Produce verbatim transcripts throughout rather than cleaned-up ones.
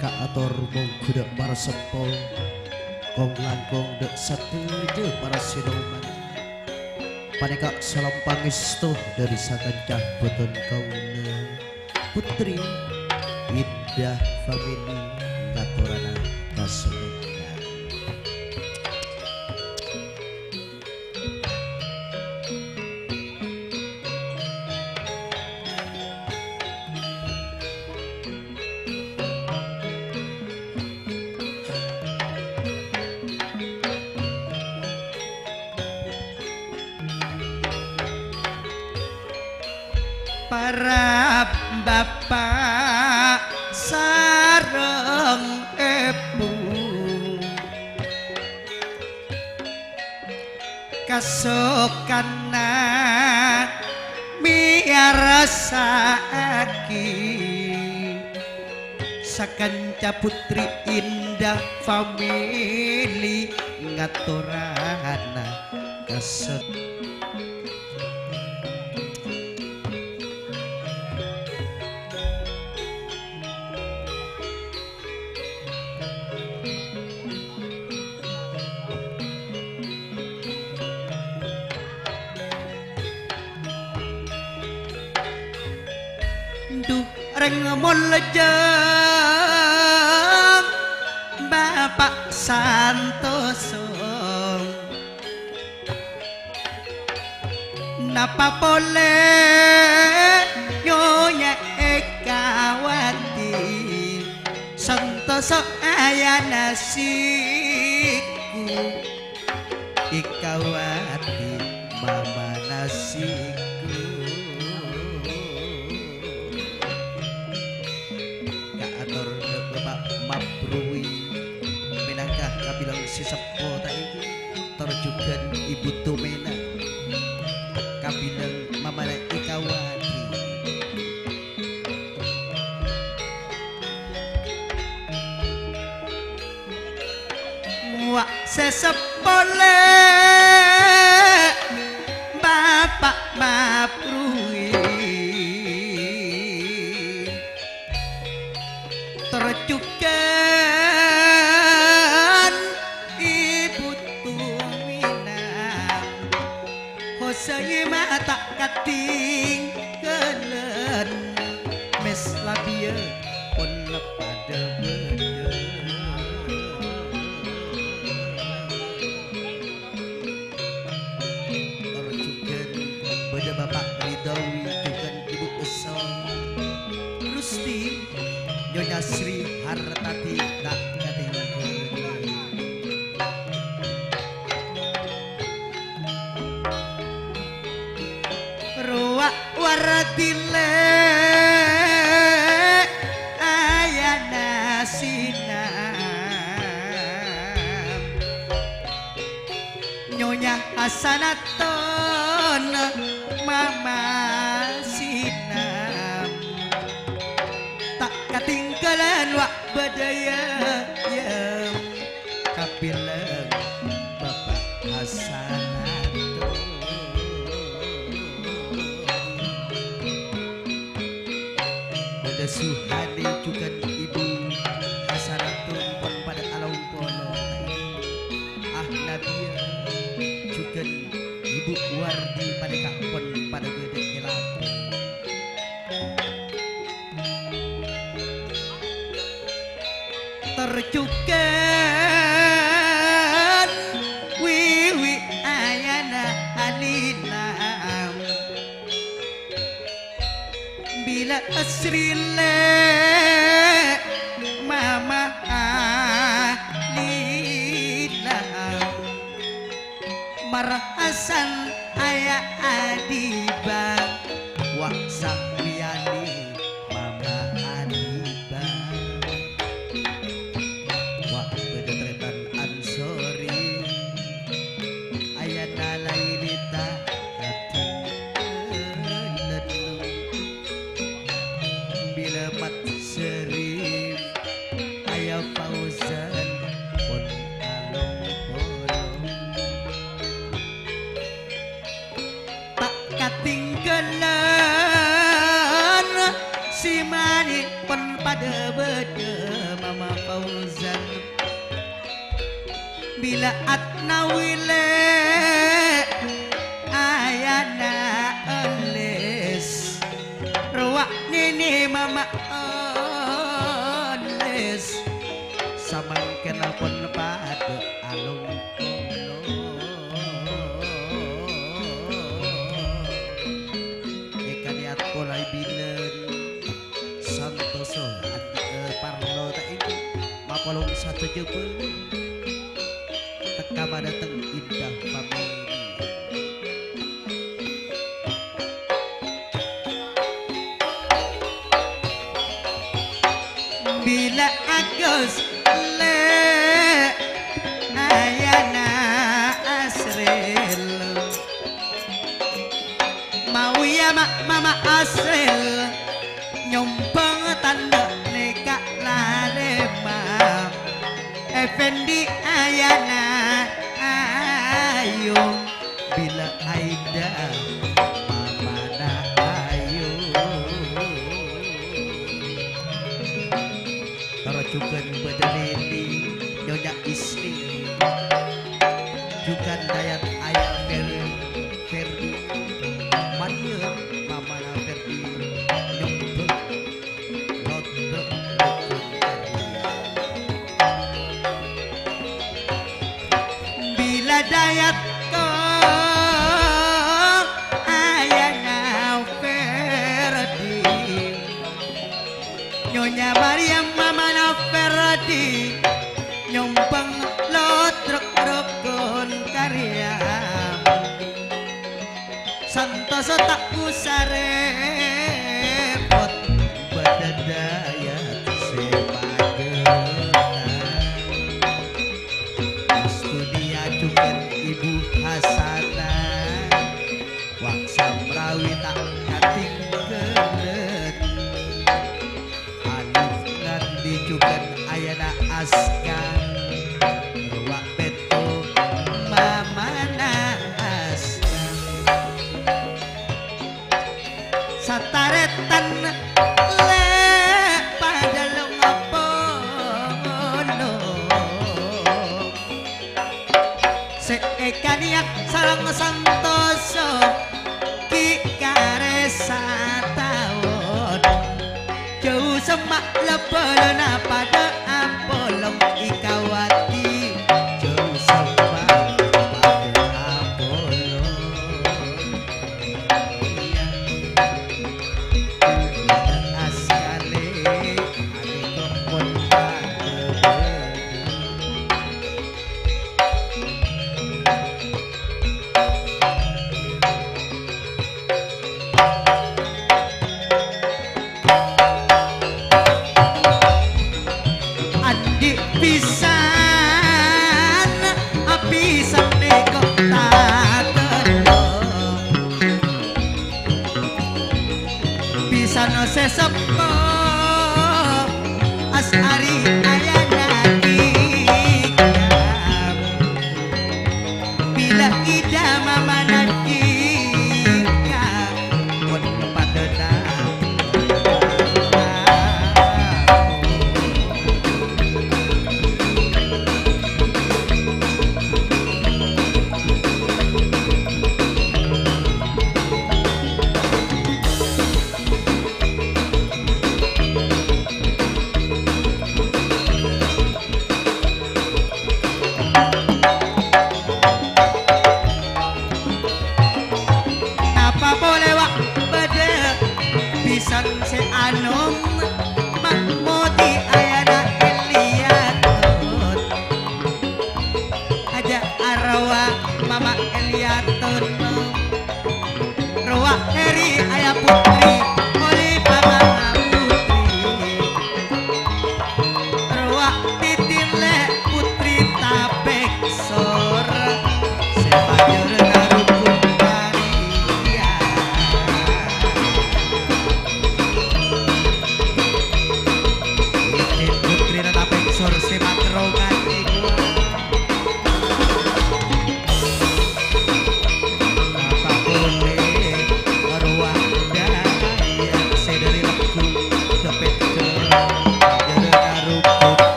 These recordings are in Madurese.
Kaator mongghu dâ' para seppo, kong-langkong dâ' sadhâjâ para sinoman. Panèka salam pangèsto dâri sakanca bâdân kaulâ. Putri Indah Family ngatorana kasenengan. Para bapa' sareng èbhu, kasokanna mèyarsa'aghi. Sakanca Putri Indah Family ngatorana kaset. Dhu, rèng moljâ Bapa' Santoso, napa polè Nyonya Ekawati, Santoso ayana siku. Ikawati mama nasiku. Kaator dâ' Bapa' Mabrui, mènangka kabilang sè seppo ta' ènggi, tor jhughân Ibu Tumena, kabilang mamana Ikawati. Wa' sè seppolè Bapa' Mabrui, tor jhughân Ibu Tumina. Hosaima ta' katinggalan, mes labiya pon padâ bâdâ. Tor jhughân bâdâ Bapa' Ridawi, jhughân Ibu Esso Rusti, Nyonya Sri Hartati ta' katinggalan. Rowa Wardile ayana Sinam, Nyonya Hasanatun Mama Sinam, ta' katinggalan wa' bâdâ ya, ya. Kabilang Bapa' Hasanatun. Bâdâ Suhani jhughân Ibu Hasanatun pon padâ alongkolo. Ahnabiya jhughân Ibu Wardi panèka pon padâ bâdâ è Lampung. Tor jhughân Wiwi ayana Alina. Bilâ asrile Mama Alina. Marhasan aya adiba, wa' sabbhiyani Mama adiba. Wa' bâdâ tarètan Ansori, ayana laèn ta' katinggalan. Bilâ mat Simane pon padha bâdâ Mama Fauzan. Bilâ Atnawi lè' ayana Elis. Rowa nènè Mama Elis. Samangkèn pon padâ alongkolo. Èkanèyat polai bilân santosa, eh, parlo ta' èngghi mapolong sadhâjâ bâli. Tekka madâteng Indah Family. Bilâ Agus lè' ayana Asril. Mawiya ma', Mama Asril nyombhâng tandhâ nèka lalèma. Effendi ayana Ayu. Bilâ Aida, mamana Ayu. Toro' jhughân bâdâ Lili, Nyonya Isni. Jhughân Dayat Aya Fer-, Ferdi. Maria, mamana Ferdi. Nyombhâng. Bilâ Dayat ko ayana Ferdi. Nyonya Maryam mamana Ferdi. Nyombhâng lodrok rokon karya. Santosa ta' osa repot, bâdâ Dayat sè pagghâlâ. Studia jhughân Ibu Hasana, wa' Samrawi ta' katinggalân. Alif nganḍi jhughân ayana Aska, rowa pètto mamana Aska. Satarètan lè' padâ long-apolong. Sè èkanèyat sareng santosa ghi' karè sataon. Jhâu semma' la-bâlâna padâ apolong èkawâdhi. Jhâu semma' padâ apolong. Askale, ane kok pon padâ. Anḍi' pisan, apisan nèko ta' tedhung. Pisan sè seppo, As'ari ayana Ika. Bilâ Ida mamana Ika, pon padâna. Napa polè wa' bâdâ pisan sè anom, Mak Modi ayana Eliaton. Aja' arowa Mama Eliaton. Rowa Heri aya Putri, oli Mama Putri. Rowa Titi lè' Putri tapèk sor, sè pajur karo Kumparia.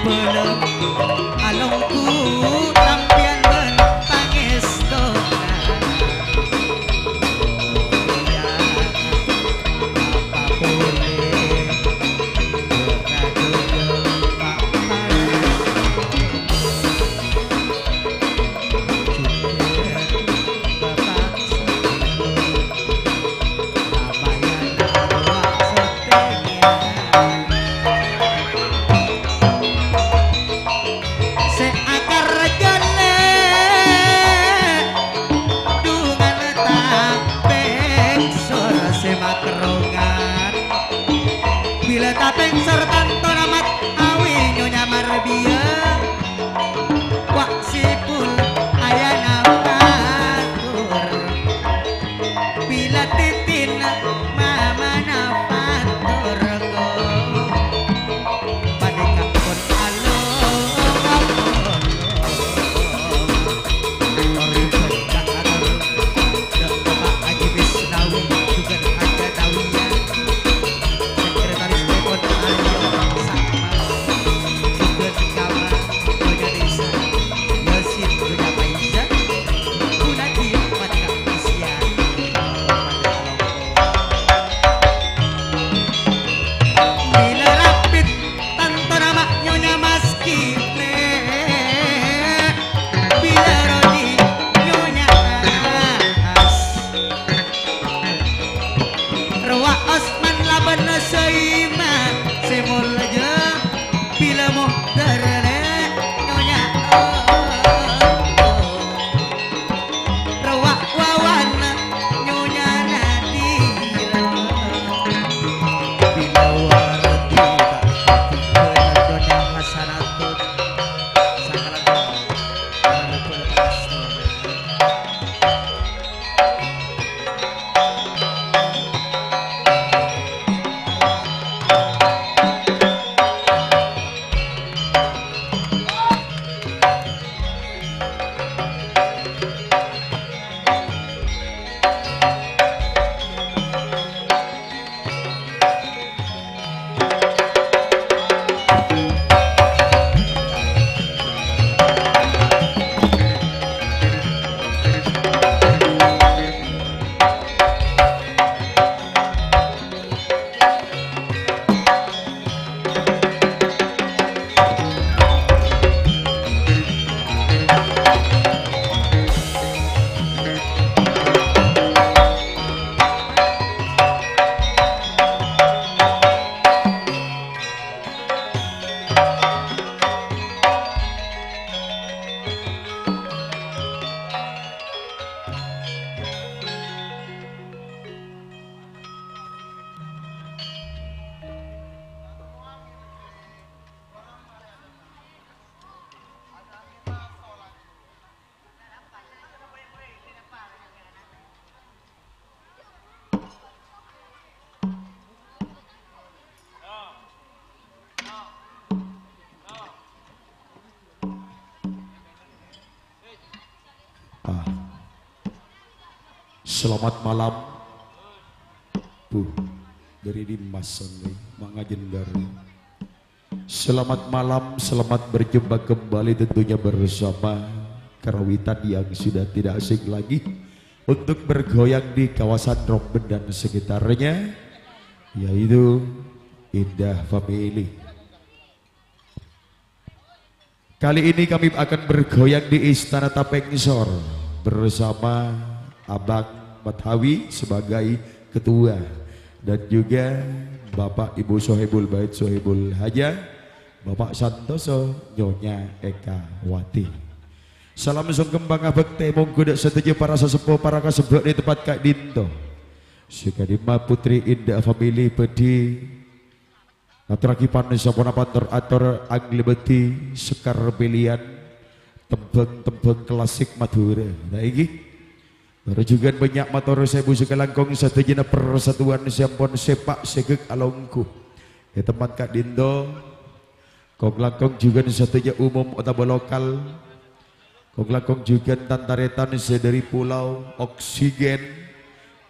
Bâlâ alongghu sampèyan bân pangèstona. Se akarjane dungan tapeng sor se makrongan. Bila tapeng sor tanto namat awi Nyonya Marbia, wa' sipul ayana matur. Bila titin mamana patorko, paneka pon along-along. Tor juga atur, dak Bapak Haji Misnawi juga ada Tawiya. Sekretaris Depon Aryo Sakma, juga Kama, Nyonya Desa, Yasin, Nyonya Faiza, Gunadi, Patka Usia, Bila rapit, tanto nama Nyonya Maskine. Bila rodi, Nyonya Anas. Rowa Osman laban Saima se molja, bila muhtar le Nyonya. Rowa Wawan Nyonya Nadira. Bila wardi tak bener Nyonya Hasanatun. Sakala Ah. Selamat malam. Bu, dari Dimas Sonri, Mangajendar. Selamat malam, selamat berjumpa kembali tentunya bersama karawitan yang sudah tidak asing lagi untuk bergoyang di kawasan Romben dan sekitarnya, yaitu Indah Family. Kali ini kami akan bergoyang di Istana Tapengsor bersama Abang Mathawi sebagai ketua dan juga Bapak Ibu Sohibul Bait, Sohibul Haja, Bapak Santoso, Nyonya Eka Wati. Salam songkem pangabekte monggo dak sadhâjâ para sasepuh, para kasebbhâ di tempat ka'dinto. Sakadimma Putri Indah Family bhâdhi ngaturraghi panèka samponna pantor ator anglebâdhi sekar pèlèyan tembhâng-tembhâng klasik Madhurâ. Nah, iki. Terro jhughân bânnya' mator saèbu sakalangkong sadhâjâna persatuan sè ampon sèpa' sèghek alongghu. È tempat ka'dinto, kong-langkong jhughân sadhâjâ umum otabâ lokal. Kong-langkong jhughân tan-tarètan sè dhâri Pulau Oksigen,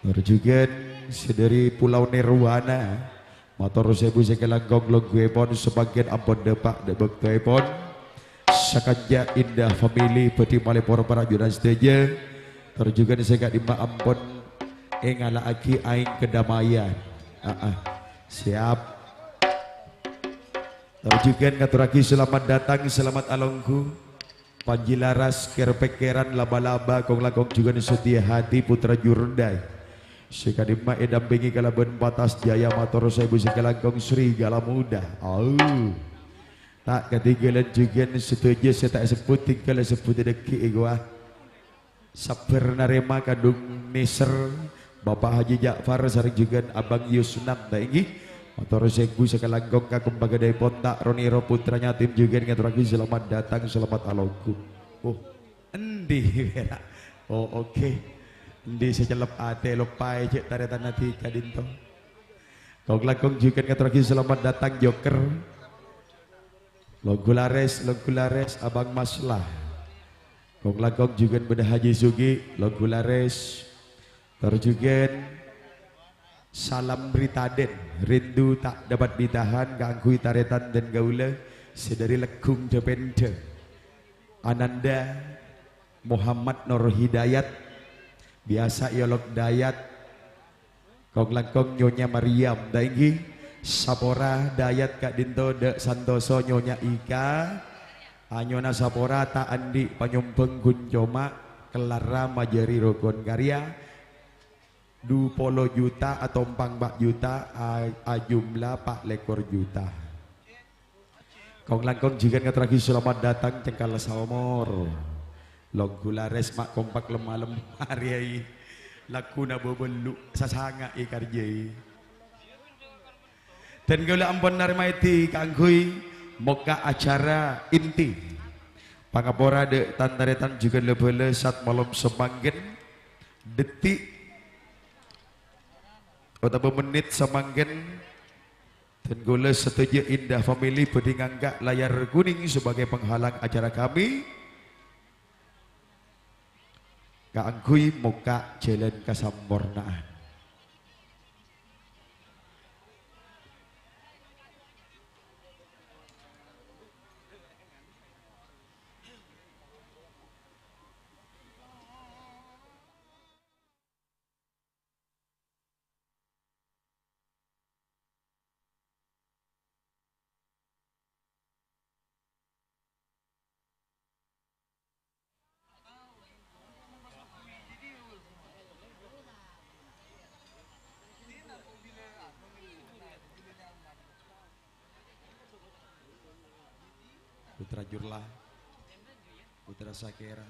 tor jhughân sè dhâri Pulau Nirwana, Mator saèbu sakalangkong longghuèpon, samangkèn ampon dâpa' dâ' bâktoèpon. Sakanca Indah Family bhâdhi malè por-para ajunan sadhâjâ. Tor jhughân sè ka'dimma ampon èngala'aghi aèng kadamaian. Aa, siap. Tor jhughân ngatorraghi selamat datang, selamat alongghu. Panji Laras, Kèr Pèkkèran, Laba-laba, kong-langkong jhughân Setia Hati, Putra Jurdai. Sè ka'dimma èdampèngè kalabân Patas Jaya, mator saèbu sakalangkong Serigala Muda. Au. Ta' katèngghâlân jhughân sadhâjâ sè ta' èsebbhut, tinggal èsebbhut dâgghi' è ghuwa. Sabbhâr narèma kandhung nèser, Bapa' Haji Ja'far sareng jhughân Abang Yusnan, ta' ènggi. Mator saèbu sakalangkong ka kompa ghâdâèpon, ta' ro-nèro putrana Yatim jhughân ngatorraghi selamat datang, selamat alongghu. Oh, endi, pèra'? Oh, oke. Endi sè cellep atè, loppaè jhâ' tarètan adi' ka'dinto. Kong-langkong jhughân ngatorraghi selamat datang, Joker. Longghu larès, longghu larès, Abang Maslah. Kong-langkong jhughân bâdâ Haji Sugi, longghu larès. Tor jhughân salam ritadhân, rindu tak dapat ditahan kaangghuy tarètan dân kaulâ sè dâri Leggung Dâpèndhâ. Ananda Muhammad Nur Hidayat, biyasa èolok Dayat, Kong-langkong Nyonya Maryam, ta' ènggi? Sapora dâyat ka'dinto dâ' santoso Nyonya Ika. Anyona sapora ta' andi' panyombhâng ghun coma kellarra majâri rokon karya. Du polo juta atompang pa' juta, a-, ajumla pa' lèkor juta. Kong-langkong jhughân ngatorraghi selamat datang cengkal saomor. Longghu larès ma' kompak lem-malem arèya, i. Lagghuna bâbâllu' sasanga'a èkarjâi. Dân kaulâ ampon narèma èdhi kaangghuy mokka' acara inti. Pangapora dâ' tan-tarètan jhughân la-bhâlâ sat malem samangkèn, dhetti' otabâ mennit samangkèn. Dân kaulâ sadhâjâ Indah Family bhâdhi ngangka' layar kuning sebagai penghalang acara kami kaangghuy mokka' jhâlân kasamporna'an. Putra Jurla, Putra Sakera.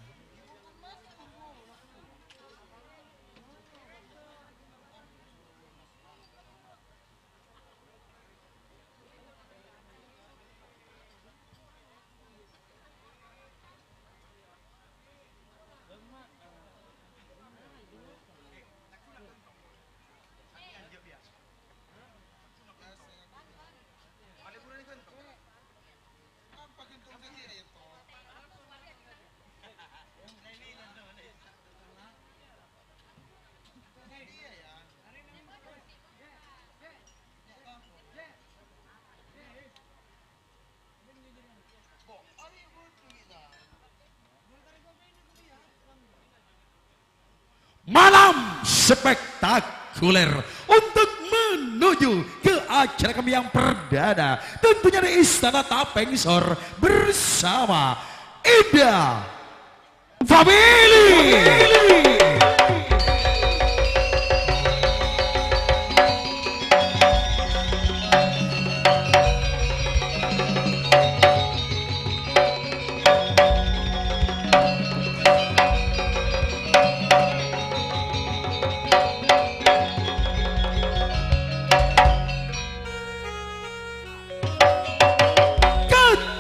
Malam spektakuler untuk menuju ke acara kami yang perdana, tentunya di Istana Tapengsor bersama Indah Family.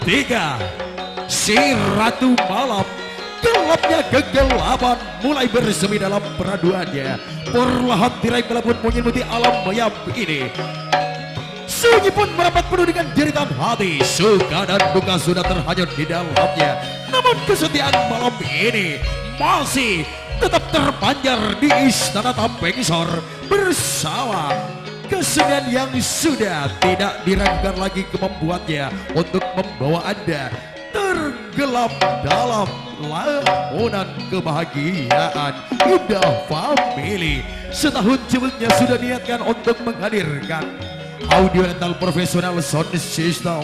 Ketika si Ratu Malam gelapnya kegelapan mulai bersemi dalam peraduannya, perlahan tirai pun monyet putih alam mayam ini. Sunyi pun merapat penuh dengan jeritan hati, suka dan duka sudah terhanyut di dalamnya. Namun kesetiaan malam ini masih tetap terpancar di Istana Tapengsor bersama Kesenian yang sudah tidak diragukan lagi kemampuannya untuk membawa Anda tenggelam dalam lamunan kebahagiaan. Indah Family setahun sebelumnya sudah niatkan untuk menghadirkan audio rental profesional sound system,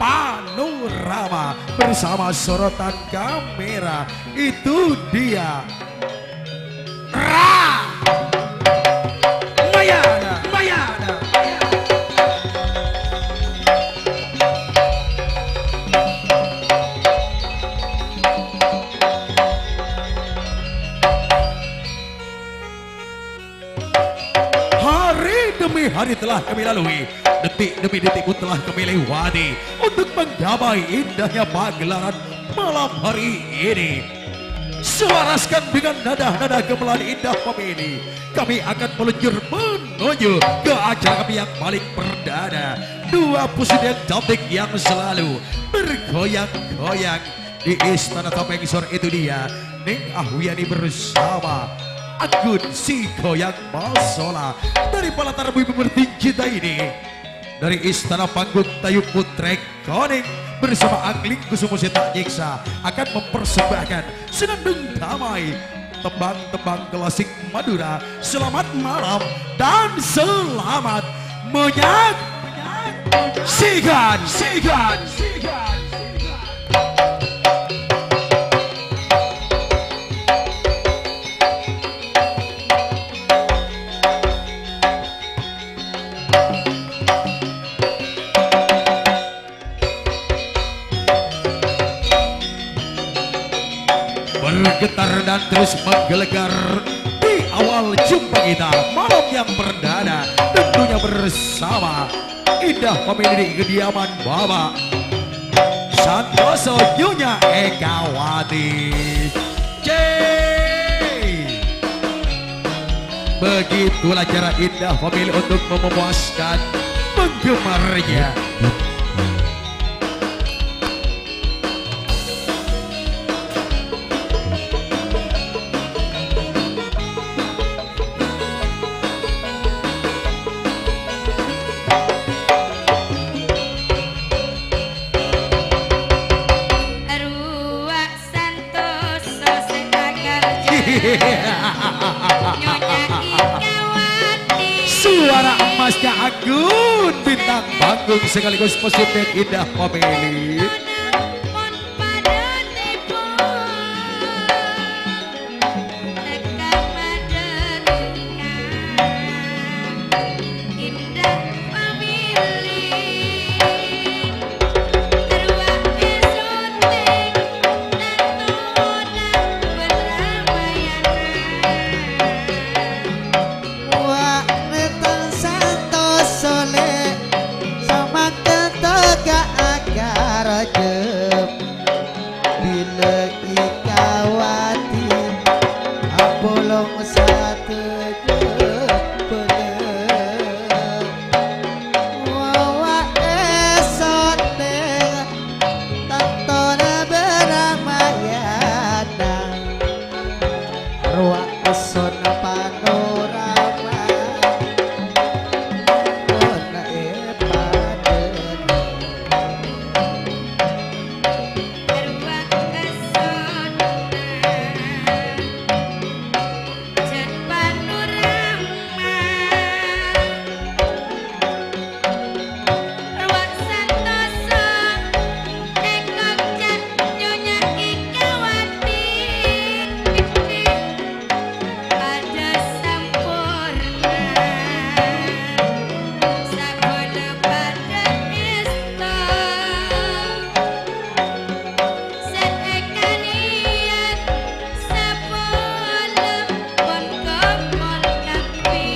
panorama bersama sorotan kamera. Itu dia. Ra! Mayana! Mayana! Hari demi hari telah kami lalui, detik demi detik pun telah kami lewati untuk menggapai indahnya pagelaran malam hari ini. Selaraskan dengan nada-nada gamelan Indah Family, kami akan meluncur menuju ke acara kami yang paling perdana. Dua presiden cantik yang selalu bergoyang-goyang di Istana Tapeng Sor, itu dia Neng Ahwiani bersama Agun si goyang masola. Dari Palatar Bumi Pertiwi Cinta ini, dari Istana Panggung Tayu Putrek Koning bersama Angling Kusumo Seta Nyeksa akan mempersembahkan senandung damai, tembang-tembang klasik Madura. Selamat malam dan selamat menyaksikan. Sigan, sigan, sigan. Bergetar dan terus menggelegar di awal jumpa kita malam yang perdana, tentunya bersama Indah Family di kediaman Bapak Santoso Nyonya Ekawati. Cek. Begitulah cara Indah Family untuk memuaskan penggemarnya. Aruwak Santoso sè agarja. Nyonya Ikawati. Suara emasnya Anggun, bintang panggung sekaligus presiden Indah Family. Mon padha tiba. Teka madhurungan Indah Family. Aruwak è syuting tanto nang Ramayana. Wa' nètan Santoso lè, samangkèn tèka agarja. Bilâ Ikawati apolong sadhâjâ bâlâ. Wa' è syuting tantona bârâmmayana. Rowa pesona panorama. Mon è padâna. Rowa pesona. Jhân panorama. Rowa Santoso, èkok jhân Nyonya Ikawati. Padâ samporna, sabâlâ padâ èsto. Sè èkanèyat sapolo pon komol kabbhi.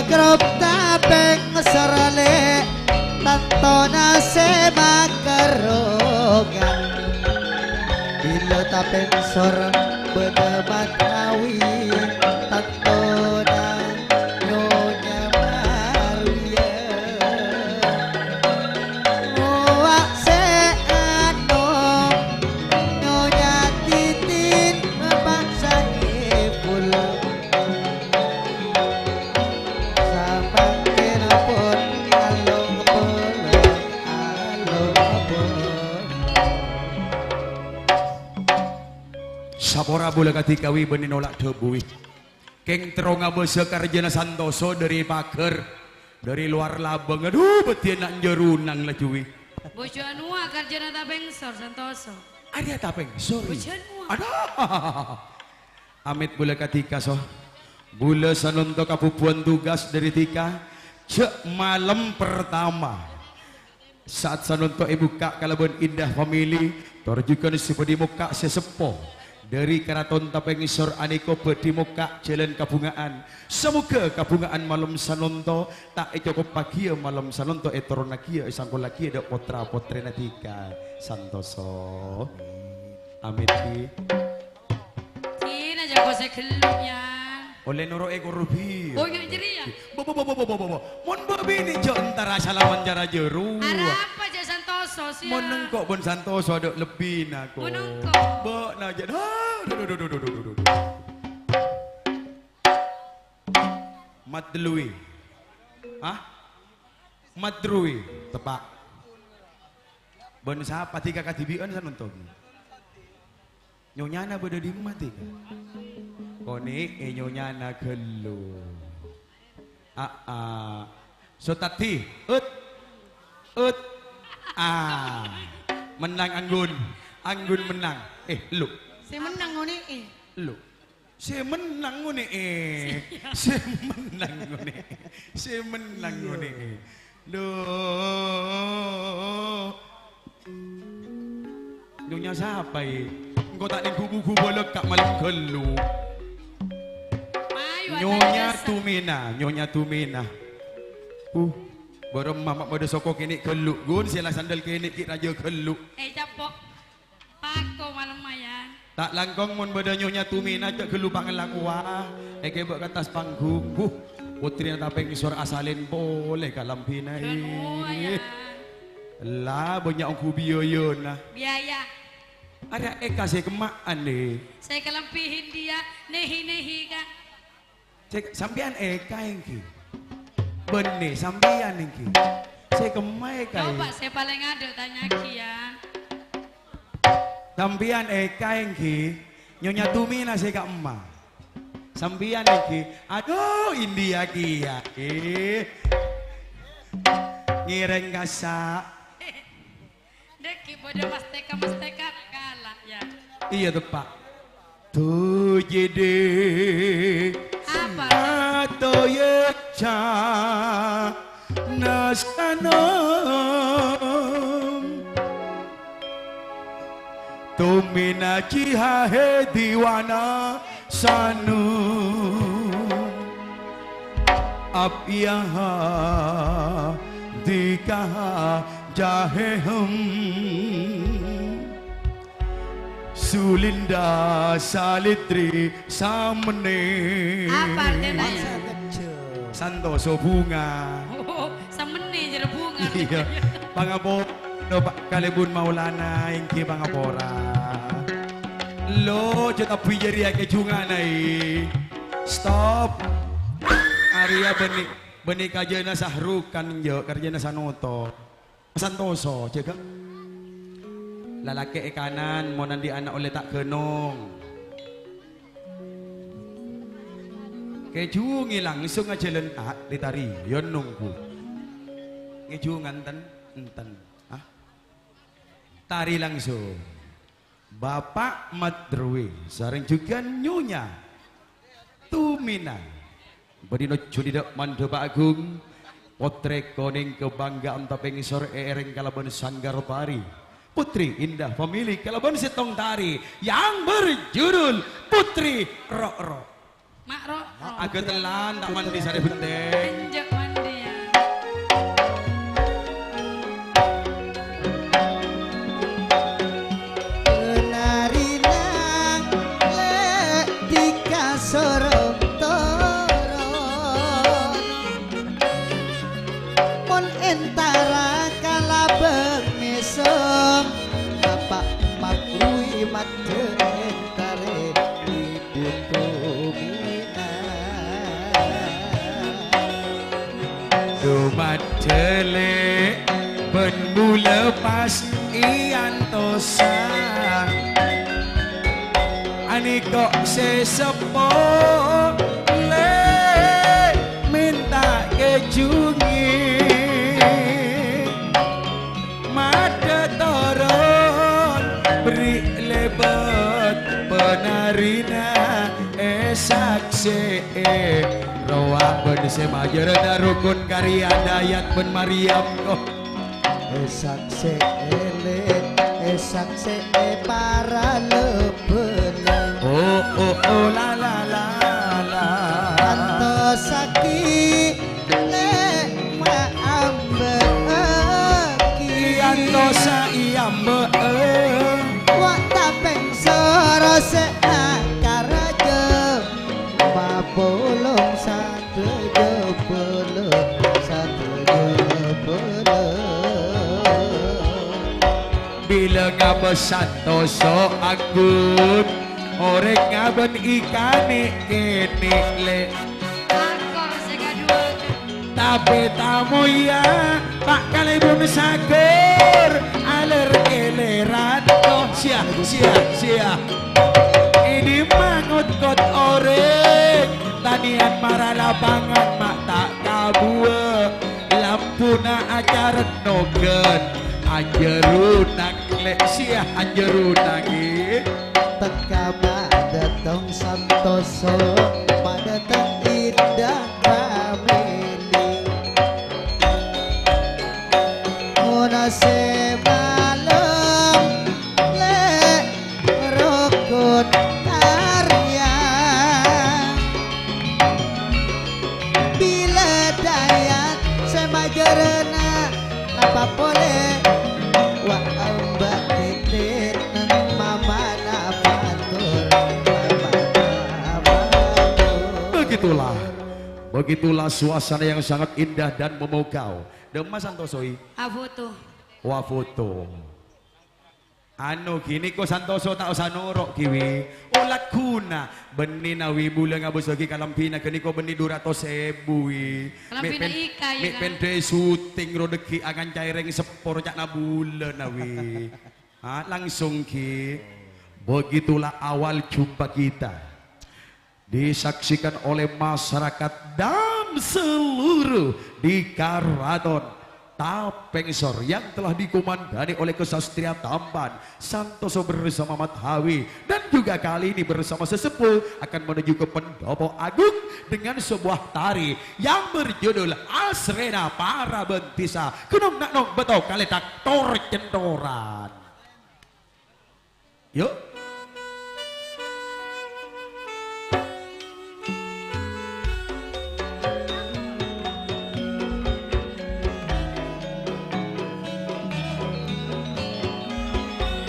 Grup Tapèng Sor lè, tantona sè makarrongan. Bilâ Tapèng Sor bâdâ matawi, tantona Nyonya Marwiyah. Ngowa' sè anom Nyonya Titin, Bapak Saiful. Ora bulâ kadhi kawi bânnè nolak dhâbuwi. Kèng terro ngabâsâ karjâna Santoso dhâri paghâr, dhâri lowar labâng. Adhu, bâdhiyâ na' jhârunang laju wi. Bojâ Anua karjâna Tapèngsor, Santoso. Arèya Tapèngsor. Bojâ Anua. Adhu. Amèt bulâ kadhi kaso. Bulâ sanonto kabhubuwân tugas dhâri dhika. Jhâ' malem pertama. Saat sanonto èbukka' kalabân Indah Family, tor jhughân sè bâdhi mokka' sè seppo. Dhâri Karaton Tapèngsor anèko bâdhi mokka' jhâlân kabhunga'an. Samoghâ kabhunga'an malem sanonto ta' ècokoppaghi, malem sanonto ètoronnaghiyâ, èsangkollaghiyâ dâ' pottra-pottrèna dhika. Santoso. Amèn, Ki. Dina jago sè ghellu', ya. Ollè noro'è korbi. Oh, nya jârèya. Bo, bo, bo. Mon bâ' binè jhâ' entara salaman cara jhâru. Arapa jhâ' santoso, sè, ya? Mon engko' pon santoso adâ' lebbina, ko. Mon engko'. Bâ'na jhâ'. Aduh, duh, duh. Madlui. Hah? Madrui. Teppa'. Bân sapa dhika kadhibi'ân sanonto? Nyonyana bâdâ dimma dhika? Konè'è nyonyana ghellu'. Aa. Sotadi, ut. Ut. Ah. Mennang anggun. Anggun mennang. Eh, lu. Sè mennang ngonè'è. Lu. Sè mennang ngonè'è. Sè mennang ngonè'è. Sè mennang ngonè'è. Lho. Nyonya sapa, è? Engko' ta' neng gubu-gubu lekka' malem ghellu'. Nyonya Tumina, Nyonya Tumina. Uh, bârâmma ma' bâdâ soko kènè' ghellu', ghun sè la sandal kènè' ghi' rajâ ghellu'. Eh, capo'. Pako malem, Yan. Ta' langkong mon bâdâ Nyonya Tumina jhâ' ghellu' pangella kowa, èghibâ ka attas panggung. Huh, putrina Tapèngsor asalèn polè kalambhina, Yan, ih. La, bânnya' ongghu biayana. Biaya. Arèya Eka sè kemma'an, è. Sè kalambhi Hindia, nehi-nehi, Kak. Sè, sampèyan Eka èngghi? Bânnè, sampèyan èngghi? Sè kemma Eka, è? Coba sè palèng adâ' tanya'aghi, ya. Sampèyan Eka èngghi? Nyonya Tumina sè ka'emma. Sampèyan èngghi? Adhu, India kèya, è. Ngèrèng kassa'. Dâgghi' bâdâ mastèka-mastèkana kala', ya. Iyâ, teppa'. Tojede. Apa? Atoyeca nasanong. Tumina cihahe diwana sanu. Apyaha dikaha jahehem. Sulinda salitri samene. Apa artèna, ya? Santoso bunga. Oh, samene jârèya bunga. Iyâ. Pangapora, Pak, kalèbun Maulana èngghi pangapora. Lo, jhâ' tabbhi jârèya kejungana, è. Stop. Arèya bânnè, bânnè kajâna Sahrukan, jhâ' kajâna Sanoto. Santoso, jâgâ. Lalakè' è kanan, mon andi' ana' ollè ta' ghânong. Kejungè langsung ajhâlân, ta' lè tarèyan nonggu. Ngejungan ten, enten. Ah. Tarè langsung. Bapa' Madrui sareng jhughân Nyonya Tumina. Bâdhi nojjhu dâ' mandhâ pa'agung, pottrè konèng kabhângga'an Tapèngsor èèrèng kalabân sanggar tarè. Putri Indah Family kalabân sèttong tarè yang berjudul Putri Ro'-ro'. Ma' ro'-ro'. Agâtellan ta' mandi sarè bhenteng. Enjâ' mandi, ya. Narina lè' dikasoro toron. Mon entara kalabâng mèsem, Bapa' Madrui maddhâ entarè. Buto bina. Dumaddhâlè bân mula pas èantosa. Nèko' sè seppo, lè', mènta kèjhungè. Madâ toron, bherri' lèbât, panarèna èsaksè'è. Rowa bân sè majârâna rokon karya Dayat bân Maryam, ko'. Èsaksè'è lè', èsaksè'è para lè-bâlâ. Oh, oh, oh, la, la, la, la. Antosaghi lè' maamba'aghi. Antosa èamba'â. Wa' tapèng soro sè akaraja. Mapolong sa- Sadhâjâ bhâlâ, sadhâjâ bhâlâ. Bilâ ngabâs santosa anggun, orèng ngabân ikanè kènè', lè'. Langkor sè kadhuwâ. Tapè tamoyya, ta' kalèbun sagor, alèr kèlèran, oh, siya, siya, siya. Ini mangotkot orèng. Tanèyan mara lapangan ma' ta' kabuwâ, lampuna acarèt nogân, anjâruna lè' siya anjâruna ghi. Tekka madâteng santosa, madâteng Indah Family. Mon sè malem lè' rokon karya. Bilâ Dayat sè majârâna napa polè? Wa' Mbak Titin mamana matur, mamana matur. Begitulah, begitulah suasana yang sangat indah dan memukau. Dâ' emma santosa, Wi? Afoto. Wa' foto. Anu, ghi, nèko santosa ta' osa noro', ghi, Wi. Oh, lagghuna. Bânnè, na, Wi, bulâ ngabâssaghi kalambhina ghânèko bânnè du ratos èbu, Wi. Kalambhina Ika, ya, mè' kan? Pendhâ syuting ro dhâggi' akanca rèng seppo ca'na bulâ, na, Wi. Ah, langsung, ghi. Begitulah awal jumpa kita. Disaksikan oleh masyarakat dan seluruh di Karaton Tapèngsor yang telah dikomandani oleh Kesatria Tampan Santoso bersama Mathawi, dan juga kali ini bersama sesepuh akan menuju ke pendopo agung dengan sebuah tari yang berjudul Asrena Parabentisa. Kennong na'-nong bâto kalèthak tor-cèntoran. Yuk.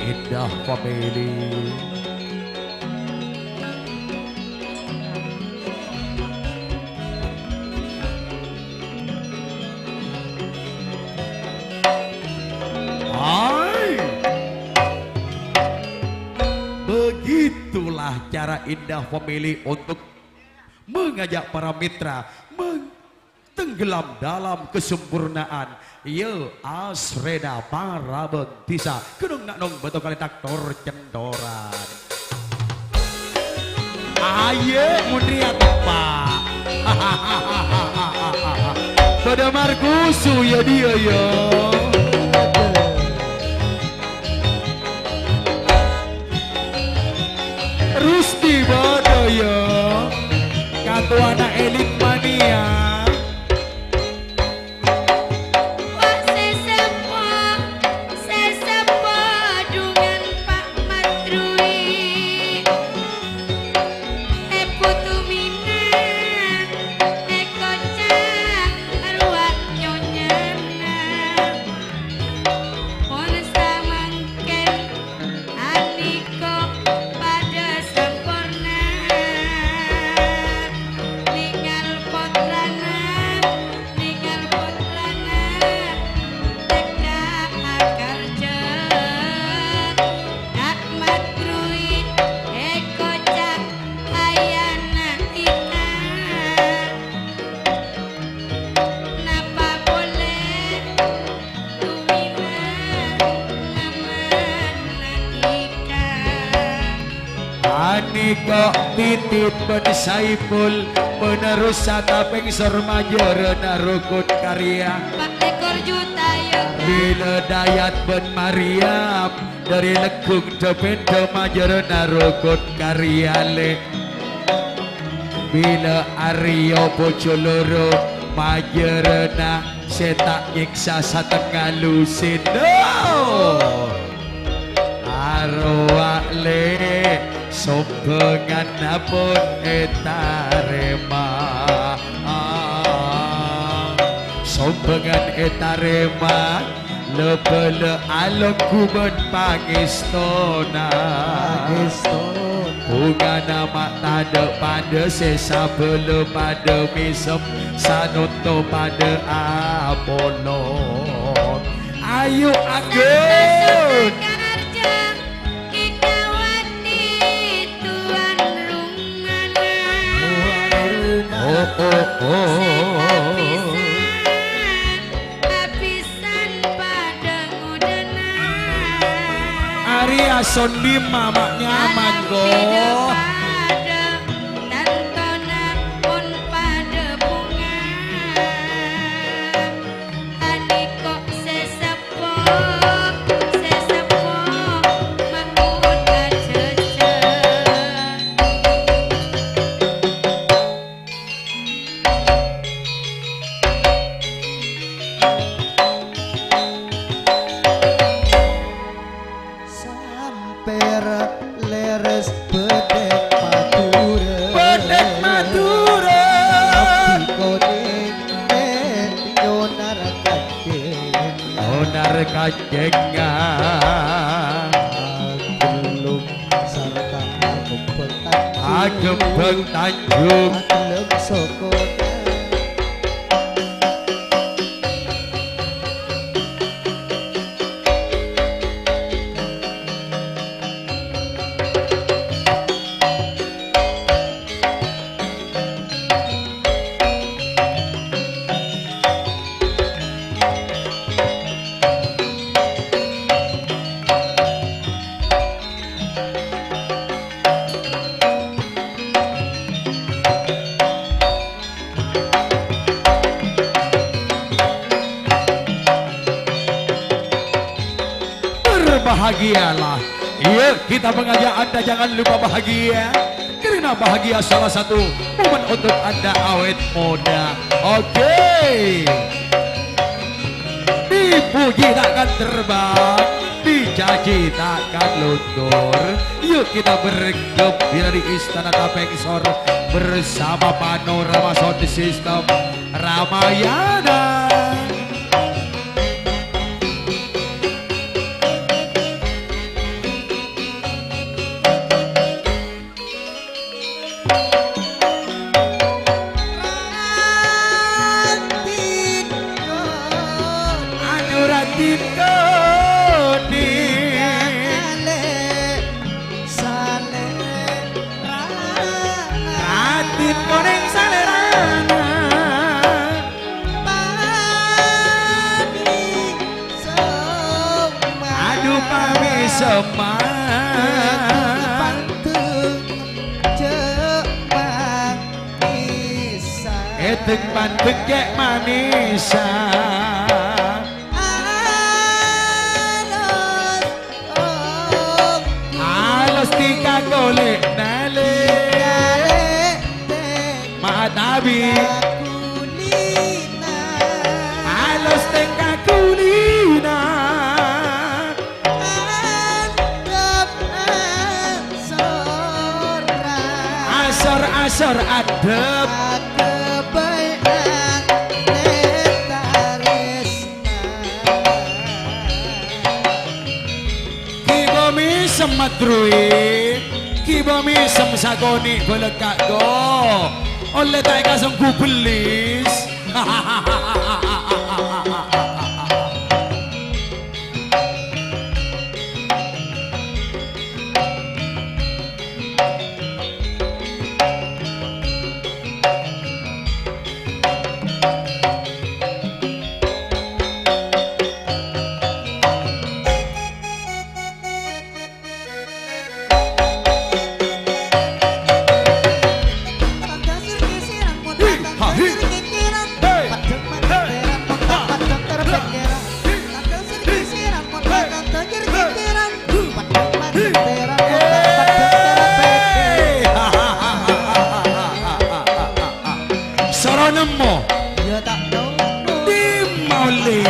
Indah Family. Hai. Begitulah cara Indah Family untuk mengajak para mitra meng-, tenggelam dalam kesempurnaan. Yo, Asrena Parabentisa. Kennong na'-nong bâto kalèthak tor-cèntoran. Ayo, mun rèya teppa'. Padâ markusu, ya, dia, ya. Rusti bâdâ, ya. Katowana Elit Mania. Wa' sè seppo, sè seppo dhungan Pa' Madrui. È Putu Minang, è koca' rowa nyonyana. Pon samangkèn anèko padâ samporna. Kok Titit bân Saipul, penerus Satapèng Sor Majârâna Rokon Karya. Empat puluh juta, yâ. Bilâ Dayat bân Maryam, dâri Leggung Dependha Majârâna Rokon Karya, Lè'. Bilâ Aryo bojhâ loro, majârâna sè ta' nyèksa satengnga lusin. Oh! Arowa, Lè', sombhânganna pon ètarèma. Sombhângan ètarèma, la-bâlâ alongghu bân pangèstona. Pangèstona. Bhungana ma' tadâ' padâ, sè sabâlâ padâ mèsem, sanonto padâ apolong. Ayo, anggun. Karja Kekawati tuan rungana. Oh, oh, oh. Sè kapisan, kapisan padâ ngodâna. Arya Sondima ma' nyaman, Alam ko. Bidadari padâ, tantona pon padâ bhunga. Anèko sè seppo, sè seppo, makon ajhâjhâ. Sampèr lèrès bâdhâk Madhurâ. Bâdhâk Madhurâ. Abdhi konèng nyonar kacèng. Nyonar kacèngnga. Agellung sarta agembhâng tanjung. Agembhâng tanjung. Agellung sokona. Berbahagialah. Iya, kita mengajak Anda jangan lupa bahagia. Karena bahagia salah satu momen untuk Anda awet muda. Oke. Dipuji takkan terbang, dicaci takkan luntur. Yuk kita bergembira di Istana Tapeng Sor bersama Panorama Sound System Ramayana. Anu ratin kodi. Ratin konèng salèrana. Pami soma. Aduh, pami soma. Panteng jhâ' manèsa. Èdheng panteng cè' manèsa. Alos, oh, alos tika golek nale. Golek, Matabi. Alos tèngka kulina. Andhep asor. Asor-asor andhep. Akebai ate taresna. Kiba mesem madrui, kiba mesem sakone' balekka' go. Olle ta' ekasonggu bellis.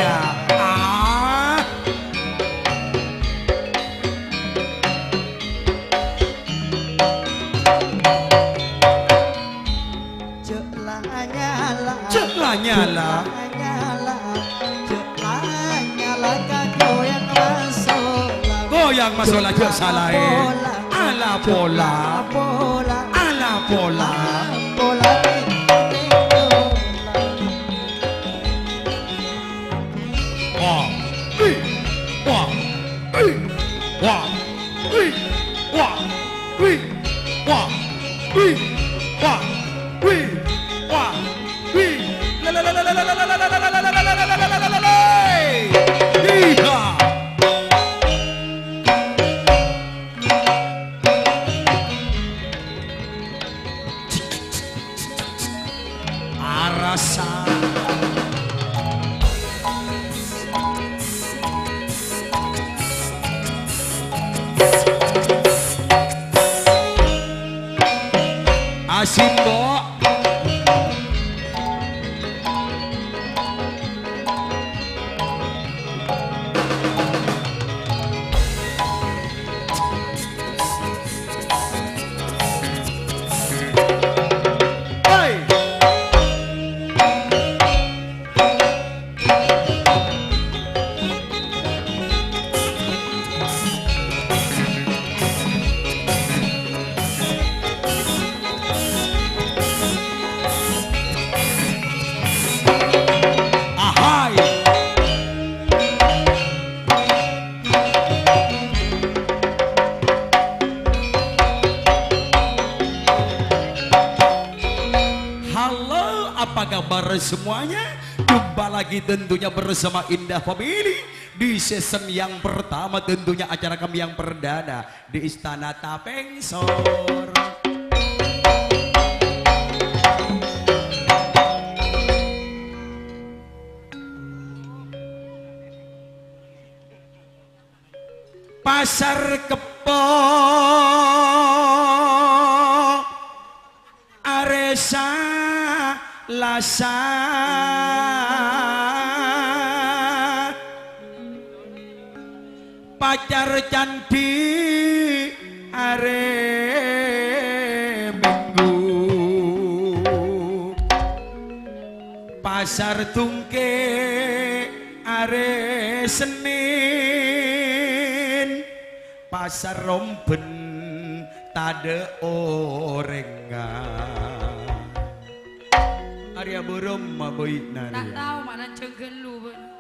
Ah. Jhâ' la nyala. Jhâ' la nyala. Jhâ' la nyala. Jhâ' la nyala ka goyang masola. Goyang masola jhâ' salaè. Ala pola. Ala pola. Ala pola. Ala pola. Wah, wi, wah, wi, wah, wi, wah, wi, wah, wi, wah, wi, wah, wi. La, la, la, la. Iya. Arassa. Asimbo. Hei! Ahai. Halo, apa kabar semuanya? Jumpa lagi tentunya bersama Indah Family di season yang pertama, tentunya acara kami yang perdana di Istana Tapengsor. Pasar Keppo arè Salasa. Pacar Candhi arè Minggu. Pasar Tungkè arè Senin. Pasar Romben tadâ' orèngnga. Arèya bârâmma bâi'na rèya? Ta' tao, ma' nanjhâng ghâllu bâ'na.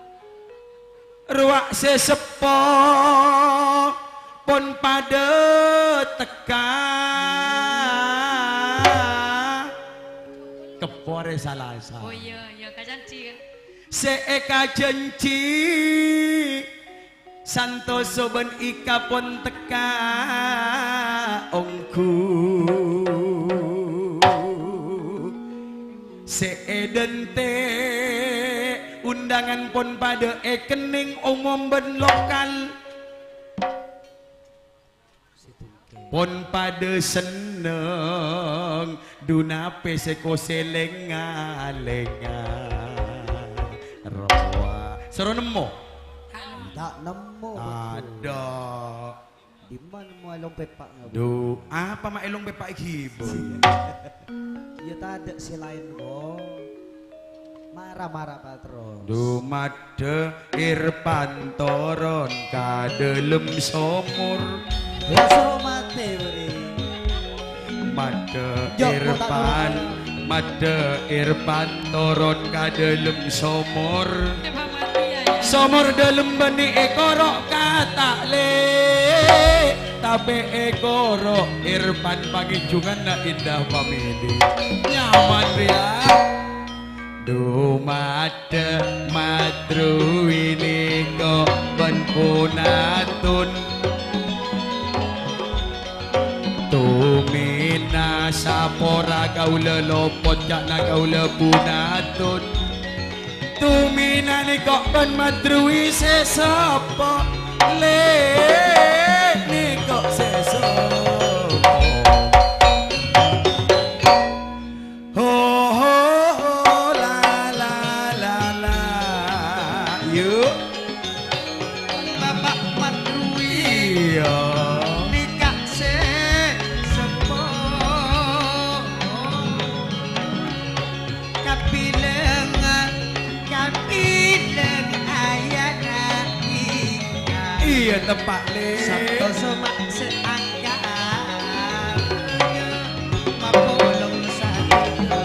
Rowa sè seppo pon padâ tekka. Keppo arè Salasa. Oh iyâ, iyâ, ka janji, kan? Sè èkajhânjhi Santoso bân Ika pon tekka ongghu. Sè èdhânte' undangan pon padâ èkennèng omom bân lokal. Pon padâ senneng, dhu napè sè kosè lènga-lènga. Rowa. Soro nemmo? Ta' nemmo, Pak. Adâ'. Dimma nemmo Elong Peppa' ngabur? Dhu, apa ma' Elong Peppa' èghibâ? Iyâ tadâ' sè laèn, Bo. Mara-mara, Pak, terros. Dumadâ' Irpan toron ka dâlem somor. Bâso matè, bâri. Madâ' Jok, Irpan, madâ' Irpan toron ka dâlem somor. Somor dâlem bânnè èkoro' ka ta' lè', tapè èkoro' Irpan pangèjhunganna Indah Family. Nyaman, rèya. Dumadâ' Madruwi nèko bân Punatun. Tumèna sapora kaulâ lopot ca'na kaulâ Punatun. Tumèna nèko bân Madruwi sè seppo, lè' nèko sè seppo. Ho, ho, ho, la, la, la, la. Iyâ, Bapak Madrui. Iya. Nèka sè seppo. Kabilang, kabilang ayana ika. Iya, tepa', Lè'. Sabtoso ma' sè angka. Mapolong sadhâjâ.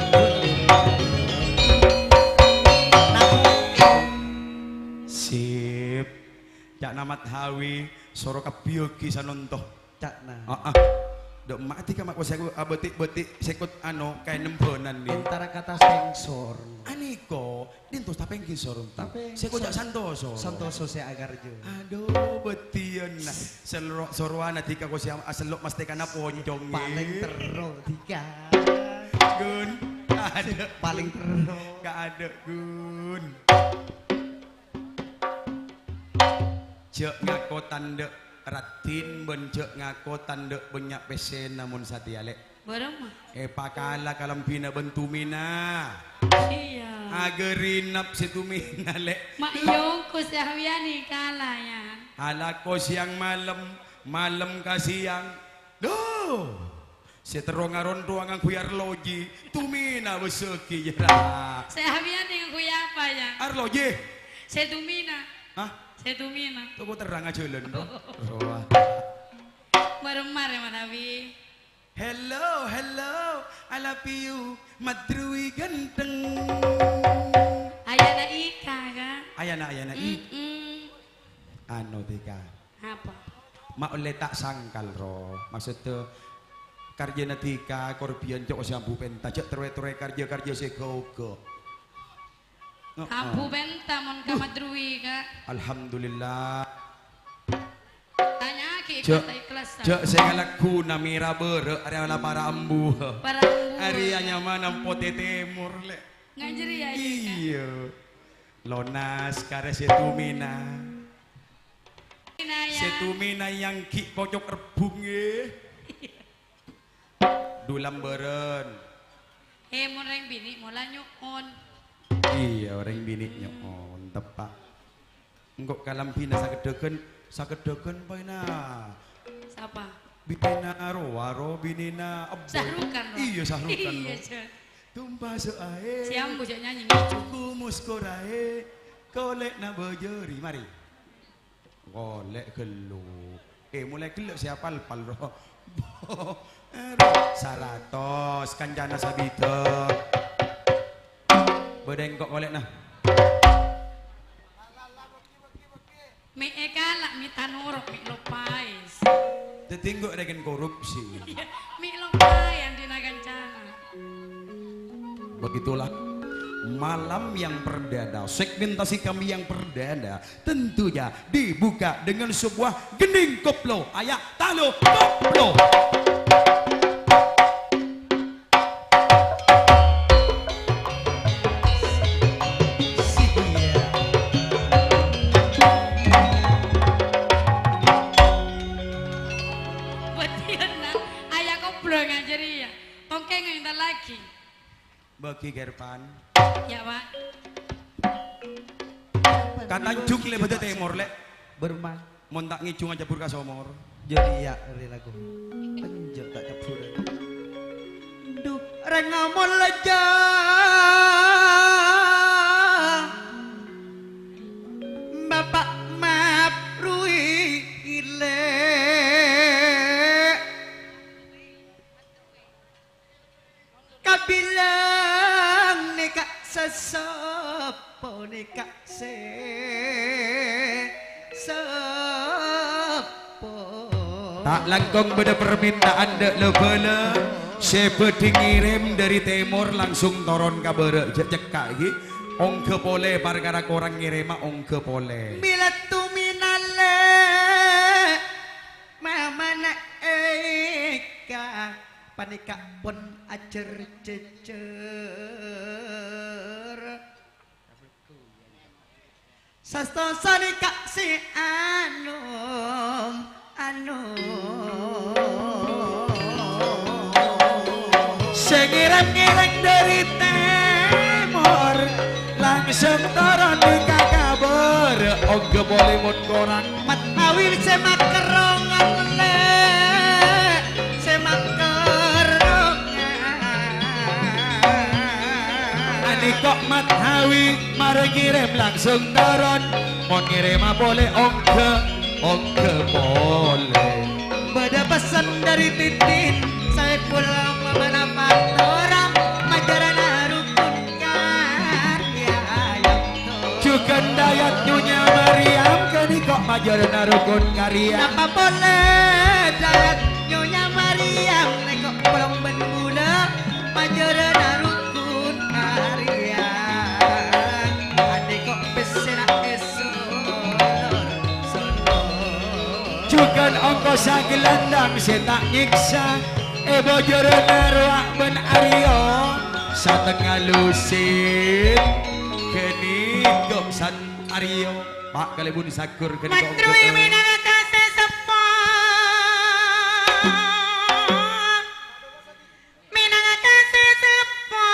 Sip. Ca'na Mat Hawi, soro kabbhiyâghi sanonto. Ca'na. Aa. Dâ' emma' dhika ma' kosèko abâti'-bâti' sèkot ano kaènem bânan ni. Antara kata sengsor. Anèko, dintos tapèng gisor. Tapèng Sèko ja' gisor. Santoso. Santoso sè akarjo. Aduh, bâdiyân. Sèlro-, sorowana dhika kosè asellok mastekana poncong, Palèng ngghi. Terro dhika. Gun, ka adâ'. Palèng terro. Ka adâ', Gun. Jhâ' ngako tandhâ raddhin bân jhâ' ngako tandhâ bânnya' pèssèna mon satèya, Lè'. Bârâmma? Èpakala kalambhina bân tumèna. Iyâ. Aghârinap sè tumèna, Lè'. Ma' iyâ ongko sè Hawiani kala, yâ. Alako sèyang malem, malem ka sèyang. Duh! Sè terro ngaronthowa ngangghuy arloji, tumèna bessaghi, yâ, ra. Sè Hawiani ngangghuy apa, yâ? Arloji. Sè tumèna. Hah? Sè tumèna. Toko terrang ajhâlân, ro. Rowa. Maremma rè, Mat Hawi. Hello, hello, I love you, Madrui ganteng. Ayana Ika, Kak. Ayana, ayana I. Mm-mm. Anu, Tika. Apa? Ma' ollè ta' sangkal, ro. Maksudda, karjâna dhika, korbiyân co' sè ambu pènta, jhâ' terrowè-terrowè karjâ-karjâ sè ghâ-ogâ. Heeh. Ambu pènta mon ka Madrui, Kak. Alhamdulillah. Tanya'aghi Jhâ', ikhlas ta' ikhlas, Kak. Jhâ' sè ngalagghu namèra bârâ', arèya la para ambu. Para ambu. Arèya nyamana Potè Tèmor, Lè'. Nganjâri, yâ, Kak? Iyâ. Lonas karè sè tumèna. Ina, yâ. Sè tumèna yang ghi' kocok rebbhung, è. Dulam bârân. È, mon rèng binè' mola nyo'on. Iyâ, orèng binè' nyo'on, teppa'. Engko' kalambhina sakeddhâghân, sakeddhâghân paèna. Sapa? Binèna rowa, ro, binèna ebboy. Sahrukan, ro. Iyâ, Sahrukan, ro. Iyâ, Jhân. Tumpasa'aè. Siambu jhâ' nyanyi. Kumus koraè. Kolè'na bâjâri, marè. Golek ghellu. Eh, mulai ghellu siapa pal, ro? Saratos, kancana sabidhâk. Bâdâ engko' golek, nah. Me' ekala', me' tanoro', me' lopae. Daddi engko' reken korupsi. Iya, me' lopae andina kancana. Begitulah malam yang perdana, segmentasi kami yang perdana tentunya dibuka dengan sebuah gending koplo, ayak talo koplo. Bâdiyân, nah, ayak koplo ngajâri, ya. Tongkèng entar lagi. Bagi Gerpan. Ya, Pak. Katanjung le bâdâ tèmor, Lè'. Berman. Mon ta' ngèjung ajâbur ka somor. Jadi ya, rè lagu. Penjek ta' cebur. Duh, rèng amolja. Bapak Mabrui Lè'. Kabilang nèka sè sapa nèka sè sapa? Ta' langkong bâdâ permintaan dâ' la-bâlâ sè bhâdhi ngèrèm dâri tèmor langsung toron ka bârâ', jhâ' cekka' ghi. Ongghâ polè parkara korang ngèrèma ongghâ polè. Bilâ tuminale mamana eka. Panèka pon ajhâr-jhâjhâr. Sasto sanèka sè anom-anom. Sè ngèrèm-ngèrèm dâri tèmor, langsung toron ka kabâr. Ongghâ polè mon korang. Mat awi sè makerrongan lè', sè makerrongan. Anèko' mat awi marè ngèrèm langsung toron. Mon ngèrèma polè ongghâ, ongghâ polè. Bâdâ pessen dâri Titin, Saiful mamana patorang, majârâna rukun karya ayam to. Jhughân dâyat Nyonya Maryam, ghânèko' majârâna rukun karya. Napa polè dâyat Nyonya Maryam, nèko' polong bân bulâ, majârâna rukun karya. Anèko' pèssèna es Jhughân ongkosa gelandang sè ta' nyèksa, è bojorna rowa bân Aryo, satengnga lusin, ghânèko' san Aryo, Pa' kalèbun Sagur ghânèko' Menteri ongko-, Minangkasa Seppo. Minangka sè seppo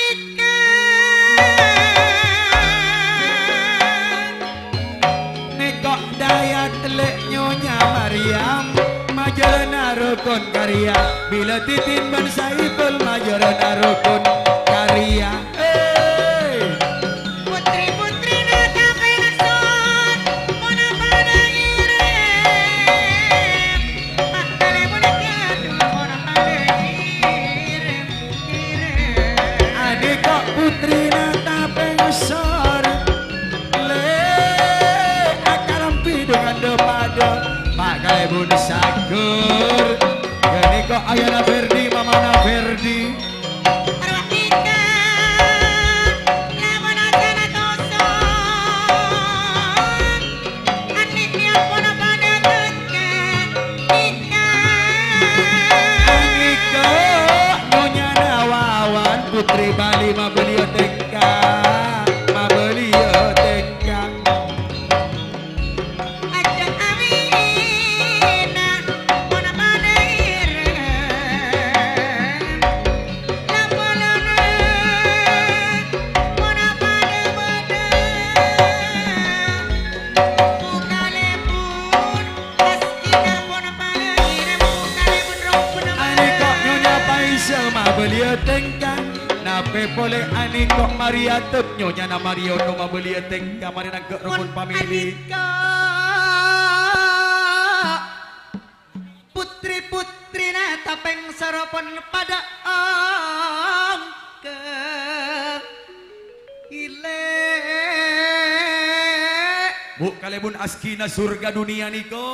ikang. Nèko' dâyat lè' Nyonya Maryam, majârâna rukun karya. Bilâ Titin bân Saiful majârâna rukun karya. Hei! Putri-putrina tapèngsor, mon padâ ngèrèm. Makkale mon èkadhu, mon padâ ngèrèm, ngèrèm. Anèko' putrina tapèngsor, lè' akalambi dengan dâ-padâ. Makkale mon Sagur, ghânèko' ayana Ferdi, mamana Ferdi. Arwah ika, lamun ajana toson, andhi' nèya pon padâ tèngka, ika. Anèko' Nyonyana Wawan, Putri Bali mabâliyâ tèngka, mabâliyâ tèngka. Aja awina, mon padâ ngèrèm. Lapolana, mon padâ bâdâ. Bukalèpon, pas kita mon padâ ngèrèm. Bukalèpon robbhuna. Anèko' Nyonya Paisa mabâliyâ tèngka. Napè polè anèko' Mariatep Nyonyana Mariono mabâliyâ tèngka. Marè nangghâ' rokon pamèlè. Mon anèko' putri-putrina tapèngsor pon padâ ongghâ ilè'. Bu' kalèbun asghina surga dunia nèko.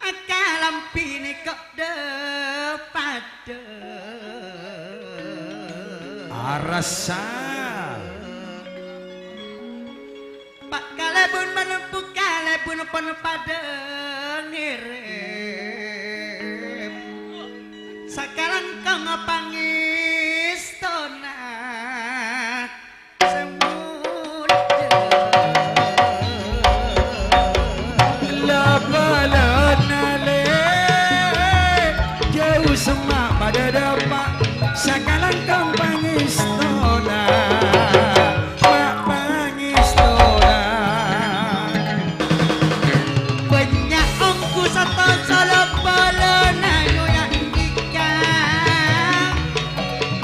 Akalambi nèko' dâ-padâ. Arassa. Pa' kalèbun malebbhu kalèbun pon padâ ngèrèm. Sakalangkong pangèstona sè molja. La bâlâna lè', jhâu semma' padâ dâpa', sakalangkong pangèstona. Ma' pangèstona. Bânnya' ongghu satosa la bâlâna nyoya ika.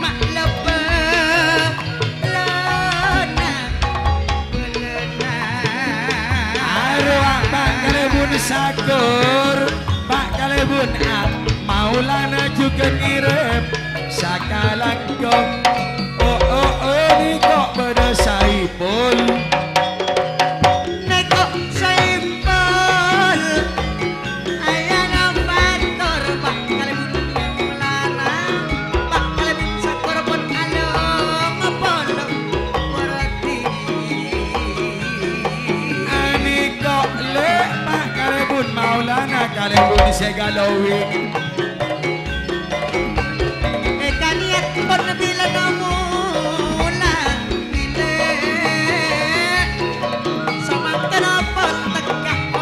Ma' la bâlâna, bâlâna. Arowa Pa' kalèbun Sagur, Pa' kalèbun A, Maulana jhughân ngèrèm. Sakalangkong, oh, oh, oh, nèko' bâdâ Saipul. Nèko' Saipul, ayana mator, Pa' kalèbun Maulana, Pa' kalèbun Sagur pon along polo wardi. Anèko' lè' Pa' kalèbun Maulana, kalèbun sè galowi. Èkaniat pon bilâna mola bilâ. Samangkèna pon tekka, oh,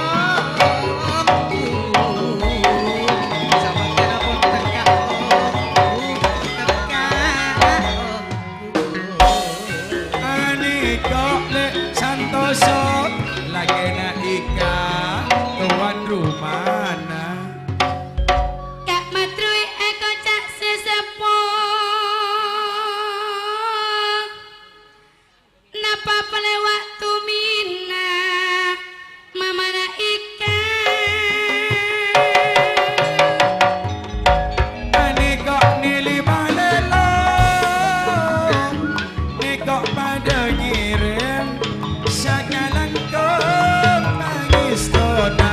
samangkèna pon tekka, oh, tekka, oh. Anèko' lè' santos Lakèna Ika, towan rumana. Ka' Madrui èkoca' sè seppo. Napa pole waktu mina mamana Ika? Anèko nèlè malèlo, nèko padâ ngèrèm sakalangkong pangèstona.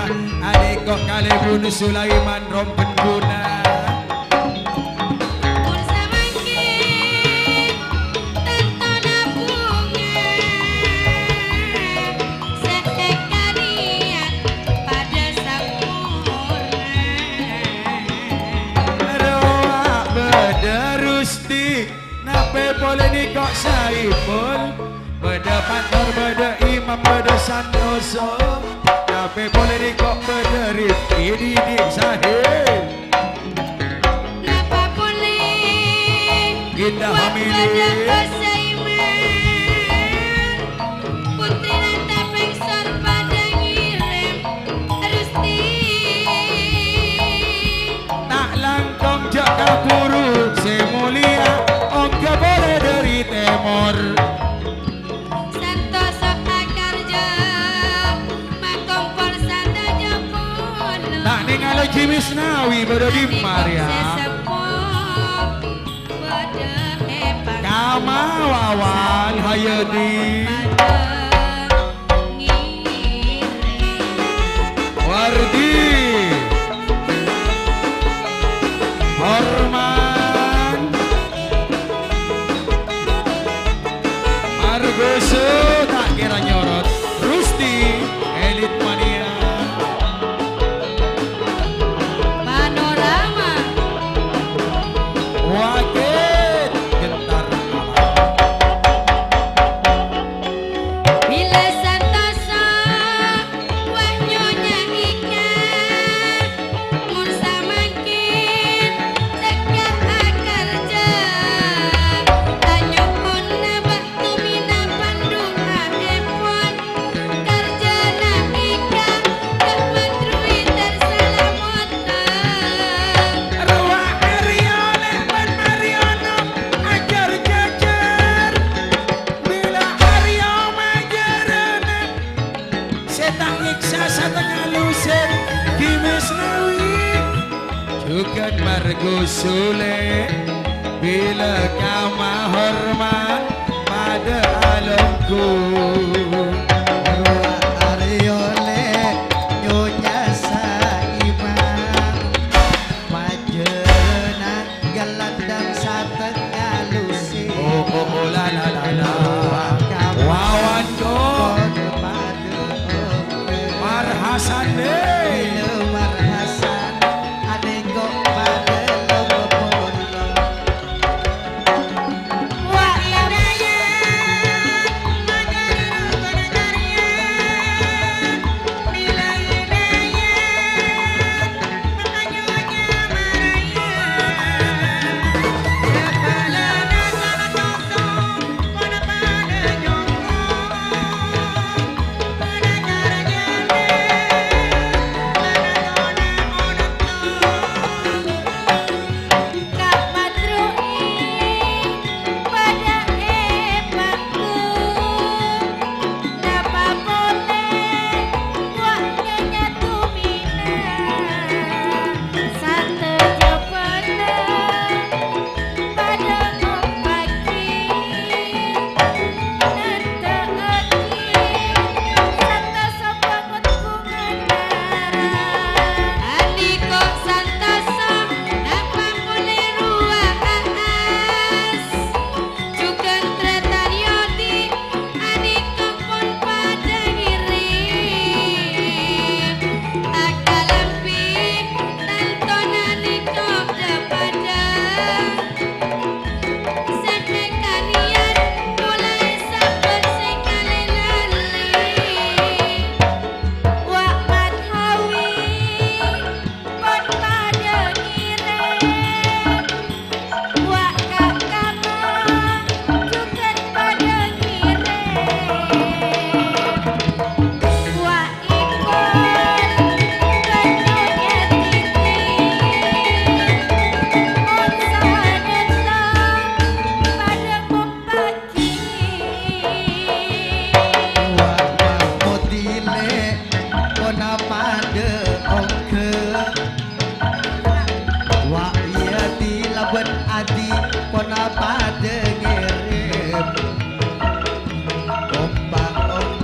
Anèko kalèbun Sulaiman rompen guna. Mon samangkèn tantona bhunga sè èkanèyan padâ samporna. Rowa bâdâ Rusti, napè polè nèko Saipul, bâdâ Mator, bâdâ Imam, bâdâ Santoso, napè polè nèko bâdâ Rifki, Didi, Sahil. Napa polè Indah Family. Padâ Saiman, Putri Nanta Pengsor padâ ngèrèm Rusti. Ta' langkong jhâ' kabhuru sè molèya, ongghâ polè dâri tèmor. Santoso akarjâ, makompol sadhâjâ polo. Ta' nèngalè Ji Misnawi bâdâ dimma rèya? Sè seppo bâdâ è Kama Wawan Hayati. Wardi. Horman. Margoso ta' kèra nyorot. Rusti, Elit Mania. Panorama. Wakit Gentar Alam. Bilâ Santoso, wah Nyonya Ika, mon samangkèn tekka akarjâ, tanyo'ona bâ' tumina pandu'a'èpon, karjâna Ika, Ka' Madrui tersalamot. Rowa Aryo lè bân Mariono ajâr-jâjâr. Bilâ Aryo majârâna. Sè ta' nyèksa satengnga losèn, Ki Misnawi. Jhughân Margo Sule, bilâ Kama Hormat padâ alongghu. Rowa Aryo lè Nyonya Saiman, majâna Galandhâng satengnga losèn. Oh, oh, oh, la, la, la, la. Wawan, Cok. Marhasan, eh. Marhasan, adengko padâ lopolo.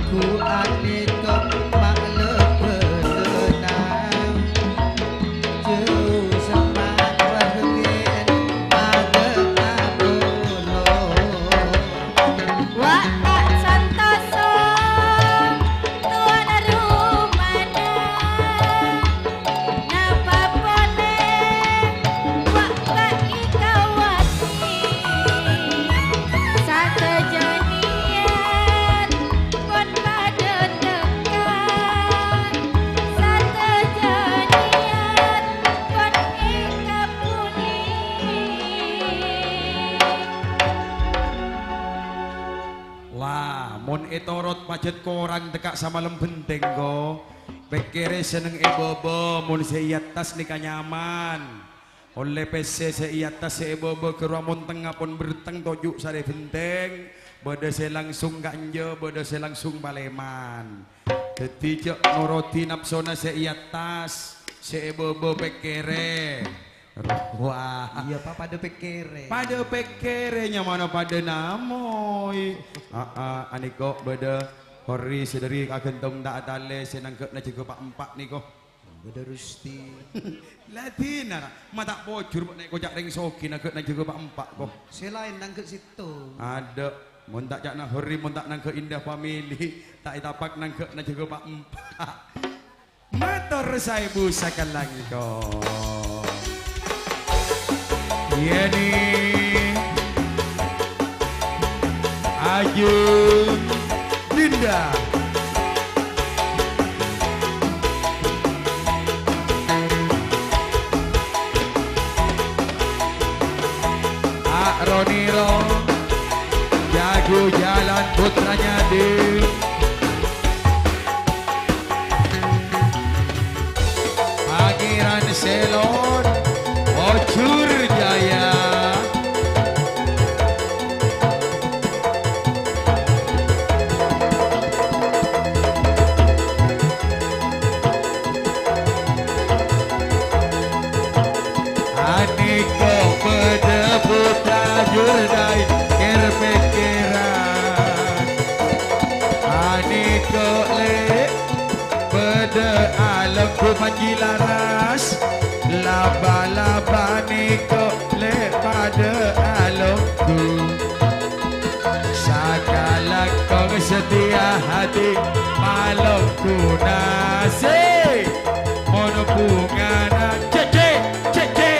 Ku andika ma'lebelana, jeu semmat wargen pada apolo. Wa' ta' santoso, tuan rumana. Napa polè wa' bâi kawati? Sadhâjâ niat pon padhâ teka, sadhâjâ niat pon èkabuli. Lah, mon ètorot pajhât korang teka' samalem bhenteng, ko. Pèkkèrè senneng è bâbâ, mon sè è attas nèka nyaman. Ollè pèssè sè è attas sè è bâbâ ghâruwa mon tengnga pon berteng toju' sarè bhenteng, bâdâ sè langsung ka'enjâ, bâdâ sè langsung palèman. Dhâddhi jhâ' norodhi napsona sè è attas, sè è bâbâ pèkkèrè. Rowa. Iyâ, Pa', padâ pèkkèrè. Padâ pèkkèrè, nyamana padâ namoy. Aa, anèko bâdâ Horri sè dhâri Kagentong ta' atalè sè nangghâ'na jâgâ pa'-empa' nèko. Bâdâ Rusti. La dina, ra. Ma' ta' pojhur bâ'na èkoca' rèng soghi nangghâ'na jâgâ pa'-empa', ko. Sè laèn nangghâ' sèttong. Adâ', mon ta' ca'na Horri, mon ta' nangghâ' Indah Family, ta' ètapak nangghâ'na jâgâ pa'-empa'. Mator saèbu sakalangkong. Yeni Ajeng Dinda. A'roniro, jago jalan putranya di. Pangeran Selon, Ojur Jaya. Anèko bâdâ putra jurdai kèr-pèkkèran. Anèko lè' bâdâ alongghu panji laras. Laba-laba nèko lè' padâ alongghu. Sakalangkong setia hati malongghu nasib. Mon bhungana cècè, cècè.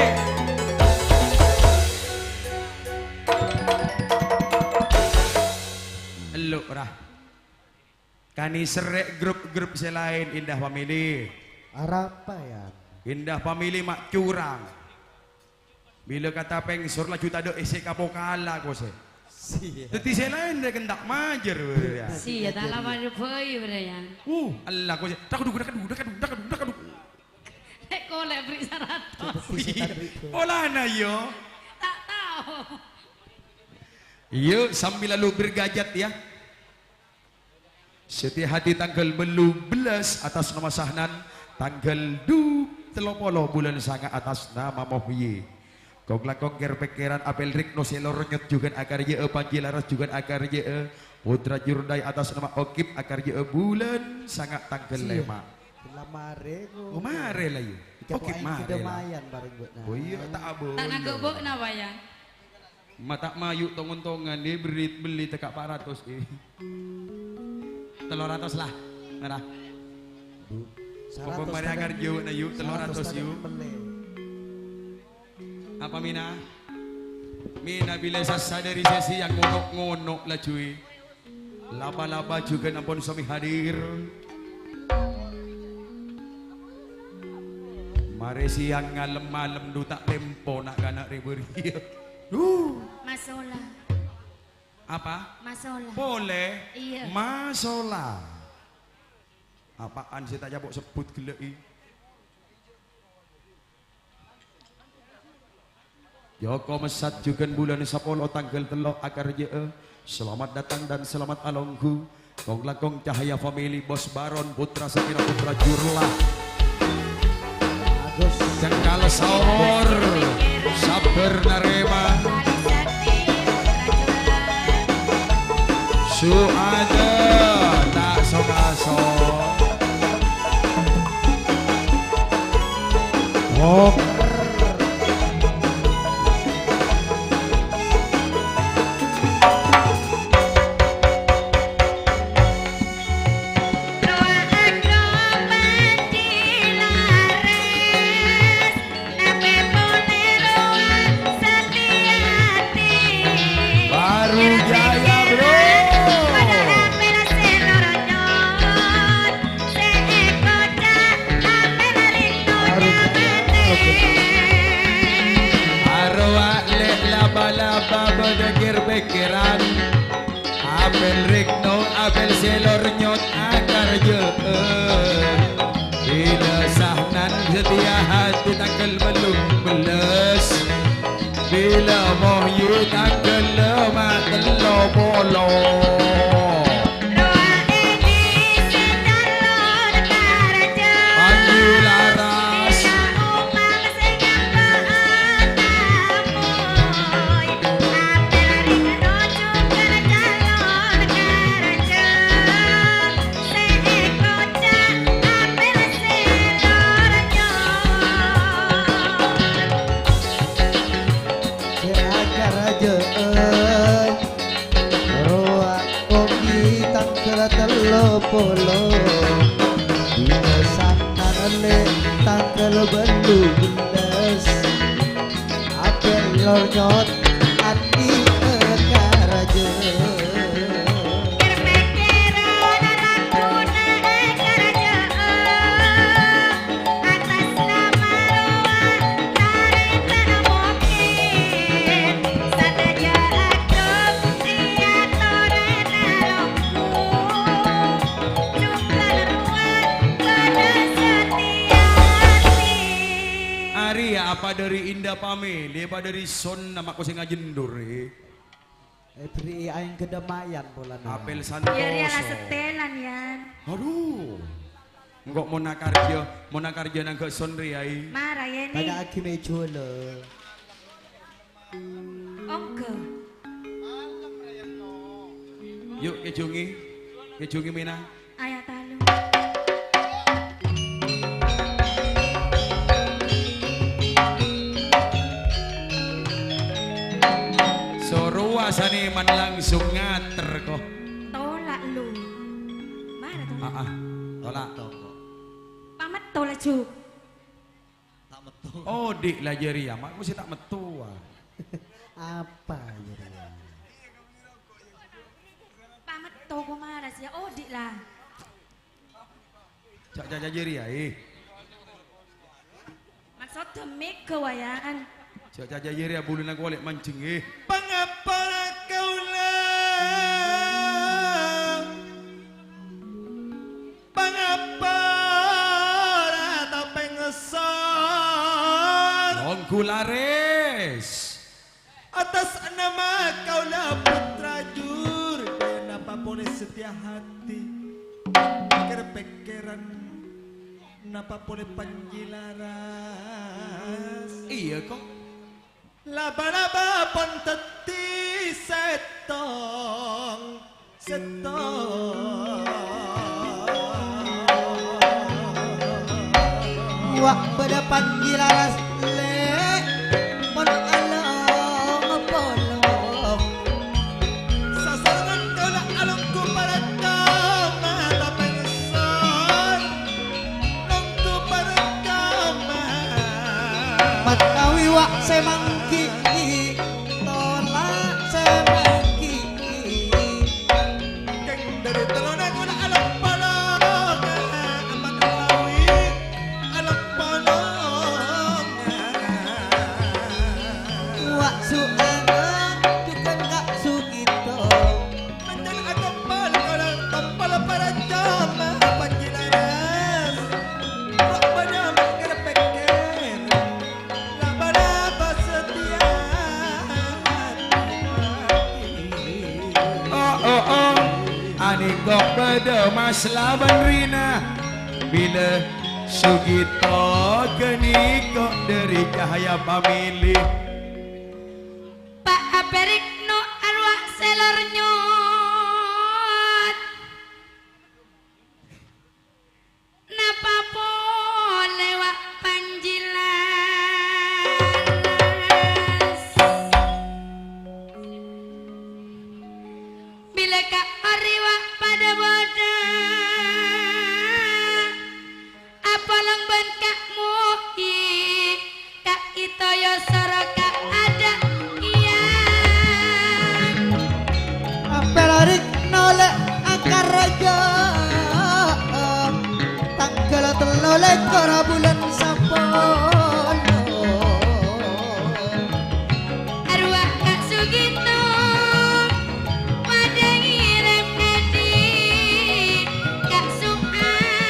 Ello', ra. Kani serrè' grup-grup sè laèn, Indah Family. Arapa, Yan? Indah Family ma' curang. Bilâ kata pèngsor laju tadâ' èssè kapokala, kosè. Siya. Dhâddhi sè laèn rèken ta' majâr, bârâ, ya. Siya, ta' lawan bhâi, bârâ, ya. Uh, Allah, kosè. Dakaduk, dakaduk, dakaduk, dakaduk, dakaduk. Lè' kolè' bri' saratos. Polana, yo. Ta' tao. Iyâ, sambil lalu bergajat, ya. Setia Hadi tanggal bellu bellas atas nama Sahnan, tanggal du-, tello polo bulan sanga atas nama Muhyi. Kong-langkong kèr-pèkkèran Apel Rikno sè lornyot jhughân akarjâ'â, Panji Laras jhughân akarjâ'â, Putra Jurdai atas nama Okip akarjâ'â bulan sanga tanggal Siya. lèma'. Gella marè, Oh, marè la, yu. Okip marè la. Mayan bareng bâ'na. Oh, iyâ, ta' abâ. Ta' nangghâ' bâ'na, Wayan. Ma' ta' mayu' tong-ontongan, è, berri' belli tekka' pa' ratos, è. Tello ratos, la. Ngara. Bu, Pokok saratos mari tadâ', angar jauh na, yu, tello ratos, saratos tadâ' yu. Pelle. Apa, Mina? Mina bilâ sassa dâri sè sèyang ngono'-ngono' laju, è. Lapa-lapa jhughân ampon sami hadir. Marè sèyang ngalem-malem du ta' tempo na'-kana' rè-bâriyâ. Duh. Masola. Apa? Masola. Polè? Iyâ. Masola. Apaan sè ta' capo' sebbhut ghellâ', è? Joko Messat jhughân bulân sapolo tanggal tello' akarjâ'â. Selamat datang dan selamat alongghu. Kong-langkong Cahaya Family, Bos Baron, Putra Sakira, Putra Jurlah. Bagus. Cengkal saomor, sabbhâr narèma. Su'ada, ta' Bilâ Sahnan Setia Hati tangghâl bâllung bellâs. Bilâ Mohyi tangghâl ma' tello polo. Rowa edi sè calon karaja. Panyu laras. Bilâ umam sè nyamba'a tamoy. Apel ring rojo ka calon karaja. Sè èkoca' apel sè lorjor. Sè akaraja'an rowa kopi tangghâl tello polo. Dina Sahnan lè tangghâl bâllu bellâs. Apel lorjor andi' karaja. Kèr-pèkkèran ragguna karaja. Atas nama rowa tarètan mungkin. Sadhâjâ agung iyâ torè nalonggu. Jhughân rowa padâ satèya ati. Arèya apa dâri Indah Pamèlè, apa dâri Son, nama ko sè ngajendor, è? Èbherri'i aèng ghâdhâmayan polana. Apel Santoso. Yâ, rèya la setelan, Yan. Adhu. Engko' mon akarja, mon akarja nangghâ' Son rèya, è. Mara, yâ, ni. Padâ'aghi mè' jhuwâlâ. Ongghâ. Yu', kèjhungi. Kèjhungi mèna. Ayat talu. Soro asane man langsung ngater, ko. Tolak, lu. Mara, tolak. Ah, ah. Tolak. Pametto laju. Ta' metto. Odi' la jârèya, ma' mesti ta' metto, ah. Apa jârèya? Pametto ko mara sè odi' la. Ca'-caca jârèya, eh. Maksodda mèghâ, Wayan. Ca'-caca jârèya buluna kole' manjeng, eh. Pangapora kaula? Pangapora tapèngsor? Longghu lares. Atas nama kaula putra jur, kaya napa pole setia hati, pikir-pikiran napa pole panji laras. Iya, kok. Laba-laba pon tetti settong. Settong. Wa' bâdâ panji laras, Lè', mon along polong. Sasarengan kaula alongghu parcoma tapèngsor. Nonto parcoma. Manawi wa' sè manggi, tolak sè manggi. Kèng dhâri tellona kaula along-polongan, manawi along-polongan. Wa' su'ana jhughân Ka' Sugito. Pancèn akompol kaula, kompol parcoma panji laras. Wa' bâdâ mèkkèr-pèkkèr, laba-laba satèya. Oh, oh, oh. Anèko bâdâ Mas laban Rina. Bilâ Sugito ghânèko dhâri Cahaya Family. Pa' abhârikno arowa' sè lor nyot. Napa polè wa' panji laras? Bilâ ka' orèwa' padâ bâdâ. Apolong bân Ka' Mu'i, Ka' Itoyo soro Ka' Ada, iyâ. Apel arik nolè akaraja, tangghâl tello lèkor bulân sapolo. Arowa' Ka' Sugito, padâ ngèrèm adi, Ka' Su'an.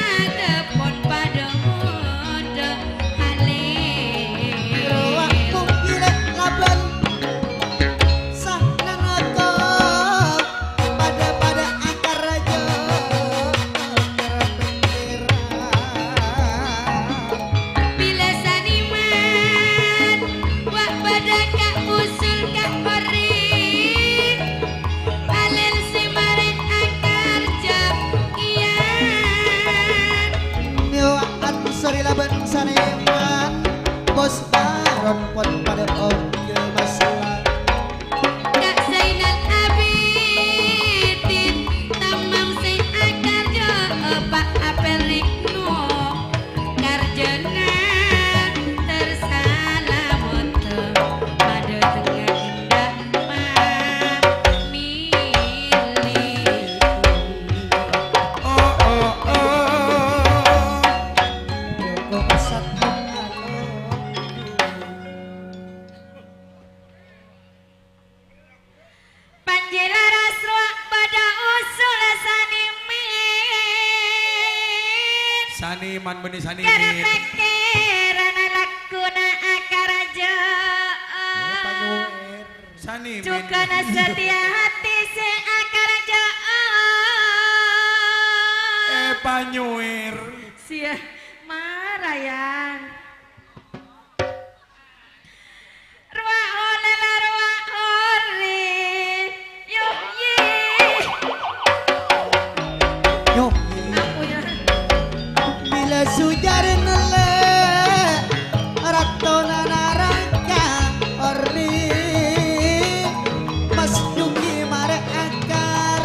Saniman bânnè sanimen. Kèra-pèkkèran lagghuna akarajâ'ân. Sanimen. Jhughân satèya atè sè akarajâ'ân. Èpanyowèr. Siya, mara, Yan. Rowa olè la rowa orèng. Yoh, yè. Yoh. Ampon, ya. Bilâ sojarèna lè', ratona naraka orèng, mas dhunggi marè akar.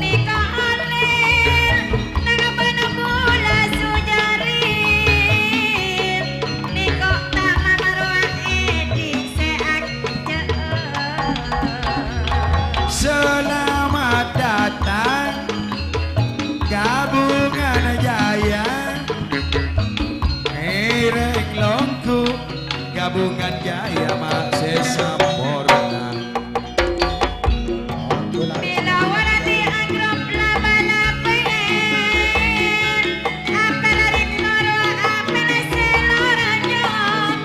Nèko ollè nang bân bulâ sojarè. Nèko tamang rowa èdhi' sè ajjhâ'ân. Selamat datang, Gabungan Jaya. Ngèrèng longghu, Gabungan Jaya ma' sè samporna. Bilâ wârâ di agrop la-bâlâ pèn, apèl rèng noro apèl sè loranyong.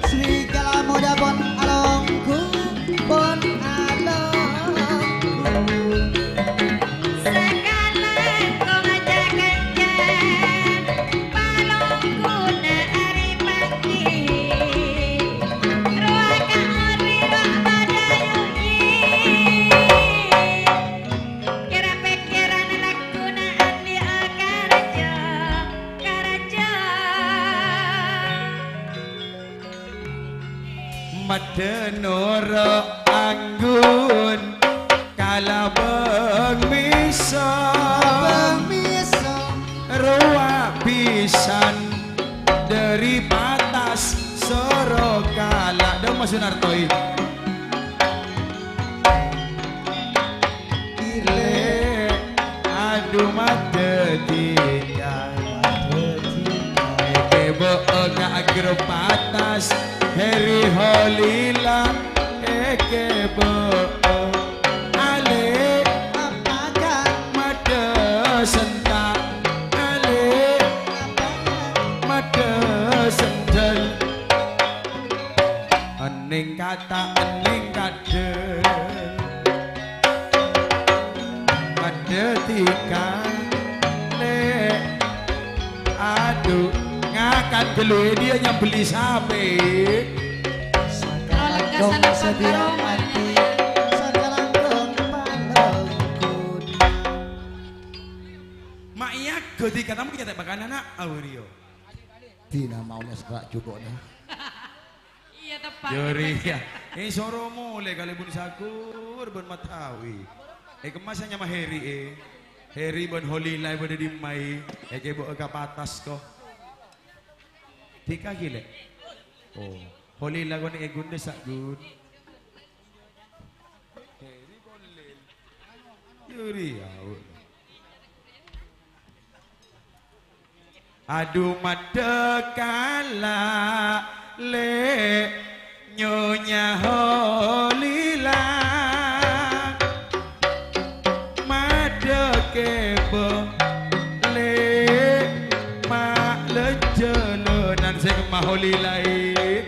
Serigala muda pon alongghu, pon alongghu. Sakalangkong ja-kanjâ, palongguna arè paghi. Rowa ka orèng rowa padâ yuyi. Kèra-pèkkèran lagghuna andi' akarajâ, karajâ. Maddhâ noro' anggun kalabâng mèso. Kalabâng mèso. Rowa bhisan dhâri patas soro kala'. Dâ' Mas Sunarto, i. Ilè, adu maddhâ dhika. Èkèbâ'â ka agrop patas, Heri Holila èkèbâ'â. Alè, maddhâ sènta'. Alè, maddhâ sèndhâl. Ènèng kata, ènèng kadhâ. Maddhâ dhika, Lè'. Adu, ngakan ghâllu è dhiyâ nyambelli sapè. Sakalangkong sadhâjâ atè, sakalangkong panongkon. Ma' èyâ ghâdhi ka tamoy kèya ta' bâkal ana', awariyo. Dina maonya sera' juko'na. Iyâ, teppa'na. Jârèya. Èsoro molè kalèbun Sakur bân Matawi. È, kemma sè nyama Heri, è. Heri bân Holila bâdâ dimma'i? Èkèbâ'â ka patas, ko. Dhika ghi', Lè'. Oh, Holila konè' è ghun dâ' sa' ghun. Heri bân Lil. Jârèya. Adu maddhâ kala', Lè', Nyonya Holila. Maddhâ kèbâ, Lè', ma' lajâlânan sè kemma Holila, è.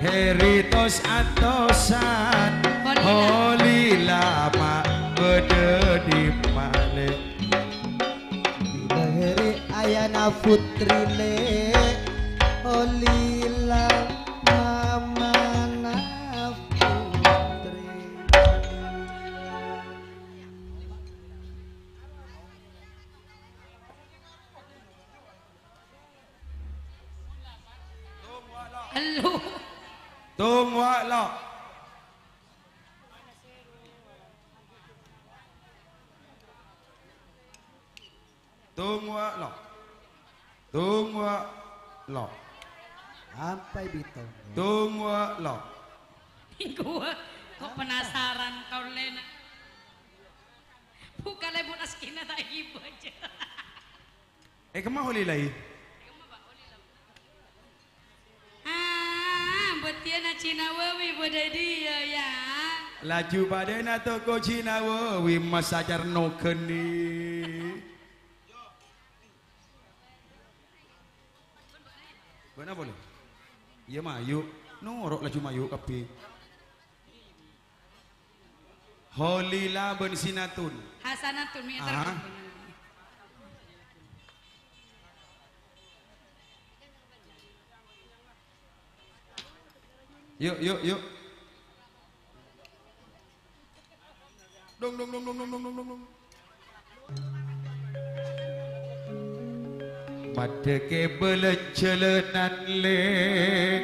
Heri tos-antosan, Holila. Holila ma' bâdâ dimma, Lè'? Bilâ Heri ayana putri, Lè', Holila mamana putri. Elu. Tunggu, lo. Tunggu, lo. Tunggu, lo. Ampai bitong. Tunggu, lo. Gua kok penasaran kaulena. Bukan lewat askina tak ibu aja. Eh, kemma Holila, i? Ah, bâtiyâ na Cina Wawi bâdâ è dhiyâ, ya. Laju padâna toko jinawa, wi masacar nogâni. Bâ'na polè? Iyâ, mayu. Noro' laju mayu kabbhi. Holila bân Sinatun. Hasanatun, mi' Ah. terkabun. Yuk, yuk, yuk. Dong, dong, dong, dong. Maddhâ kèbâ jhâlânan, Lè'.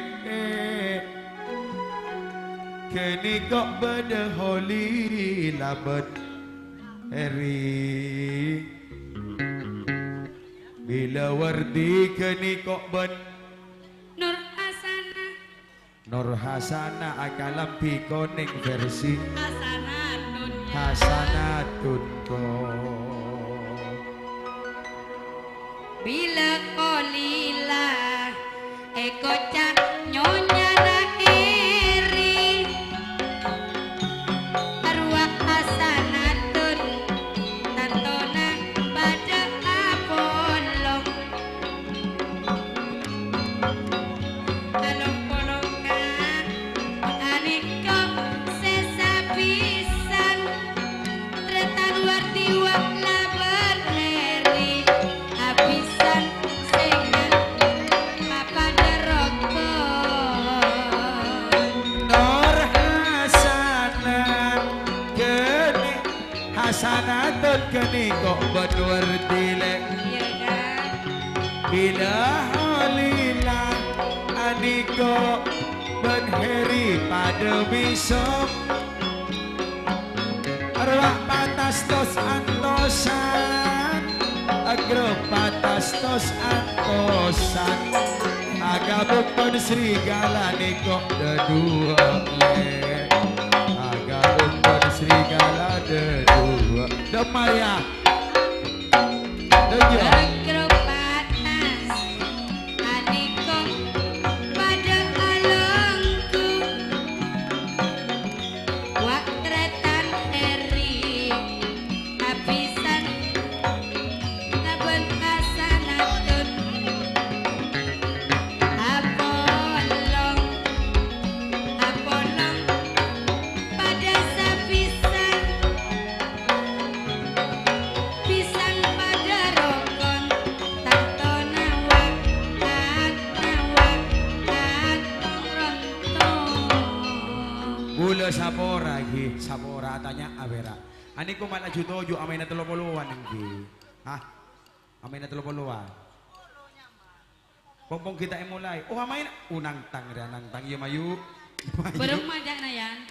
Ghâniko bâdâ Holila bân Heri. Bilâ Wardi ghâniko bân Nur Hasanah. Nur Hasanah akalambhi konèng versi Hasanatun, ya. Hasanatun, ko. Bilâ Holila èkoca' nyonyana Heri, arwah Hasanatun tantona padâ apolong. Along-polongan anèka sè sabisân, Tretan Wardi wa' la bârri' abisân sè padâ rokon. Nur Hasanah ghânè Hasanatun ghâniko bân Wardi, Lè'. Iyâ, Kak. Bilâ Holila aniko bân Heri padâ bisa. Arwah patastos antosan, agro patastos antosan. Agabung bân serigala niko dhâduwâ, Lè'. Agabung bân serigala dhâduwâ. Dâ' Maria. Dâ' Jua. Agro patas, aniko padâ alonggu. Wa' Tretan Heri, abisân Labân Hasanatun, apolong, apolong padâ sabisân, bisân padâ rokon, tantona wa', tantona wa', tantong rontong. Bulâ sapora, ghi, sapora, atanya'a pèra'. Aniko ma' laju toju' amaèna tello polowan, èngghi. Hah? Amaèna tello polowan. Pong-pong ghi' ta' èmolaè. Oh, amaèna. Oh, nangtang rèya, nangtang. Iyâ, mayu. Mayu. Bârâmma ca'na, Yan?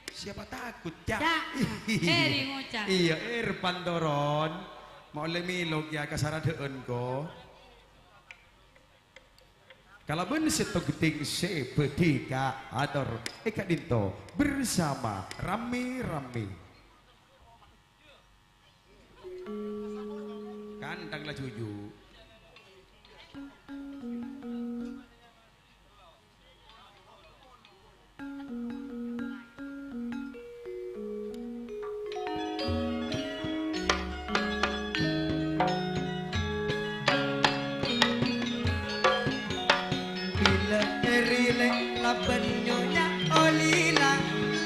Siapa takut, Cak? Cak. Eri ngoca'. Iyâ, er pantoron. Ma' ollè mèlo kèya kasaradhâ'ân, ko. Kalabân sèttong ghedhing sè bhâdhi kaator è ka'dinto bersama rame-rame. Kantang la juju. Bilâ rilè' labân Nyonya Olila,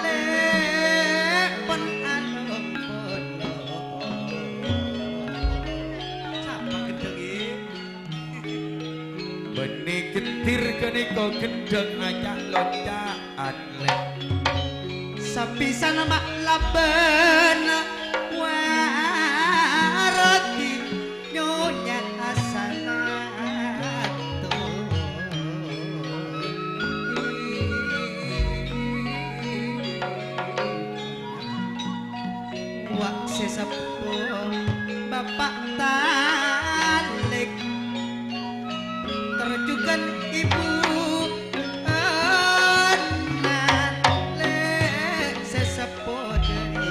lè' pon along-polong. Sapa gendheng, è? Bânnè ghândir ghânèka gendheng aca'-loca'an, lè'. Sapisana ma' labân warati Nyonya Hasanatun. Wa' sè seppo Bapa' Talèk, tor jhughân Ibu Enna, lè' sè seppo dhâri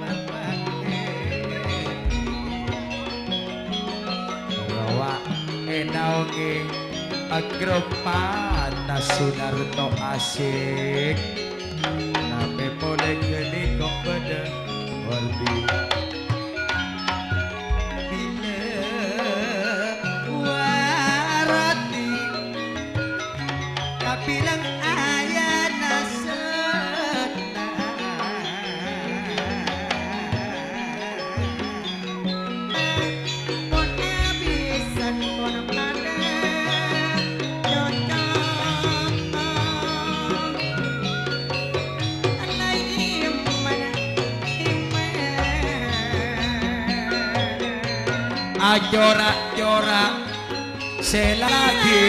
Bapa' Eri. Rowa ènaongè agrok patas Sunarto asik. Tapè polè ghâ-, Acora'-cora' sè lagi.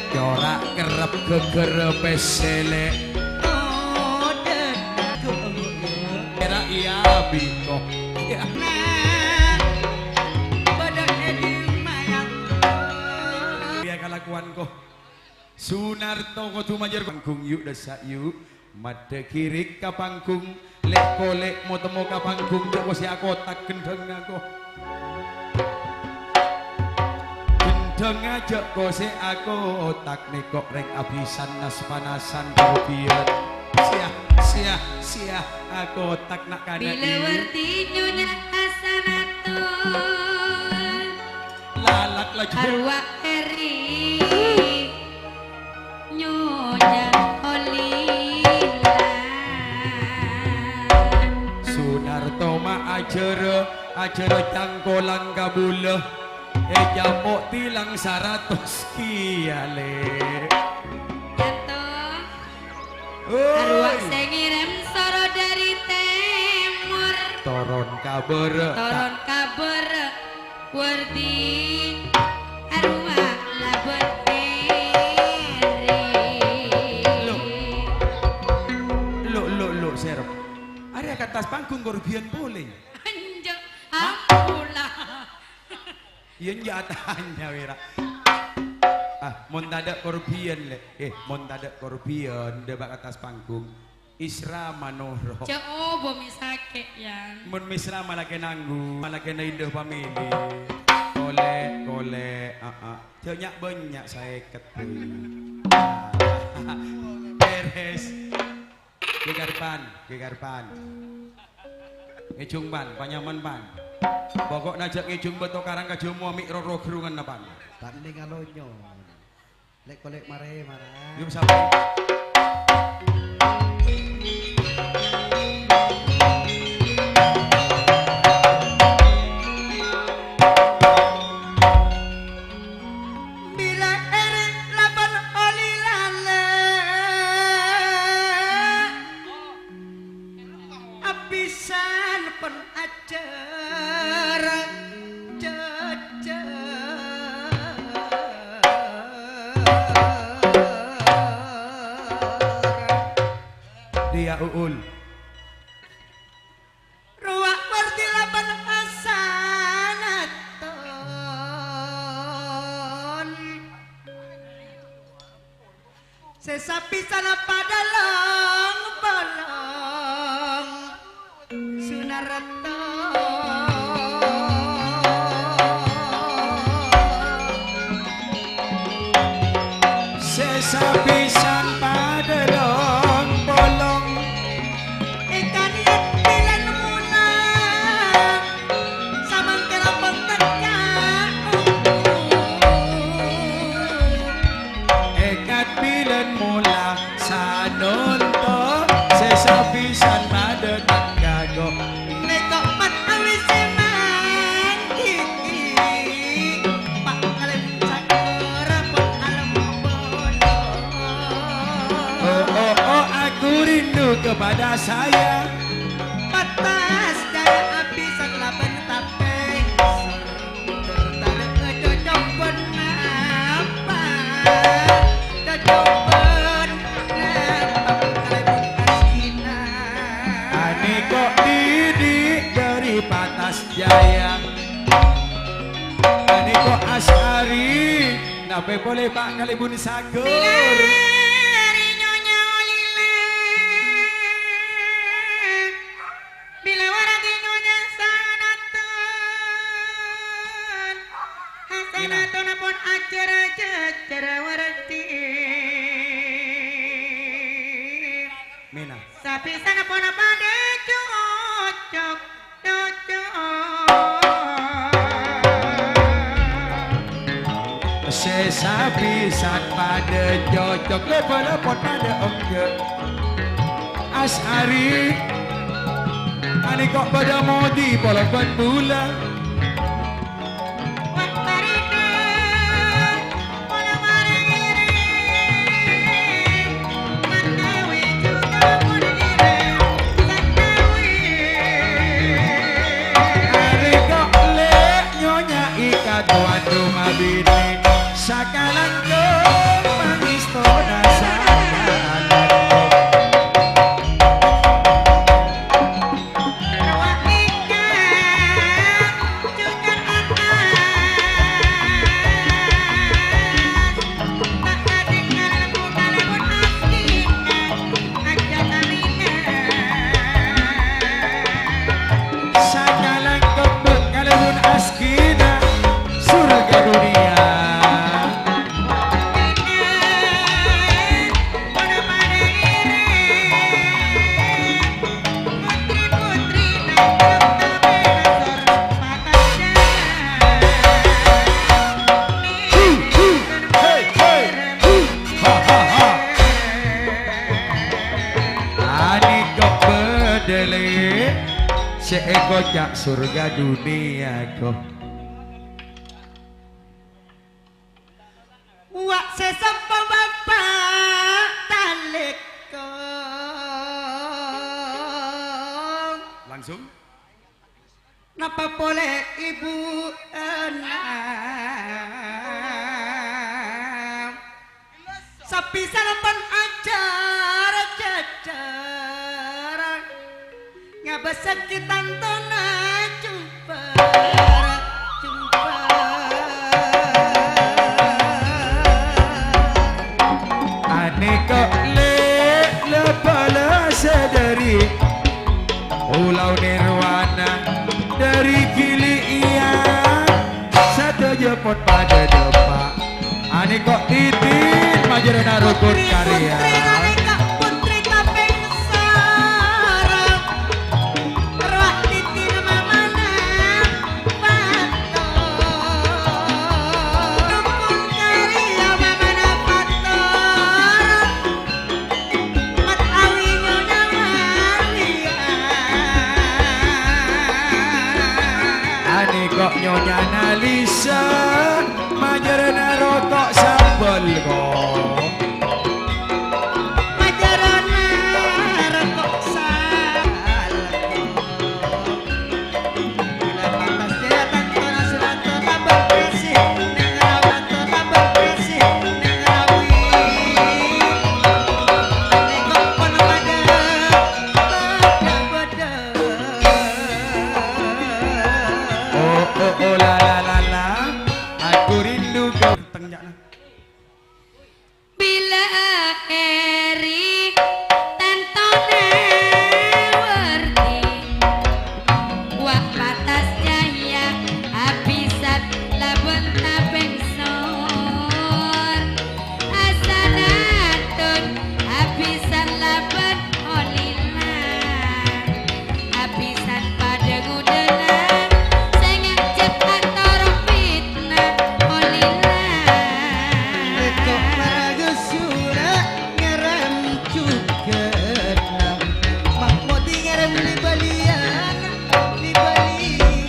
Cora' kerrep geger pèssè, Lè'. Era iya, biko. Iya. Iya, kalakowan, ko. Sunarto kodhu majâr panggung, yu', dâssa', yu'. Maddhâ ghirik ka panggung, lè'-kolè' mo-temmo ka panggung, jhâ' ko sè akotak ghendhângnga, ko. Ghendhângnga jhâ' ko sè akotak, nèko' rèng abhisan nas-panasan, korbhiyân. Siah, siah, siah, akotak na'-kana' Bilâ ini. Werdi Nyonya Hasanatul. Lalak laju. Arwah Eri Nyonya Olila. Sunarto ma' ajârâ, ajârâ cangkolang kabulâ. Ècapo' tilang saratos kèya, Lè'. Jatuh. Woi. Arwah sè ngèrèm soro dâri tèmor. Toron kabârâ. Toron kabârâ. Werdi arwah labân èrèng. Lo'. Lo', lo', lo', Sèrep. Arèya ka attas panggung korbhiyân polè. Enjâ', ampura. Iyâ, enjâ' atanya, wèra. Ah, mon tadâ' korbhiyân, Lè'. Eh, mon tadâ' korbhiyân, dâpa' ka attas panggung. Isra manoro. Jhâ' obo mè' sakè', Yan. Mon mèsra malakè nanggu, malakèna Indo Family. Kolè', kolè', a-a. Jhâ' nya'-bânnya' saèket, boy. Bherres. Ghi karèpan, ghi karèpan. Ngèjhung, Pan, panyaman, Pan. Poko'na jhâ' ngèjhung bâto karang ka jhâmowa mè' roro gerrunganna, Pan. Ta' ennèng alonyo. Lè'-kolè' marè, mara. Yuk, sampai. Bilâ èrèng labân oli lalè', abhisan pon ajâr jhâjhâr. Dia Uul. Rowa werdi labân asanaton. Sè sapisana padâ long-polong. Sunarto. Sè sapisan padâ long-polong. Èkaniat bilân mula, samangkèn ampon tekka. Èkat bilân mula, sanonto, sè sapisan padâ tekka, ko. Nèko' pat awis sè manggi, Pa' Kalèbun Sakur pon alem bodo. Oh, oh, oh, aku rindu kepada saya. Pattas Jaya abhisan labân tapè. Tertarik ke cocok pon napa? Cocok pon napa? Kalèbun Asina. Anèko' didik dâri Pattas Jaya. Anèko' Asy'ari, napè polè Pa' Kalèbun Sakur. Bilâ èrèng Nyonya Olila, bilâ wardi Nyonya Sanatun, Hasanatun pon ajâr jhâjhâr wardi. Mèna. Sapisan pon padâ cocok, cocok. Sè sapisan padâ cocok, lè-, bâlâ pon padâ ongghâ. Asy'ari, anèko' padâ modi polong bân bulâ. Wah, tarèka, pola marè ngèrèng, mata wèju Sakalangkong pangèstona sakalangkong. Sakalangkong, Bu, kalabun Asgina, surga dunia. Anèko bâdâ lè' sè èkoca' surga dunia, ko. Wa' sè seppo bapa' talèko. Langsung. Napa polè ibu enna'? Sapisan pon ajhâr-jhâjhâr. Ngabâssaghi tantona jhumper-jhumper. Anèko lè' la-bâlâ sè dâri Pulau Nirwana, dâri Gili Iyân, sadhâjâ pon padâ dâpa'. Anèko Titin, majârâna rokon karya. Putri nalèka putri kapèng soro, rowa Titin mamana pator. Rokon karya mamana pator. Mat awi Nyonya Maria. Anèko Nyonya Nalisa, majârâna roko' sambel, ko. Majârâna roko' sambel, ko. Oh, oh, oh, la, la, la, la. Aku rindu kau. Bilâ èrèng tantona wârdhi, wa' patas cahya abhisat labân tapèngsor, asanatun abhisat labân olila. Abhisan padâ ngudâna, sè ngajhâp atoro' pitna, olila. Èko maraga sura' ngèrèm jhughâna, Mahmudi ngèrèm li-bâliyân, li-bâliyân.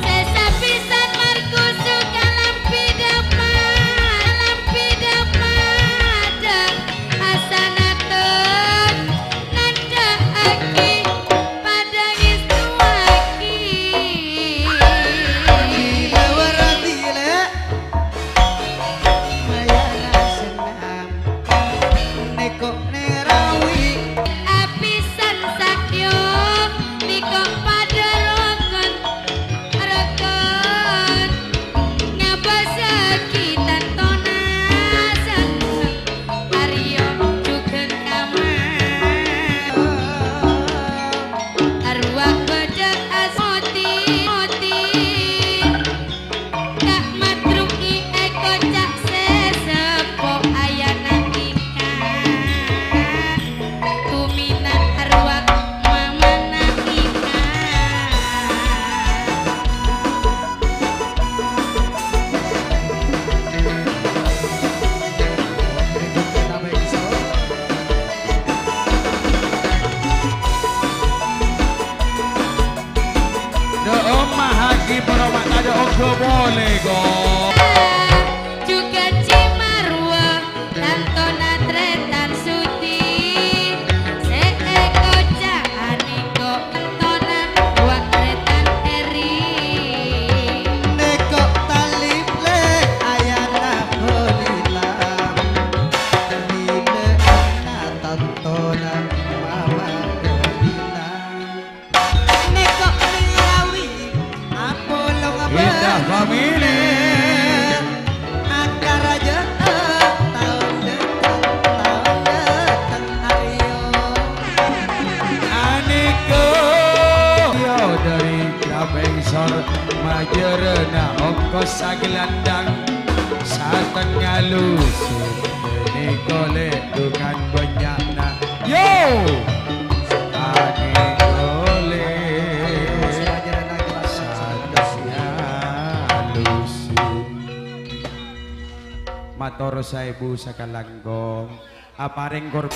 Sè sapisan markusu kalambi dâpa', kalambi dâpa', asanatun nandhâ'aghi padâ ngèstowaghi. Warati, Lè'. Mayana sennang. Neko nerawi. Apisan sakyo, niko padha rokon, rokon. Ngabasagi tantona senneng, aryo jugan kamar. Arwah bada asmoti, moti. Ka' madru'i e koca' sè seppo ayana ika. Tumina arwah mamana ika. Dâ' omma Haji Poro ma' tadâ' ongghâ polè, ko. Jugan Cimarwa, tantona Tretan Sudi, sè èkoca' aniko tantona wa' Tretan Eri. Abeng sor majârâna ongkos sagelandang, satengnga lusu, bânnè kolè dukan bânnya'na. Yo! Anè kolè satengnga lusu. Mator saèbu sakalangkong. Aparèng kor-,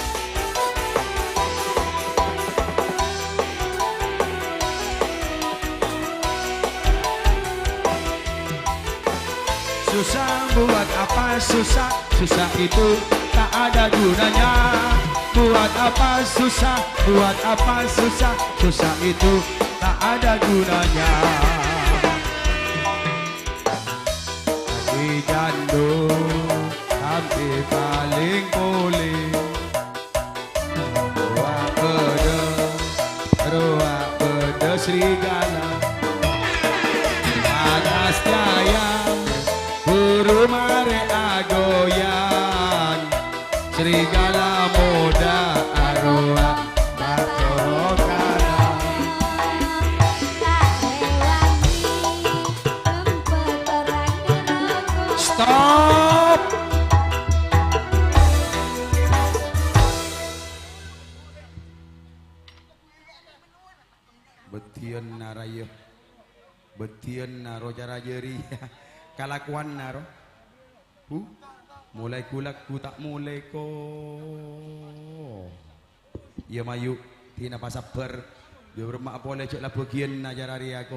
Susah, buat apa susah? Susah itu tak ada gunanya. Buat apa susah? Buat apa susah? Susah itu tak ada gunanya. Di jandhu sampè' palèng polè. Rowa bâdâ, rowa bâdâ serigala. Panas jaya, buru marè agoyan. Serigala moda arowa matorokana. Stop. Bâdhiyân naraya. Bâdhiyân naro cara jârèya. Kalakowanna ro. Bu, molaè ghu-lagghu ta' molè, ko. Iyâ, mayu, dina pasabbhâr. Iyâ, bârâmma'a polè jhâ' la bâgiyân acara rèya, ko.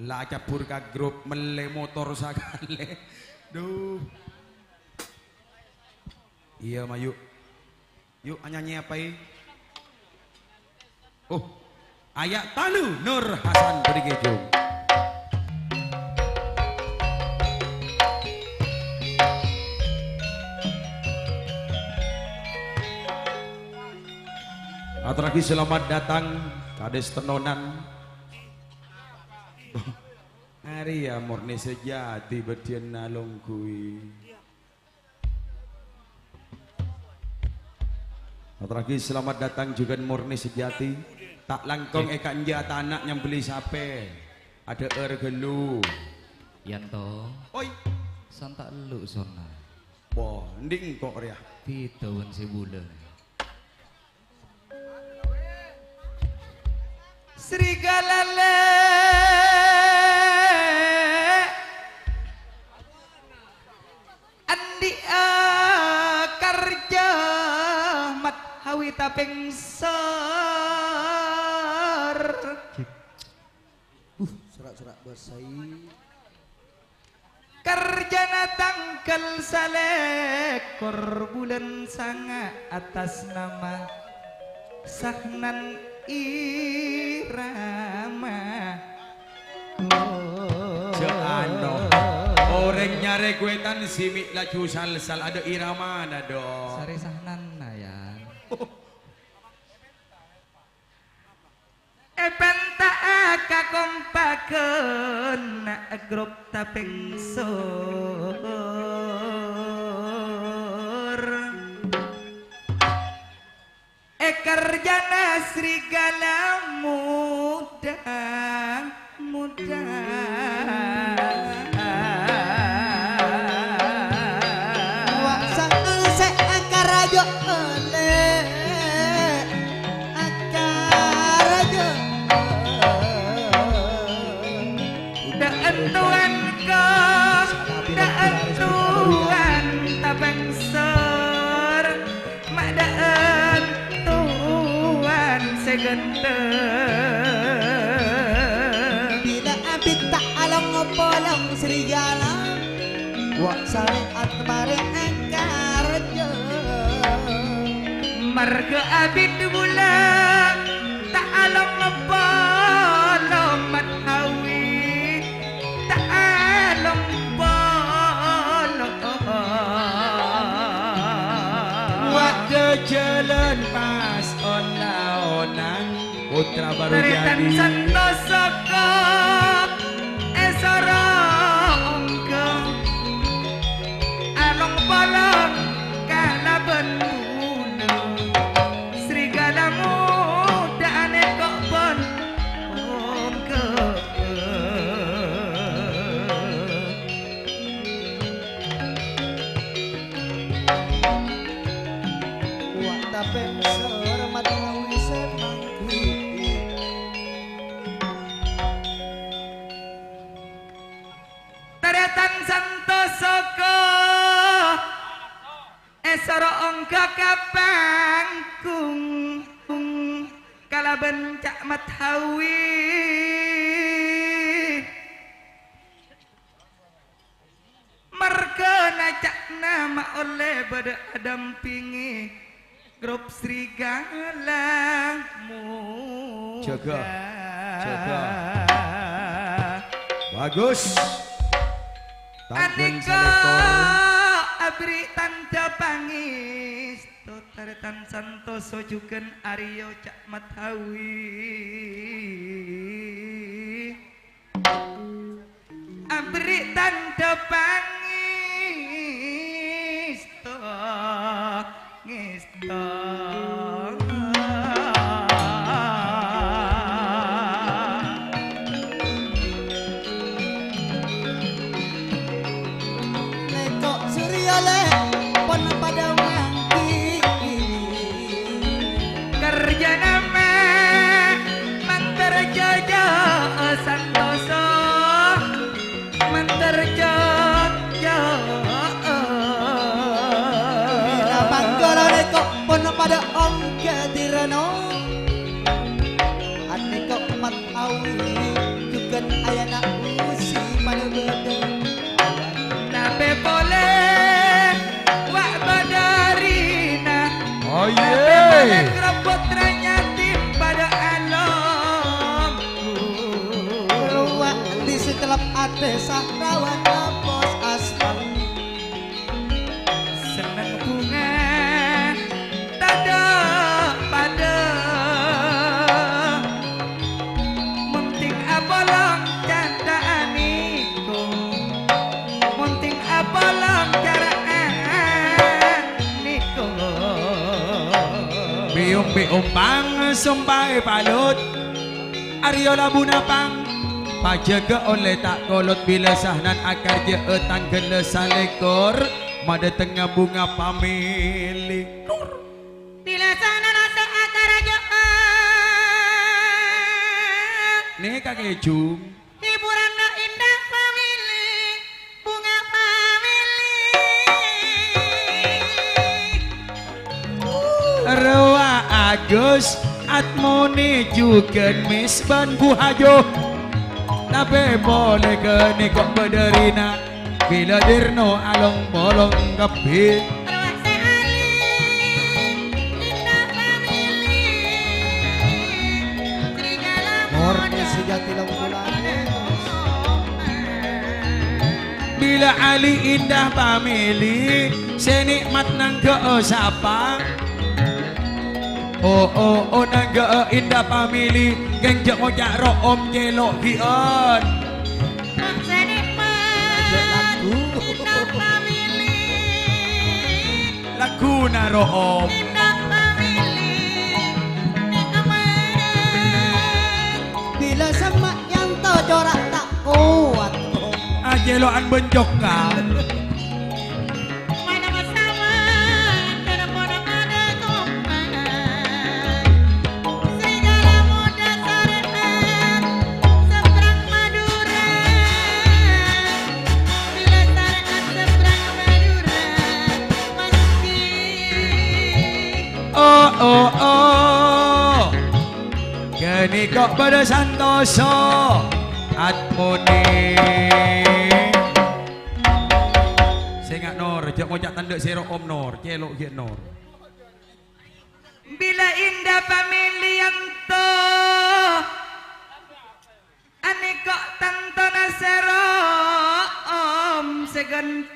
La acabbhur ka grup, mellè motor sakalè. Duh. Iyâ, mayu. Yu, anyanyè apa, è? Oh, Aya' Talu Nur Hasan bâdâ è kèjhung. Atorraghi selamat datang, kadhis tennonan. Arèya morni sejati bâdhiyânna longghuwi. Atorraghi selamat datang jhughân morni sejati. Ta' langkong èka'enja' tana' nyambelli sapè. Adhâ'âr ghâllu. Yanto. Oi. Santa' ellu' sonna. Wah, endi' engko' rèya? Bhidhâ bân sè bulâ. Serigala lè', andi'â karja mat hawi tapèngsor. Uh, sera'-sera' bâsai. Karjana tangghâl salèkor bulân sanga' atas nama Sahnan Irama. Jhâ' ano, orèng nyarè kuètan simi laju sal-sal adâ' iramana, dong. Sari Sahnanna, ya. Èpènta'a kakompaghân grup tapèngsor. Èkarjana serigala muda. Muda. Wa' sangel sè akarajo' lè', akarajo'. Dâ'en tuwan ko, dâ'en tuwan tapèngsor. Ma' dâ'en tuwan sè ghânteng. Bilâ abit ta' along-polong serigala, wa' sarè'at marè akaraja. Marghâ abit bulâ ta' along-polong mat hawi. Ta' along-polong. Wa' jhâjhâlân pas on-laonan. Putra Baru Tarètan Jadi. Santosa ka èsoro ongghâ. Along-polong kalabân bulâ. Serigala muda anèko' pon ongghâ. Adampingi grup serigala muda. Jaga, jaga. Bagus. Tangghâl Aneka salekor. Abri tandhâ pangèsto, tarètan santosa jhughân Aryo Cak Mathawi. Abri tandhâ pangèsto, ngèsto. Lèko' Surya lè' pon padâ mangghi. Kerjana ma' mandhâr jhâjhâ santosa, mandhâr jhâjhâ. Dina pangghâlâ lèko' pon padâ ongghâ dirana. Anèko' mat Awi, jhughân ayana usi padâ bâdâ. Tapè polè wa' bâdâ rina. Oh, tapè iyâ. Polè krebut ranyadi padâ alom. Rowa di sekelep atè sahrawan apos aspal. Senneng bhunga tadâ' padâ. Monting apolong cara anèko. Monting apolong cara anèko. Bium-bium pang sompaè palut. Aryo labuna pang, pajâgâ ollè ta' kolot bilâ sahnan akarjâ'â tangghâl salèkor, madâtengnga bhunga pamèlè. Bilâ sahnan ta' akarjâ'â. Nèka kèjung. Hiburanna indah pamèlè. Bhunga pamèlè. Rowa Agus, Atmoni jhughân Misban Bu Hajo. Tapè polè ghânèko bâdâ rina, bilâ dirno along-polong kabbhi. Rowa sè alè, indah pamèlè. Murni sejati lengkulan. Bilâ alè indah pamèlè, sè nè'mat nangghâ'â sapa? Oh, oh, oh, nangghâ'â indah pamèlè, kèng jhâ' ngoca' ro'om cèlo' ghi'ân. Sè nè'mat indah pamèlè. Lagguna ro'om. Indah pamèlè, nè'mat. Bilâ semma' nyanto cora' ta' kowat. Acèlo'an bân cokka'. Manawa sawan, dârâ ponakanna kompak. Serigala Muda Sare'at, seberang Madura. Bilâ Sare'at seberang Madura, mesti. Oh, oh, oh. Ghânèka padâ santosa, Atmoni. Sènga', Nor, jhâ' ngoca' tandhâ sè ro'om, Nor. Cèlo' ghi', Nor. Bilâ indah pamèlè yanto. Anèko' tantona sè ro'om sè ghântheng.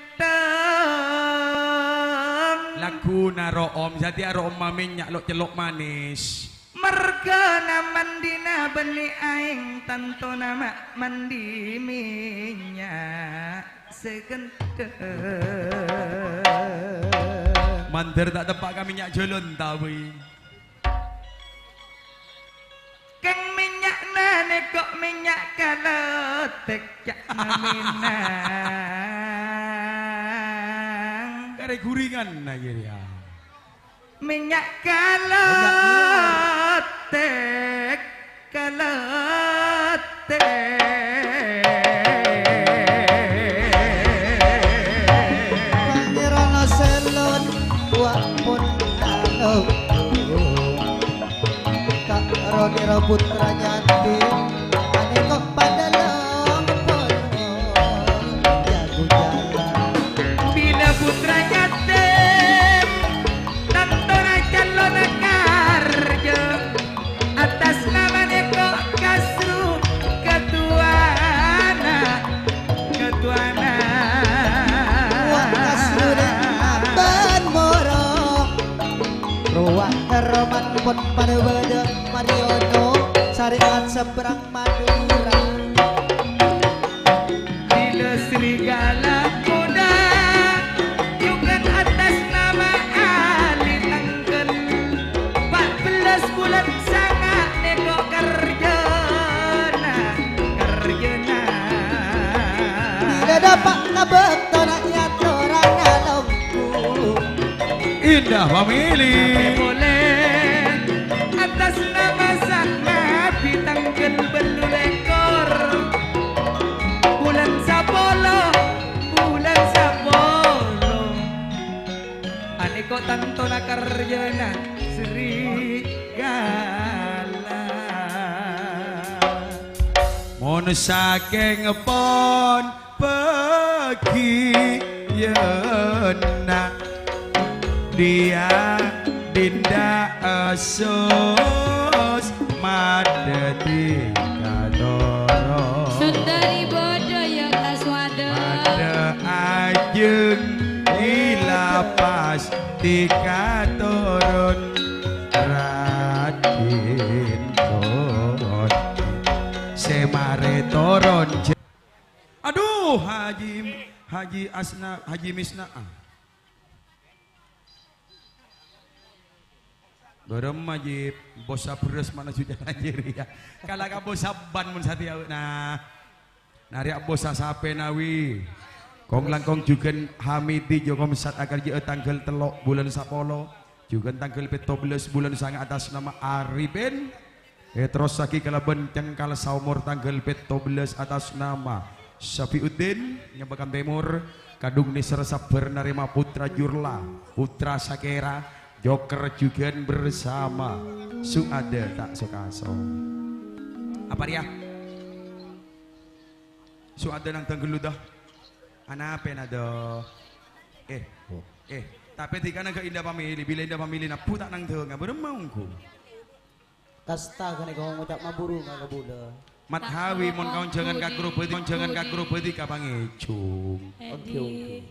Lagguna ro'om, satèya ro'om mamènnya' lo'-cello' manis. Marghâna mandhina bânnè aèng tantona ma' mandhi mènnya' sè ghântheng. Mandhâr ta' teppa' ka mènnya' jhâlân, ta, bâi? Kèng mènnya'na nèko' mènnya' kalotèk ca'na Minang. Karè ghuringanna jârèya. Mènnya' kalotèk, kalotèk. Pangèranna selon wa pon anu. Ta' ro-nèro putra nyadhi, anèko' padâ long-polong, jago jalan. Bilâ putra nyadhi, Pon padâ bâdâ Mariono, Sare'at seberang Madura. Dila serigala muda, jhughân atas nama Ali Tangghâl. Empat belas bulân sanga' nèko kerjana, kerjana. Dila dâpa' ka bâktona èyatorana longgu. Indah Family. Polè atas nama Sang Nabi tangghâl bâllu lèkor bulân sapolo, bulân sapolo. Anèko tantona karjana serigala. Mon sakèng pon bâgiyânna Diya Dinda Asus madâ dhika toron. Sundari Bodo ya, Taswada. Madâ ajeng dilapas dhika toron. Raden Tondi sè marè toron. Aduh, Haji, Haji Asna, Haji Misna. Ah. Bârâmma, Ji, bossa bherrâs mana juta jârèya. Kala ka bossa ban mon satèya, nah. Narè' bossa sapè nawi. Kong-langkong jhughân Hamidi Jokomsat akarjâ'â tangghâl tello' bulân sapolo. Jhughân tangghâl pètto bellâs bulân sanga' atas nama Arifin. Èterrossaghi kalabân cengkal saomor tangghâl pètto bellâs atas nama Safiuddin, Nyembakan Timur, kadhung nèser sabbhâr narèma putra jurla, putra sakèra, joker jhughân bersama Su'ada ta' so-kaso. Apa rèya? Su'ada nang tangghâl lu, dah. Anapèna, dah? Eh, eh, tapè dhika nangghâ' Indah Family, bilâ Indah Family nabbhu ta' nang dhângnga, bârâmma ongghu? Kasta ghânèka ngoca' maburu ka kabulâ. Mathawi mon kaonjhângan ka Grobadi, kaonjhângan ka Grobadi ka Pangèjung. Oke, oke.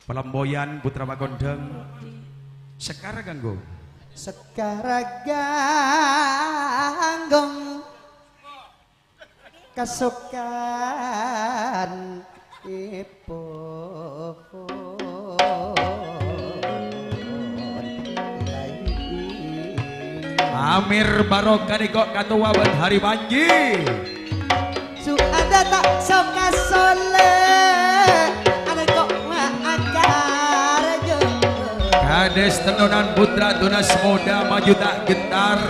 Palemboyan Putra Pakondhâng. Sekar Ganggung. Sekar Ganggung. Kasokan Amir Barokah nèko katowa bân Hari Panji. Su'ada ta' soka solè, anèko ma' akar jâ. Kadès tennonan putra tunas moda maju ta' gentar,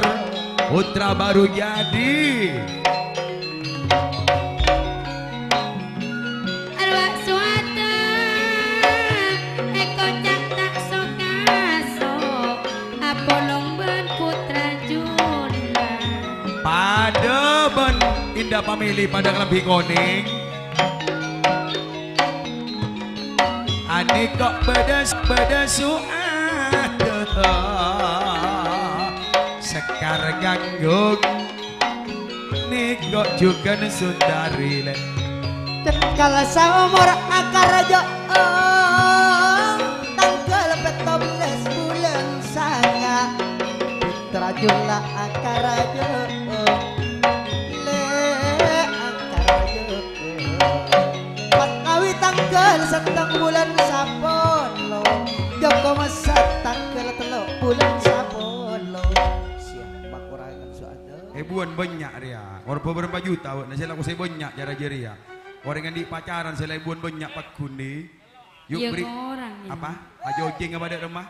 putra baru jadi. Arwah Suwata, èkoca' ta' so-kaso, apolong bân Putra Juna. Padâ bân Indah Family padâ kalambhi konèng. Anèko bâdâ, bâdâ Suwata. Sekar Ganggung. Nèko jhughân Sundari, lè'. Cengkal saomor akar jâ', tangghâl pètto bellâs bulân sanga'. Putra jula akar jâ', lè', akar jâ'. Pakawi tangghâl sèttong bulân sapolo. Jokomsat tangghâl tello' bulân sapolo. Siap, makorangan soal. Èbuwân bânnya' rèya. Orba bârâmpa juta bâ'na sè lako sè bânnya' cara jârèya. Orèng andi' pacaran sè la èbuwân bânnya' pagghun, dhi. Yu', iyâ, bri-, korang, yâ. Apa? Ajojeng apa dâ' remma?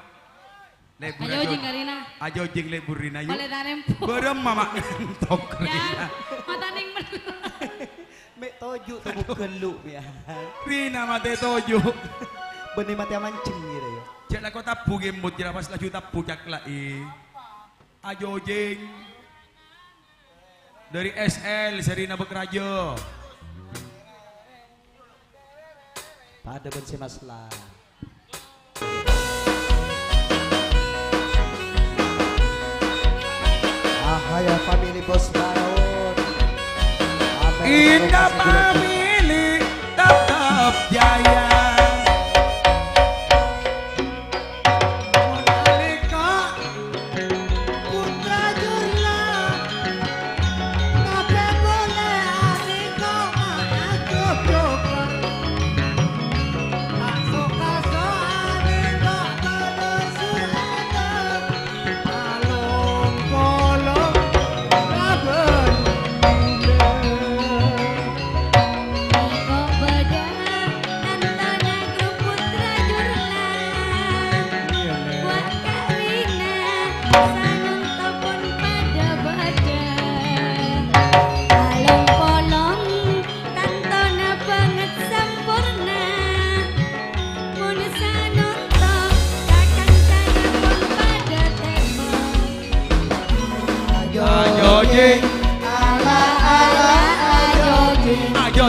Lebur ajojeng, ajoj-, Karina. Ajojeng lebur, Rina, yu'. Palè tarempo. Bârâmma ma' ngantok, yâ, Rina. Mata nèng merlu. Mè' toju' to bughellu', yâ. Rina matè toju'. Bânnè matè amancèng, yâ, yâ. Jâ' lako tabbhu kemmot, jâ' pas laju tabbhu cakla'è. Ajojeng. Dâri S L, Serina Bekraja. Padâ bân sè masla. Ahaya family Bos Baron. Indah family tetep jaya. Nalika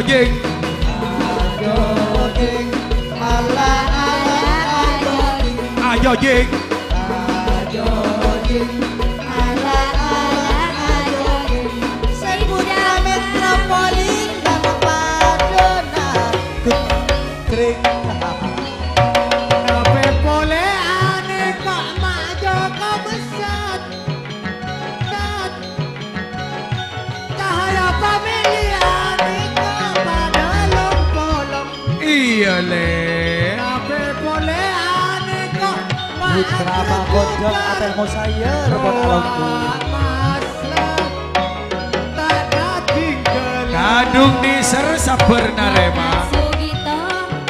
Jing. Ajo, Jing. Ala, ala, ajo, Jing. Ajo, Jing. Ajo, Jing. Ala, ala, ajo, Jing. Sing putra metropolitan padona. Kring. Kabeh pole ane kok mak Joko Mesat. Cahaya pamilya nèka padha long-polong. Iyâ, Lè'. Kabeh polè anèka Putra Makodhâ Atel Mosayèr pon alonggu. Kadhung nèser sabbhâr narèma. Sugito,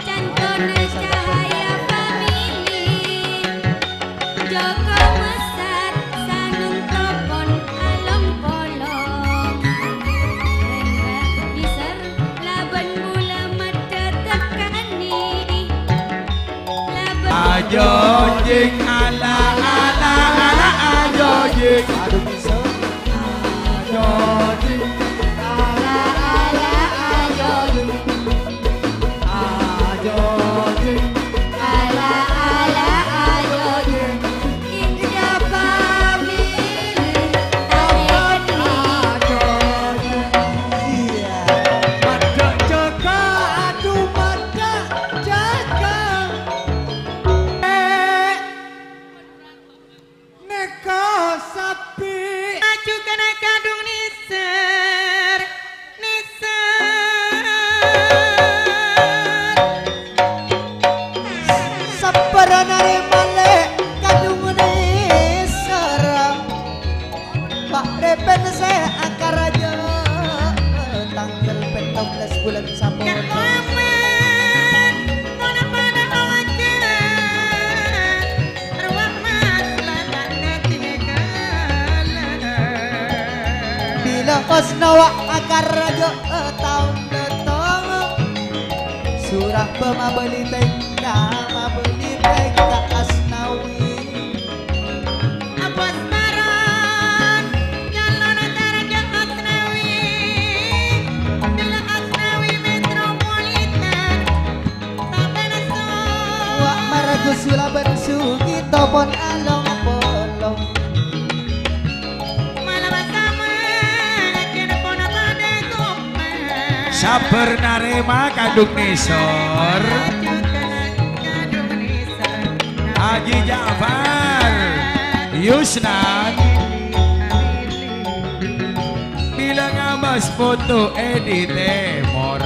cantona cahaya famili. Joko Mesat sanonto pon along-polong. Rèng rabiser labân bulâ maddhâ tekkanè. Labân Ajo jing ala, ala, ala, ajo jing. Aduh, bisa. Ajo jing ala, ala, ajo jing. Ajo jing, ala, ala, ajo jing. Inja pamili, ajo jing. Iya. Maddhâ jâgâ, aduh, maddhâ jâgâ. Eh. Nèka sabbhi. Maju kana kadhung nèser, nèser. Sabbhârâna rè malè kadhung nèser. Pak Repen sè akaraja tangghâl pètto bellâs bulân Saporana. Ka Muhammad, mon padâ awajanan. Rowa mas la ta' natinggalan. Bilâ Asnawi akaraja taon dâteng. Surah pamabâli tèngka, mabâli tèngka Asnawi. Apostaran, nyalon akaraja Asnawi. Bilâ Asnawi metropolitan. Wa' Margo Sulabân Sugito pon along-polong. Malawa sama, lakèna pon padâ kompa. Sabbhâr narèma kadhung nèsor. Haji Ja'far Yusnan. Bilâ ngabâs putu è dhi tèmor.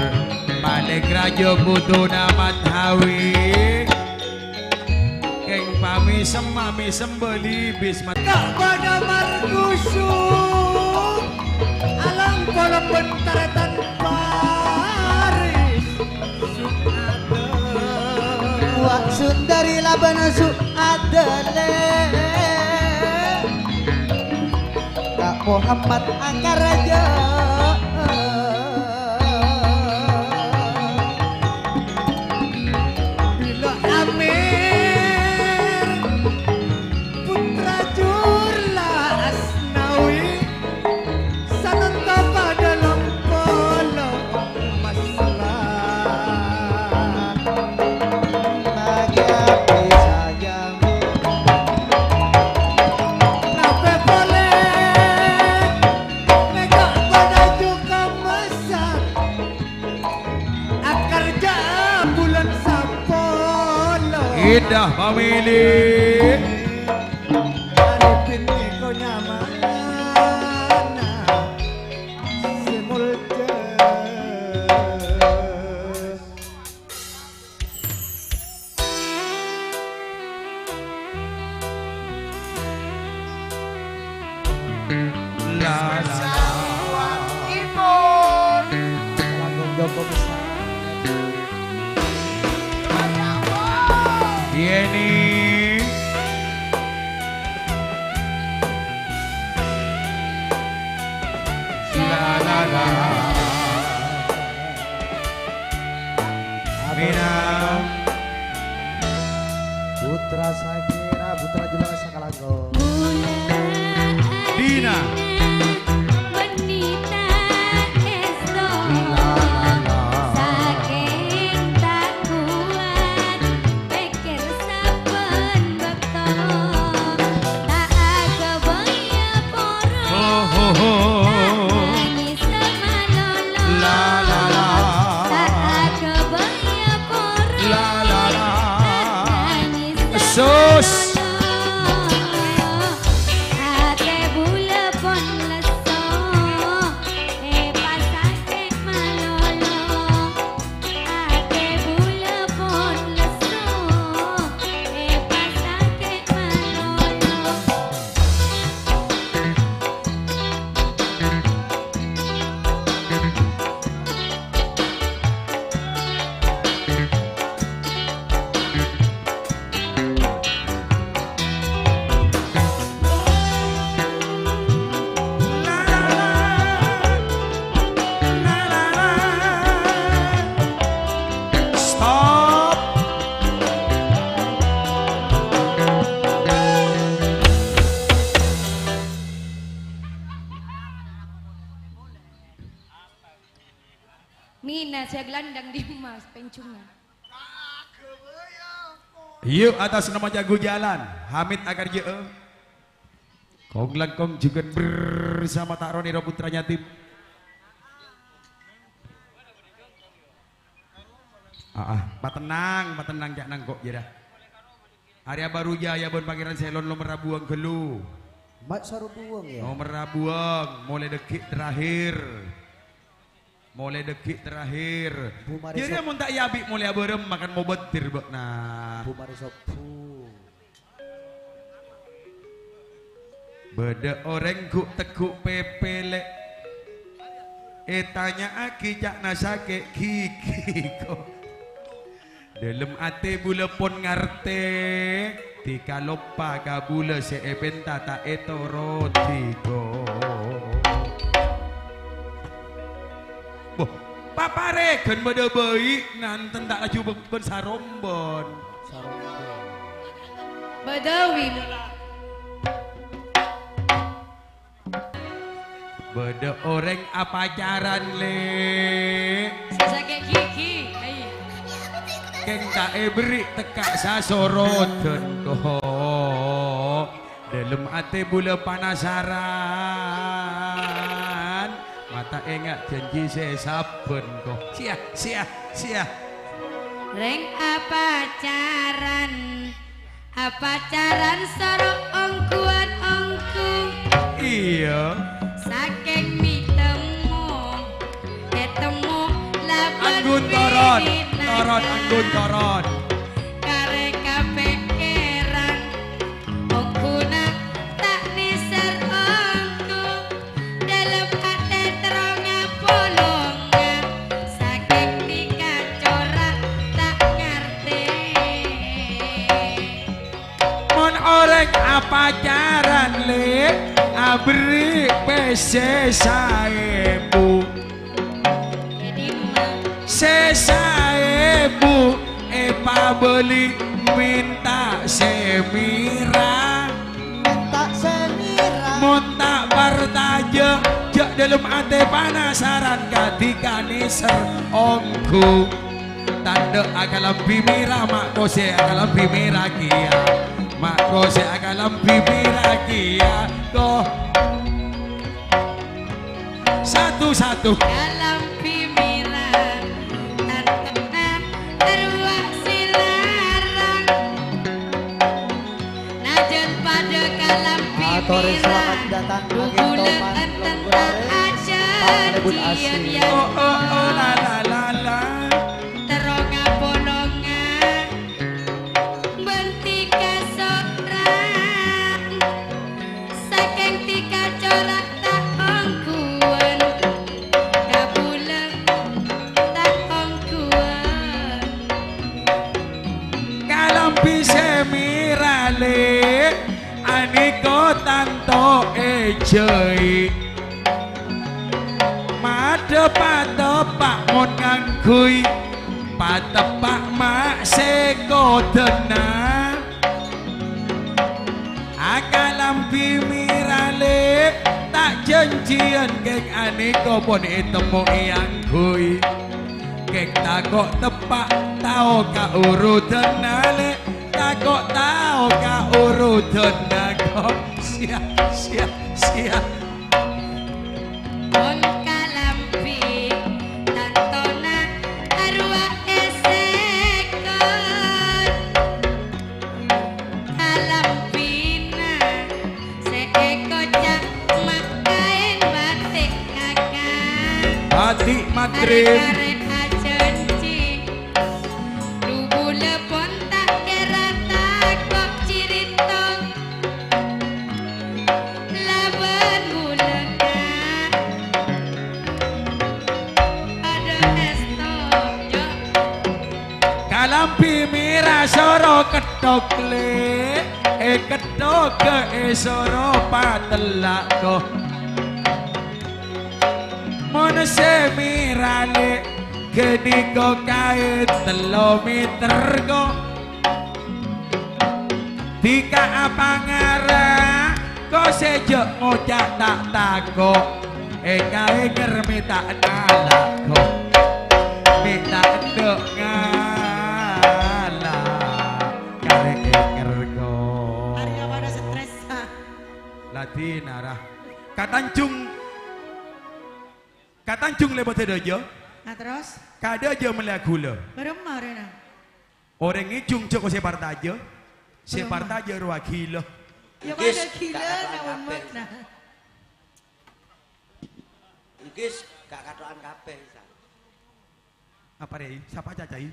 Palèng rajâ putuna Mathawi. Kèng pamèsem, mamèsem bâli bis mat-, Ka' padâ markusu. Alang polong bân tarètan Paris. Wa' Sundari labân Su'adale. Ka' Muhammad akaraja. Bilâ Amir, putra Jurla Asnawi, sanonto padâ long-polong masla. Nagyapi saja. Napa polè? Nèka padâ jhuko mesar. Akarjâ bulân sapolo. Indah pamili. Arifin nèko nyamana sè molja. La, la, la. Spesial buat Ipon. Tanggung jawab besar. Yeni. La, la, la. Mina. Putra Sakira, putra Julian Sakalanggo. Dina. La, la, la. Nina sè aglandhâng dimma, pèncungnga. Yu, atas nama jago jalan, Hamid akarjâ'â. Kong-langkong jhughân bersama Ta'roni Roputra Nyatim. Aa, patennang, patennang, ca'na engko' jârèya. Arèya bâru jâ, yâ, bân Pangèran Selon nomerra buwâng ghâllu. Ma' saro buwâng, yâ? Nomerra buwâng, molaè dhâggi' terakhir. Molaè dhâggi' terakhir. Bu Mari Jârèya Sob- mon ta' èabi' molaè abârâmma kan mobâdir bâ'na. Bu Mari Sobu. Bâdâ orèng ghu'-tegghu' pèpèlè'. Ètanya'aghi ca'na sakè' ghighi, ko. Dâlem atè bulâ pon ngartè, dhika loppa ka bulâ sè èpènta ta' ètorodi, ko. Boh, paparèghân bâdâ bâi, nganten ta' laju bân sarombân. Sarombân. Bâdâ wi. Bâdâ orèng apacaran, Lè'. Sè sakè' ghighi, ayo. Kèng ta' èberri' tekka' sasorodhân, ko. Dâlem atè bulâ panasaran, ma' ta' enga' jhânjhi sè sabbhân, ko. Siya, siya, siya. Rèng apacaran, apacaran soro ongghuwân ongghu. Iyâ. Sakèng mètemmo, ètemmo labân Anggun toron, toron, anggun toron. Karè kapèkkèran, ongghuna ta' nèser ongghu. Dâlem atè terro ngapolonga, sakèng dhika cora' ta' ngartè. Mon orèng apacaran, Lè', aberri' pèssè saèbu. Sè saèbu èpabâli mènta sè mèra. Mènta sè mèra. Mon ta' partajâ, jhâ' dâlem atè panasaran kadhi kanèser ongghu. Tandhâ akalambhi mèra, ma' kosè akalambhi mèra kèya. Ma' kosè akalambhi mèra kèya. Ko. Satu-satu. Kalambhi mèra, tantona arowa sè larang. Najân padâ kalambhi mèra, selamat datang, Agento Bulan Manlong Gurare, Pak Lebut Asih. Oh, oh, oh, la, la, la, la. Terro ngapolonga, bân dhika sora'. Sakèng dhika cora' ta' ongghuwân, kabulâ ta' ongghuwân. Kalambhi sè mèra, Lè', anèka tanto èjhâi. Madhâ pateppa' mon ngangghuy pateppa' ma' sè kodhâna. Akalambhi mèra, Lè', ta' jhânjhiyân kèng anèka pon ètemmo èangghuy. Kèng tako' teppa' tao ka urodhâna, Lè', tako' tao ka urodhâna, kok. Siya, siya, siya. Mon kalambhi tantona arowa èsèkot. Kalambhina sè èkoca' ma' kaèn batik kaka. Batik madrèm. Arè-arè ajhânjhi. Dubulâ pon ta' kèra tako' cèrèta. Labân bulâna padâ èsto, jo. Kalambhi mèra soro ketthok, Lè', è ketthok è soro patella', ko. Mon sè mèra, Lè', ghânèka kaèn tello mèter, ko. Dhika apangara, ko sè jhâ' ngoca' ta' tako', èkaènger mè' ta' nala', ko. Ka Tanjung, ka Tanjung lèbât sadhâjâ. Nah, terros? Ka dhâjâ mellèya ghulâ. Bârâmma orèngnga? Orèng ngèjhung jhâ' ko sè partajâ, sè Bârâmma? Partajâ rowa ghilâ. Ya, Engghi, padâ ghilâ, kakato'an na, kabeh, umat, nah. Engghi, kakato'an kabeh, San. Apa, Rèi? Sapa cacai?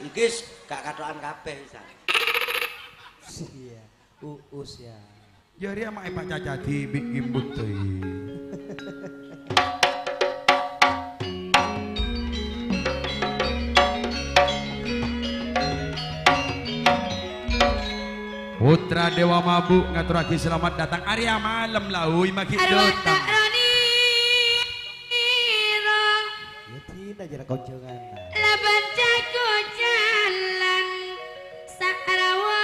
Engghi, kakato'an kabeh, San. Sia, uus, ya. Jârèya ma' èpacaca dhibi' ghimbut, toy. Putra Dewa Mabuk ngaturraghi selamat datang. Arèya malem, la, oy, maghi' Arwah dhâteng. Ta' roniro. Ya, dina jârèya konjhângan. Laban jago jalan sarawa.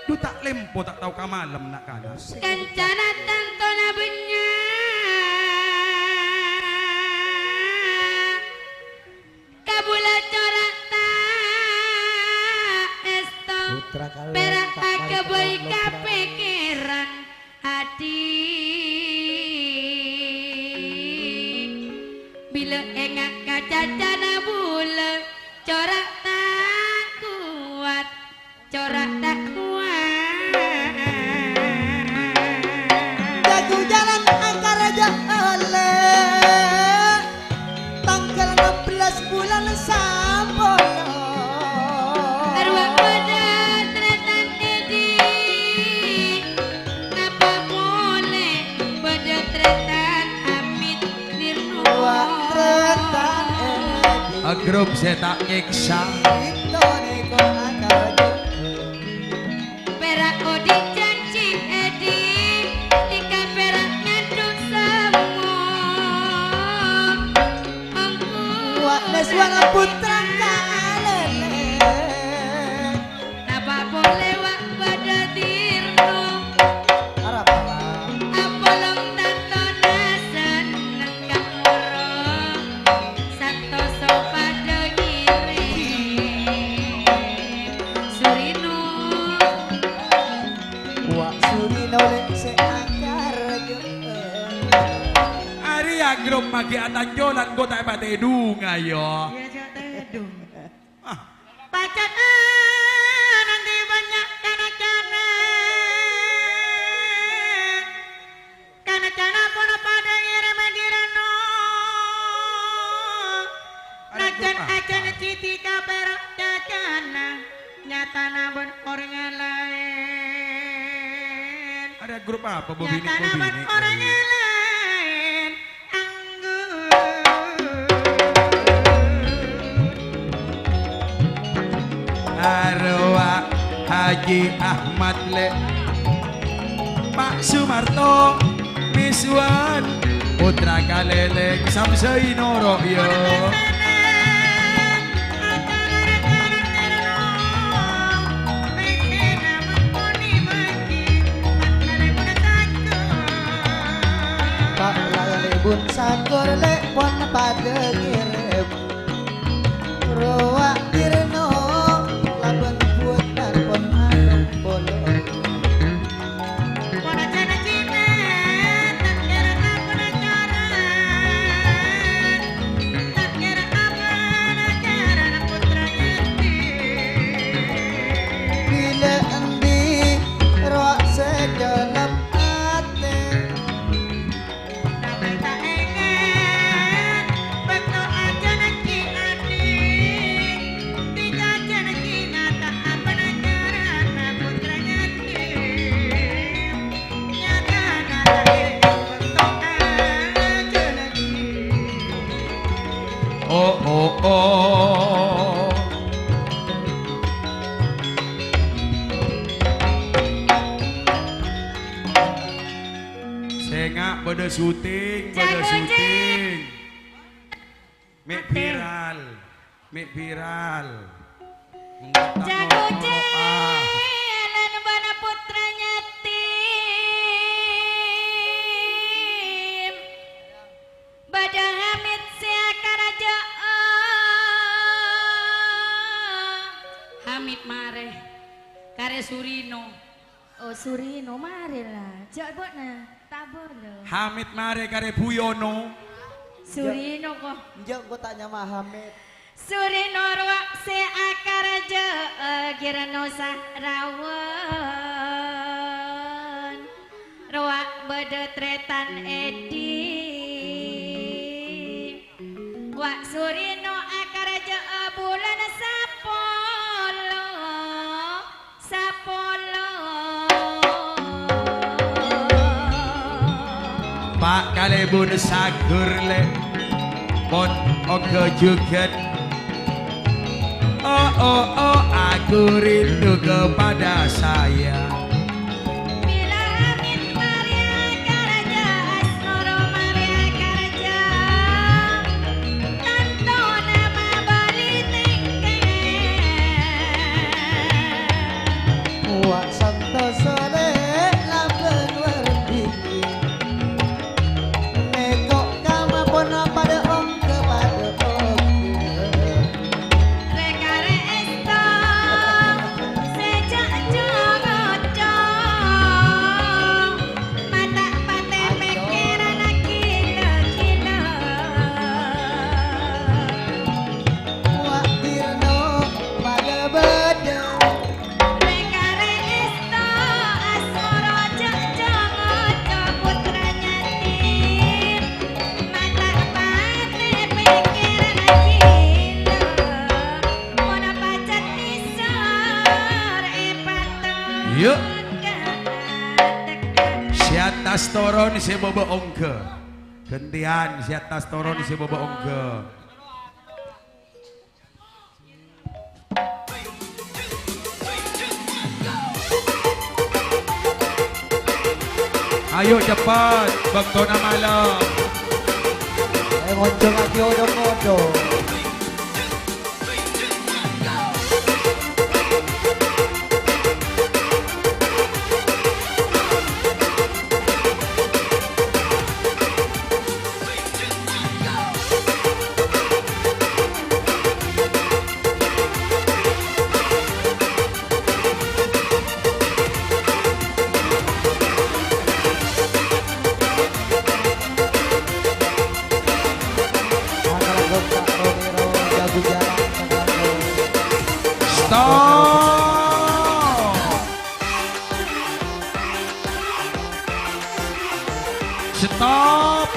Dhu ta' lèmpo, ta' tao ka malem, na'-kana'. Kancana tantona bânnya'. Kabulâ cora' ta' èsto. Putra kalèng pèra' ta' aghâbây ka pèkkèran. Adi, bilâ enga' ka cacana bulâ, cora' ta' kowat, cora' ta' kowat. Jago jalan angkara ja' ollè. Tangghâl ennem bellâs bulân sapolo. Arwah padâ trètan èdhi, napa polè padâ trètan amit nirno. Wah, trètan èdhi. Grup sè ta' nyèksa. Ito nèko akal. Pèra' odi' janji èdhi, ika pèra' ngandhung semmo. Wa' les wa' putra kalèlè. Napa polè wa' padâ dirno. Arapa? Apolong tantona senneng ka loro. Santoso padâ ngèrèm Surino. Wa' Surino lè' sè akar jhughân. Arèya grup maghi atanjolan, engko' ta' èpatèdhunga, yo. Iyâ, jhâ' tèdhung. Ah. Pajhât, eh, nanti bânnya' kana-kana. Kana-kana pon padâ ngèrèm dirno. Arèya grup apa? Najan ajân siti ka pèra' cacana, nyatana bân orèng laèn. Arèya grup apa, Bu Bini? Nyatana bân orèng laèn. Anggur. Arwah Haji Ahmad lè', Pak Sumarto, Miswan, Putra Kalèlèng, Samsai noro', yo. Ta' lalèbun sagor lè' pon padâ ngèrèm. Rowa dirno labân buwânan pon anom bolong. Pon ajâna cina, ta' kèra apa nacaran. Ta' kèra apa nacaran putra yatim. Bilâ endi rowa sè calep atè. Tapè ta' enga', bâkto ajâna Ki Adi, dikajâna Ki Nata apana carana putra yatim. Nyatana ta' enga' bâkto ajâna Ki. Oh, oh, oh. Sènga' bâdâ syuting, bâdâ syuting. Mè' viral, mè' viral. Engko' ta' noro'-noro'a. Jago Cen, bâna putra yatim. Bâdâ Hamid sè akaraja'a. Hamid marè, karè Surino. Oh, Surino, marè la. Jhâ' bâ'na, ta' bâlâ. Hamid marè karè Buyono. Surino, ko. Enjâ', engko' ta' nyama Hamid. Surino rowa sè akaraja'a Girano Sahrawan. Rowa bâdâ trètan Edi. Wa' Surino akaraja'a bulân sapolo. Sapolo. Pa' Kalèbun Sagur, Lè'. Pon ongghâ jhughân. Oh, oh, oh, aku rindu kepada saya. Bila Hamid marè akaraja, Asmoro marè akaraja. Tanto nama bali tèngkè. Wa' santosa lè' labân wardini. Mèko' kama pona padâ ongghâ padâ ongghâ. Rè-karè èsto sè jhâ' jhâ' ngoco. Mata patè pèkkèran gila-gila. Wa' Girano padâ bâdâ. Rè-karè èsto asmoro jhâ' jhâ' ngoco putra yatim. Mata patè pèkkèran gila. Mon pajhât nèsor èpato. Yuk. Sè attas toron, sè bâbâ ongghâ. Ghântèyan, sè attas toron, sè bâbâ ongghâ. Ayo cepet, bâktona malem. Eh, ngonjhângaghi odhâ-ngodhâ. Stop. Stop.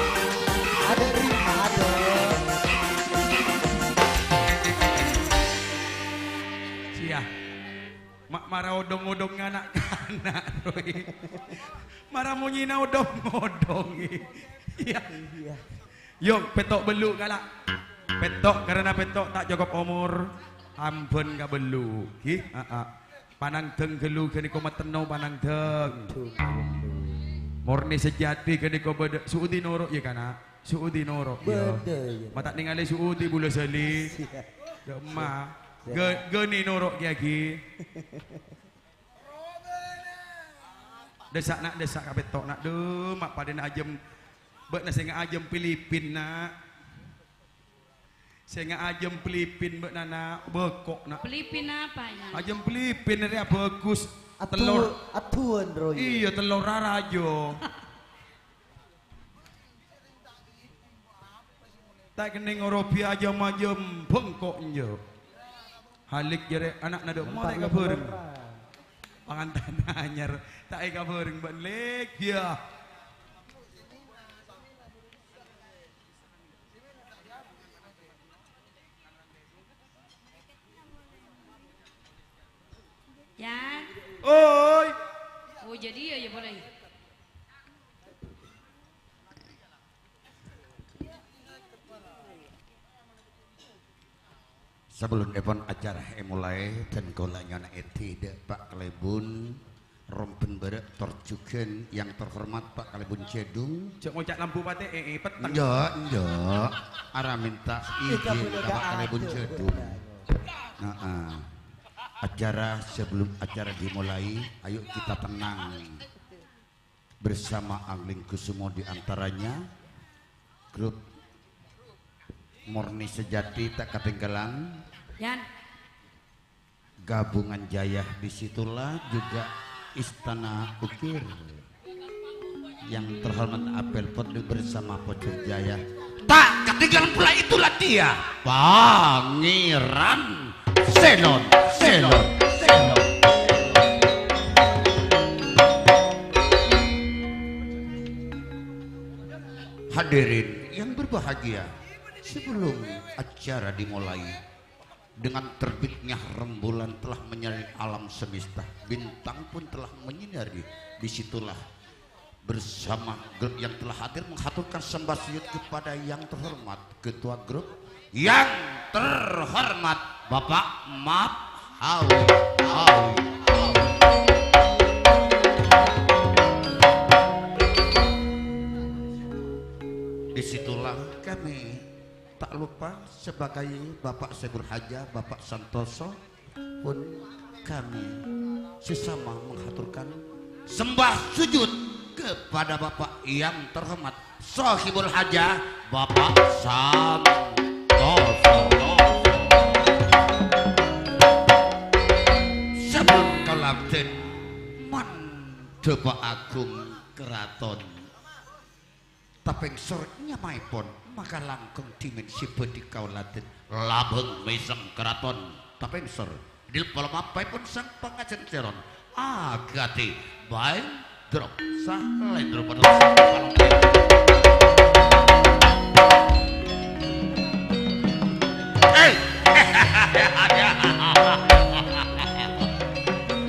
Ada rima, ada. Sia. Ma', mara odhong-odhong na'-kana', Roy. Mara monyèna odhong-odhong. Iyâ. Iyâ. Yo, pètto' bellu' kala'. Pètto', karena pètto' ta' cokop omor. Ambân ka bellu'. Ghi? Aa. Panangdhâng ghâllu ghânèka matenno panangdhâng. Morni sejati ghânèka bâdâ. Suudi noro' ya, kana'. Suudi noro', ya. Bâdâ, ya. Ma' ta' nèngalè Suudi bulâ sali. Siap. Ya, emma. Siap. Gâ-, ghâni noro' kèya ghi. Dessa', na', dessa' ka pètto', na'. Dhu, ma' padâna ajâm. Bâ'na sè ngajâm Pilipin, na'. Sè ngajâm Pilipin bâ'na, na'. Bâko', na'. Pilipin apa, ya? Ajâm Pilipin rèya bhâghus. Adu-, tellor. Aduan, Roy. Iyâ, tellor rarajo. Ta' kennèng orobi ajâm-ajâm bengko' enjâ'. Halik jârèya ana'na dâ' emma ta' èkabhâreng. Pangantan anyar ta' èkabhâreng bân lèk, yâ. Yan. Oi. Oh, jadi ya, ya boleh. Sabellunèpon acara èmolaè, dân kaulâ nyo'ona èdhi dâ' Pa' Kalèbun, rombân bârâ' tor jhughân yang terhormat Pa' Kalèbun Jadung. Jhâ' ngoca' lambu patè, eh, eh, peteng. Enjâ', enjâ'. Ara mènta ijin ka Pa' Kalèbun Jadung. Heeh. Acara, sebelum acara dimulai, ayo kita tenang. Bersama Angling Kusumo di antaranya, grup Murni Sejati tak ketinggalan. Yan. Gabungan Jaya di situlah juga. Istana Ukir. Yang terhormat Abel Podlu bersama Pocur Jaya. Tak ketinggalan pula itulah dia, Pangeran Selon, Selon, Selon. Hadirin yang berbahagia, sebelum acara dimulai, dengan terbitnya rembulan telah menyinari alam semesta, bintang pun telah menyinari. Disitulah bersama grup yang telah hadir menghaturkan sembah sujud kepada yang terhormat ketua grup, yang terhormat Bapak Mat Hawi, Hawi, Hawi. Disitulah kami tak lupa sebagai Bapak Sebur Haja, Bapak Santoso pun kami sesama menghaturkan sembah sujud kepada Bapak yang terhormat Sohibul Haja, Bapak Santoso. Sebelum kaladen mandhâpa agung keraton Tapengsor nyamaèpon, maka langkong dhimèn sè bhâdhi kaulâ dhân labâng mèsem keraton Tapengsor. Dhil polamapaèpon sang pangajân Seron. Agati baèn drop salendro padha sang palong. Eh!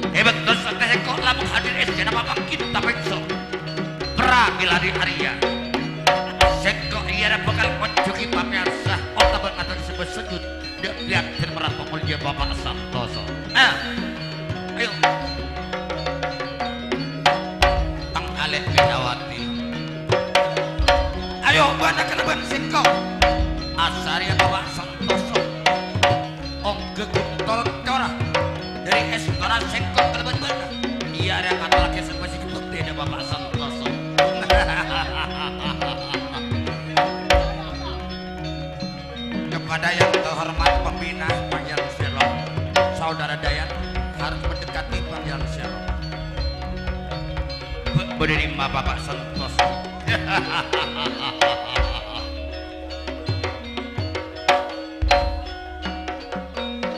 È bâkto saèngko' lamong hadir è sèna pamangkin Tapengsor. Pramila di Arya. Sèngko' iyâ bhâkal ngonjhungi pamèyarsa otabâ ngator sembah sujud dâ' bhâdhân marato molja Bapak Santoso. Ah, ayo. Tang alè' Widawati. Ayo, bâ'na kalabân sèngko'. Asarèya Bapak Santoso. Ongghâ ghun tolcora dhâri èstora sèngko' kalabân bâ'na. Iyâ, rèng atolaghi sembah sè ghibâ bhâdhân Bapak Santoso. Kepada yang terhormat pembina Pangeran Selon, Saudara Dayat harus mendekati Pangeran Selon. Be-, bâdâ è dimma Bapak Santoso?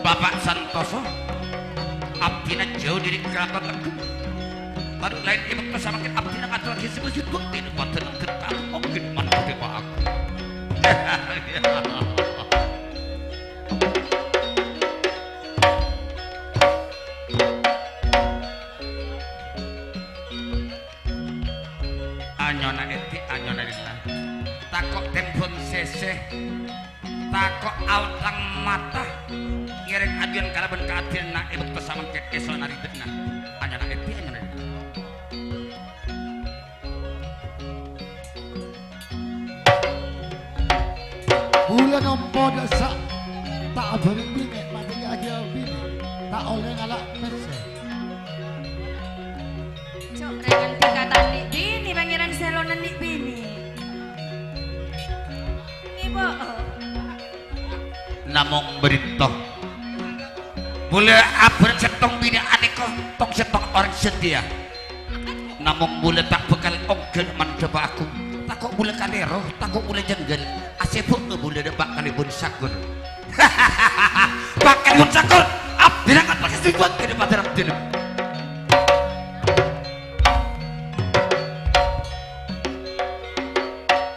Bapak Santoso, abdhina jhâu dhâri keraton Tegung. Taru laèn è bâkto samangkèn abdhina ngatorraghi sembah sujud bhâkti dâ' padâ neng dhâteng ongghâ mandhâpa agung. Anyona èdhi, anyona lilla. Tako' tembhâng sèsè, tako' aotang mata, ngèrèng ajunan kalabân kaadhilanna è bâkto samangkèn èso'na ridhâna. Anyona èdhi, anyona lilla. Bulâ nompo dâ' sa', ta' abhâreng binè, matèyaghi abinè, ta' ollè ngala' pèssè. Cok, rèng andi' kata andi' binè, Pangèran Selon andi' binè. Ngibâ. Namong bârinto. Bulâ abhâreng sèttong binè anèka, tong sèttong orèng satèya. Namong bulâ ta' bhâkal ongghâ mandhâpa agung. Tako' bulâ kalèro, tako' bulâ jhânggâl. Asèbhâ'â bulâ dâ' Pa' Kalèbun Sakur. Pa' Kalèbun Sakur, abdhina kan pagghâ sèjjhân dâri padâ abdhina.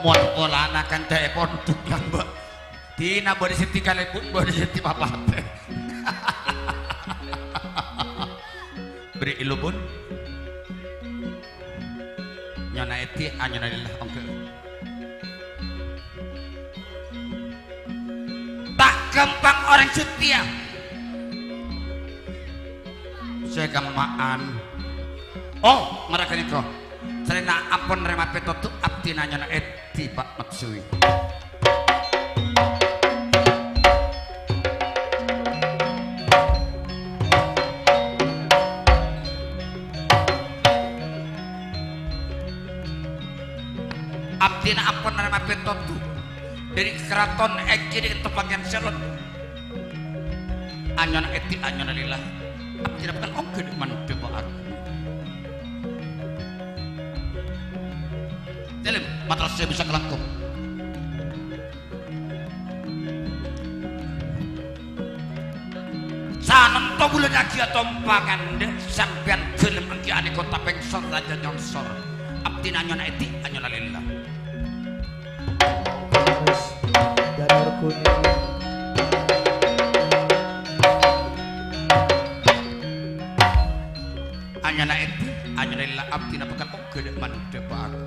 Mon polana kanca'èpon tukang, Mbak. Dina bâdâ sè èdhi kalèbun, bâdâ sè èdhi papatè. Bâri' èlobun. Nyona èdhi, anyona lilla, ongghâ. Ta' ghâmpang orèng satèya. Sè kemma'an. Oh, mara ghânèka. Sarèna ampon narèma pètodhu, abdhina nyona èdhi, Pa' Matsui. Abdhina ampon narèma pètodhu dâri karaton èngghi dâ' Pangèran Selon. Anyona èdhi, anyona lilla. Abdhina bhâkal ongghâ dâ' mandhâpa agung. Èlem, matrasè bisa kalangkong. Sananto bulâ dhâggi' atompa kandhâ sampèyan ghâlem èngghi anèka tapèngsor rajâ nyongsor. Abdhina anyona èdhi, anyona lèlla. Terus, janur kuning. Anyona èdhi, anyona lèlla abdhina bhâkal ongghâ dâ' mandhâ bhâru.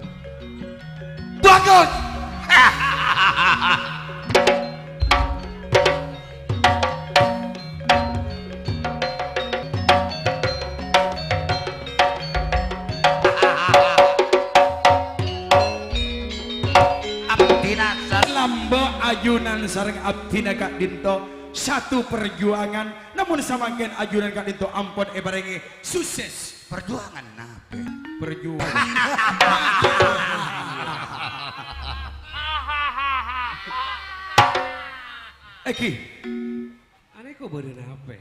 Bagus! Abdhina sa- Lambâ' ajunan sareng abdhina ka'dinto satu perjuangan, namong samangkèn ajunan ka'dinto ampon èparèngè sukses. Perjuangan napè? Perjuangan. Èngghi. Anèka bâdâ napè?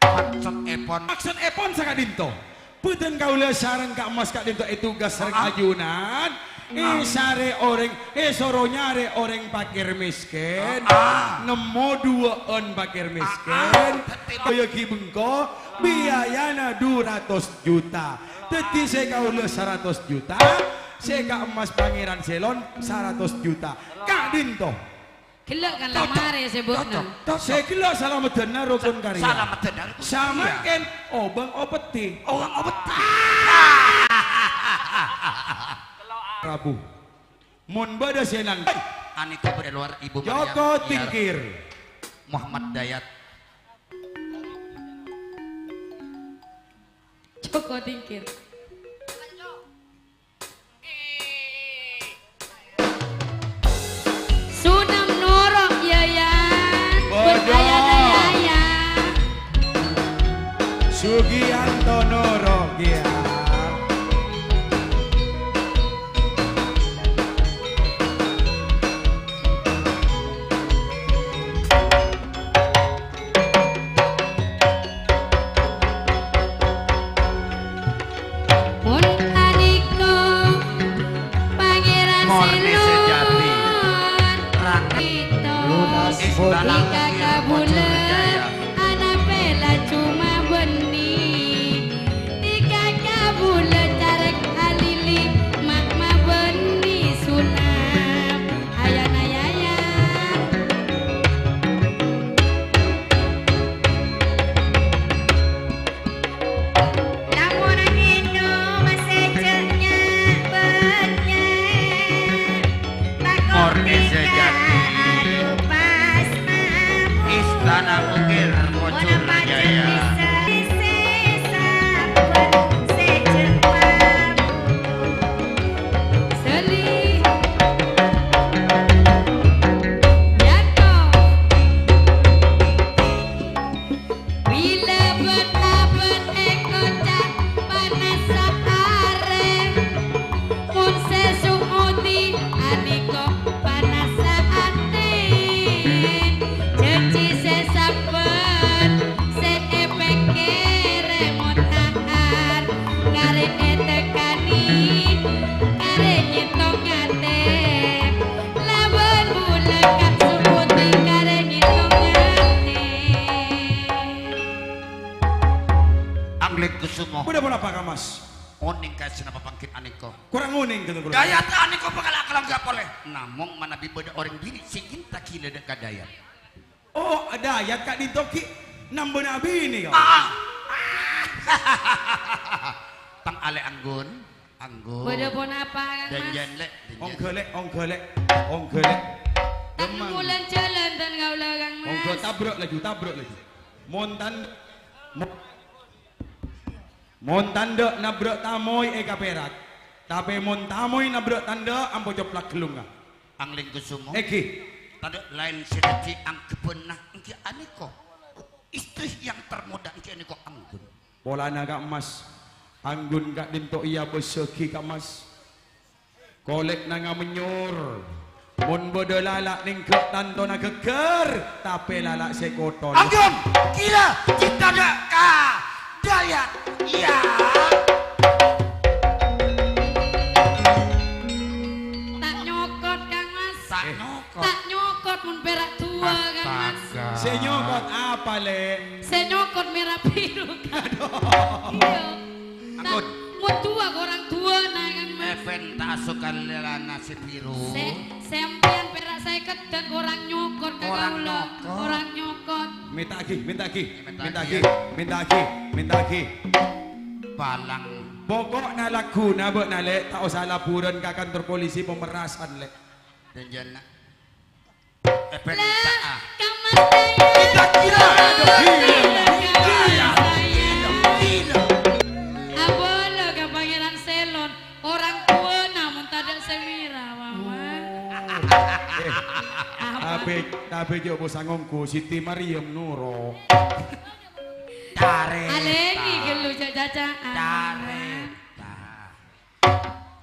Maksodèpon. Maksodèpon saka'dinto. Bhâdhân kaulâ sareng Ka' Mas ka'dinto ètugas sareng Ah. ajunan. Ah. Èsarè orèng, èsoro nyarè orèng pakèr mèskèn. Ah. Nemmo duwâ'ân pakèr mèskèn. Ah, ah. Kaya ghi' bengko, biayana du ratos juta. Dhâddhi sè kaulâ saratos juta, sè Ka' Mas Pangèran Sèlon saratos juta. Ka'dinto. Ghellâ' kan la Cocok. marè sè bâ'na. Cocok. Cocok. Sè ghellâ' salameddhânna rokon Sa-, karya. salameddhânna rokon karya. Samangkèn obâng opèddhi. Obâng opèddhi. Prabu. Mon bâdâ sè nang- Anèka bâdâ luar Ibu Mariam. Joko Tingkir. Muhammad Dayat. Joko Tingkir. Sunan Noro', Yayan. Bodoh. Berkaya-kaya. Sugianto Noro', Yayan. Mon anèka Pangèran Murni Sèlon sejati. Rangga. Kita Lunas istana Budi Kakabula. Mojojaya. Ana pela cuma bânnè. Di Kakabula carèk alili, ma'-ma' bânnè sunap. Ayana yaya. Lamon angèno masèjâ' nya-, bâ-, nya-, takon Murni sejati. Adu pas mabuk. Istana Ukir, Mojur Jaya. Sali. Yanto. Bilâ bân-abân èkoca' panassa arè. Mon sè su'udi anèka panassa atè. Jhânjhi sè sabbhân sè èpèkkèrè mota'ar, karè ètekkanè, karè nyèttong atè. Labân bulâ ka' su'udi karè nyèttong atè. Angling Kusumo. Bâdâ ponapa, Ka' Mas? Onèng ka sè napa panggit anèka? Korang onèng, Ghânèng Kula. Dayat anèka bhâkal akalangga polè. Namong manabi bâdâ orèng binè' sè cinta ghilâ dâ' ka Dayat. Oh, Dayat ka'dinto ghi' nambâna abinè, ya? Ah. Tang alè' Anggun, Anggun. Bâdâ ponapa, Kang Mas? Jhânjhiyân, Lè', jhânjhiyân. Ongghâ, Lè', ongghâ, Lè', ongghâ, Lè'. Tang Demang. Molè jhâlân, tang kaulâ, Kang Mas. Ongghâ, tabruk laju, tabruk laju. Mon tan-, mo-, Mon tandhâ' nabrâ' tamoy è kapèrak, tapè mon tamoy nabrâ' tandhâ' ampo coplak ghellungnga. Angling Kusumo. Èngghi. Tandhâ' laèn sè dhâddhi angghâbânna èngghi anèka. Istri yang termuda èngghi anèka Anggun. Polana Ka' Mas, Anggun ka'dinto èabâsaghi Ka' Mas. Kolè'na ngamenyor. Mon bâdâ lala' nèngghâ' tantona ghâgghâr, tapè lala' sè kotor. Anggun, ghilâ, cinta dâ' ka Dayat. Iyâ. Ta' nyokot mon pèra' duwâ', kan, Mas? Astaga. Sè nyokot apa, Lè'? Sè nyokot mèra biru, kan? Iyâ. Ampon. Ta-, mon duwâ' korang duwâ'na, kan, Mas? Èpèn ta' asokan lelana sè biru. Sè, sampèyan pèra' sèket dhân korang nyokot ka kaulâ. Korang nyokot. Korang nyokot. Mènta'aghi, mènta'aghi. Mènta'aghi. Mènta'aghi, mènta'aghi, mènta'aghi. Palang. Pokokna lagghuna bâ'na, Lè', ta' osa laporan ka kantor polisi pemerasan, Lè'. Janjian, nak. Èpèn ta', ah. Lah, Kamas Dayat. Gila, gila, gila, gila, gila. Abâlâ ka Pangèran Selon. Orèng duwâ'na mon tadâ' sè mèra, Mama. Eh, apa? Tapè, tapè jhâ' bâsa ngonggu Siti Maryam noro'. Carèta. Alèngi ghâllu jhâ' caca'an. Carèta.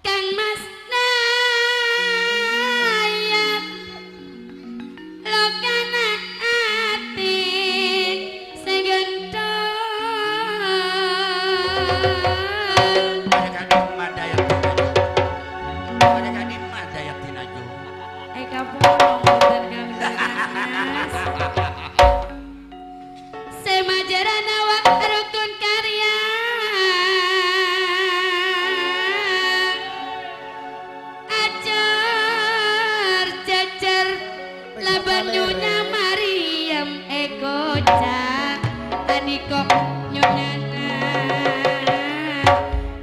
Kang Mas Dayat, lokana atè sè ghânthong. Pada ka'dimma Dayat Tinaju. Pada ka'dimma Dayat Tinaju. Eh, kapolong bhunten, Kang Mas. Sè majârâna wa' rukun karya. Ajâr-jâjâr labân Nyonya Maryam èkoca'. Anèko' Nyonyana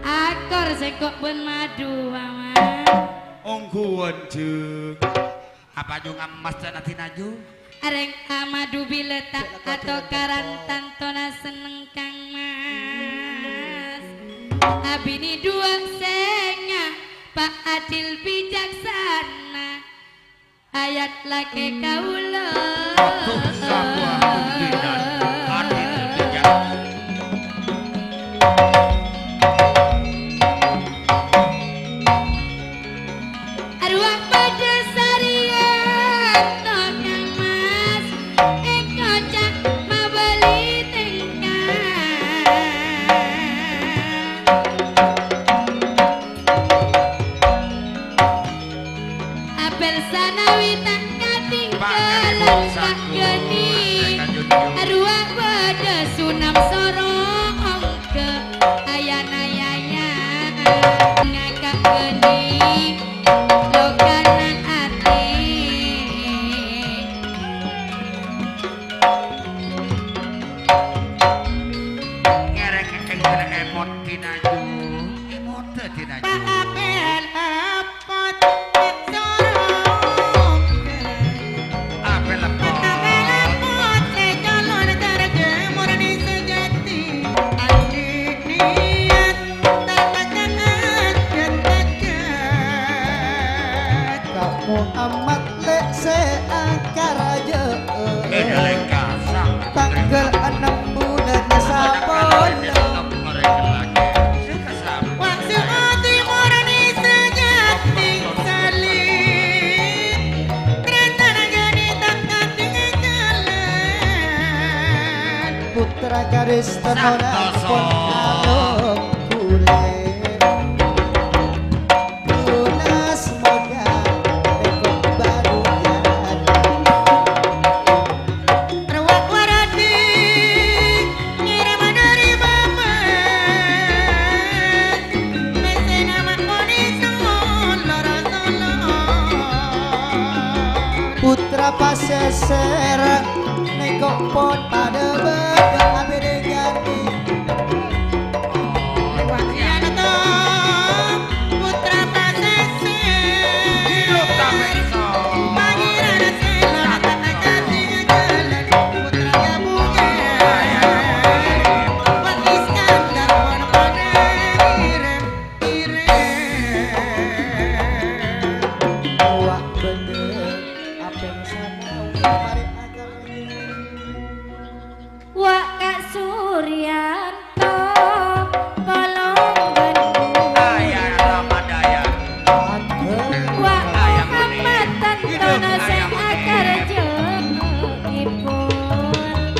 akor sèngko' bân madu, Mama. Ongghuwân, Jung. Apa Jung Amas ca'na Tinaju? Arèng amadu bilâ ta' atokaran tantona senneng, Kang Mas. Abinè duwâ' sè nga' pa adil bicaksana. Ayat lakè kaulâ. Aduh, sabâ' bhundinan adil bijak. Arowa padâ sarèyan, Kang Mas, èkoca' mabâli tèngka. Apel sanawi ta' katinggalan, Pak Gani. Arowa padâ sunam soro ongghâ, ayana yaya ngaka' Gani, lokana atè. Ngèrèng èngghâl èmot Tinaju, èmot Tinaju. Apel epot sorong. Apel epot. Apel epot sè calon karja murni sejati. Andi niat tak tekan dan tekan. Kamu amat Lè' sè akaraja. Tangghâl ennem bulân sapolo. Wa' sè mati murni sejati salib. Rèntana Gani ta' katinggalan. Putra Karistana pon alom kulè. Tunas modal teko baru jadi. Rowak waradi ngirim dari Bapa. Mesena makoni solo-solo. Putra Pasèsèr nèko pon padâ bâdâ abdhi jati. Wa' Ka' Suryanto, Kolong Bandung. Wa' Muhammad Tantona sè akarja ipun.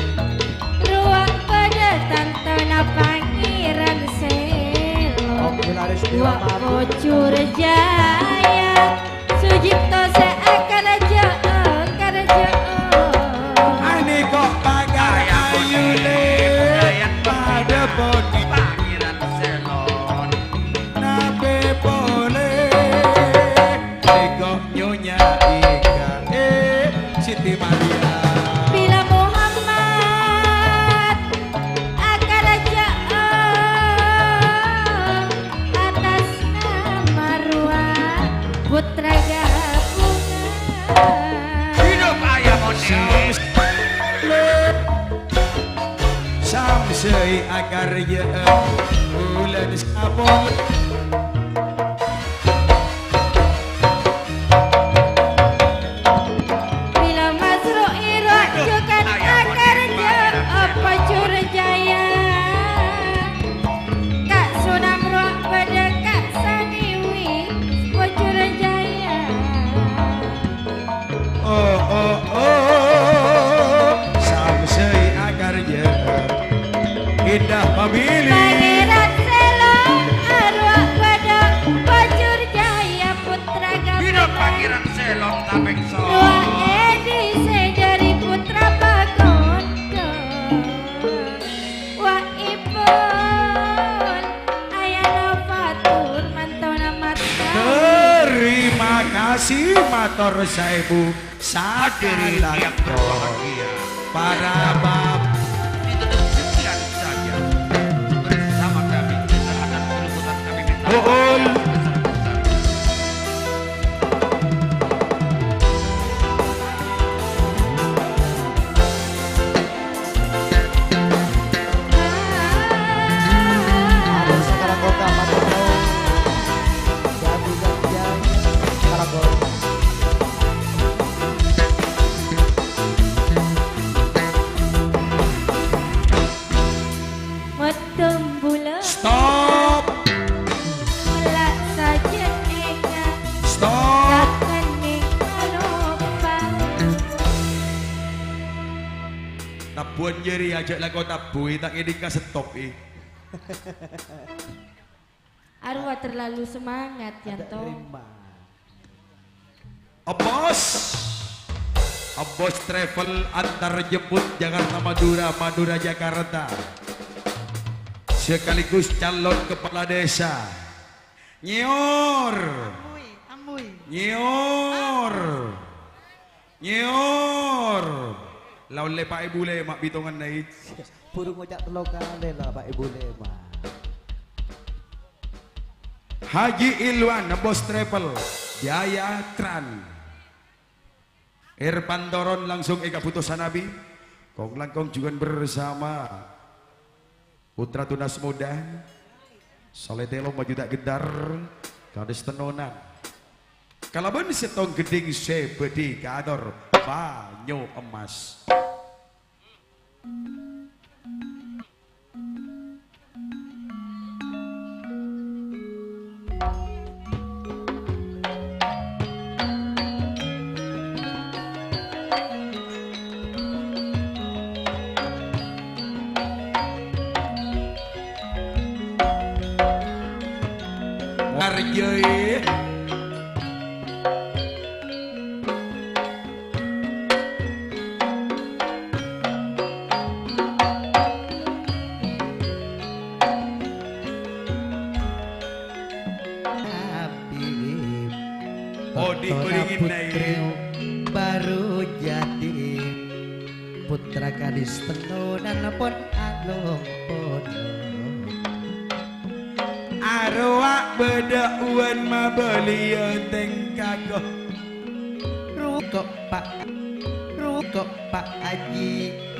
Ruwang padâ Tantona Pangèran Sèlo. Wa' Kocur Jaya. Sujipto sè akaraja Maria. Bilâ Muhammad akarajâ'â atas nama rowa putra gabungan. Hidup Ayah Moni. Sam-, Samsè akarajâ'â bulân sapolo. Bilâ Masru' iro' jhughân akarajâ'â Pojur Jaya. Ka' Sonam rowa bâdâ Ka' Saniwi Pojur Jaya. Oh, oh, oh, Samsè akarajâ'â Indah Family. Pangèran Sèlong arowa bâdâ Pojur Jaya putra Hidup gabungan. Pangèran Sèlong Tapèkso. Rowa è dhisa dhâri putra Bagonda. Wa ipun Ayana Fatur mantona Marta. Terima kasih, mator saèbu. Hadirin yang berbahagia. Para bap- Ditutup sekian saja. Bersama kami, kita akan berputar kami minta Betul. Stop. Mella' sajân èka. Stop. Sakenning manopa. Tabuwân jârèya jhâ' lako tabuwi, ta' ngèdhing ka stop, è. Arowa terlalu semangat, Yanto. Ebos. Ebos Travel antar jemput Jakarta Madura, Madura Jakarta. Sekaligus calon kepala desa. Nyior. Ambuy, ambuy. Nyior. Nyior. La ollè Pak Èbhu lèma' bitonganna, Ic. Buru ngoca' tello kalè la Pak Èbhu lèma'. Haji Ilwan, Bos Travel, Jaya Tran. Irfan Toron langsung è kabutosan Abi. Kong-langkong jhughân bersama. Putra tunas muda, Saleh Telo maju ta' ghântar, kadhis tennonan. Kalabân sèttong ghedhing sè bâdhi kator banyu emas. Ngarjâi. Habib. Odi Kotonga kodingin, Nai. Putri baru jadi. Putra gadis tennonan pon along pondok. Arowa bâdâ uwan mabâliyâ tèngkago. Ruko' Pak, ruko' Pak Haji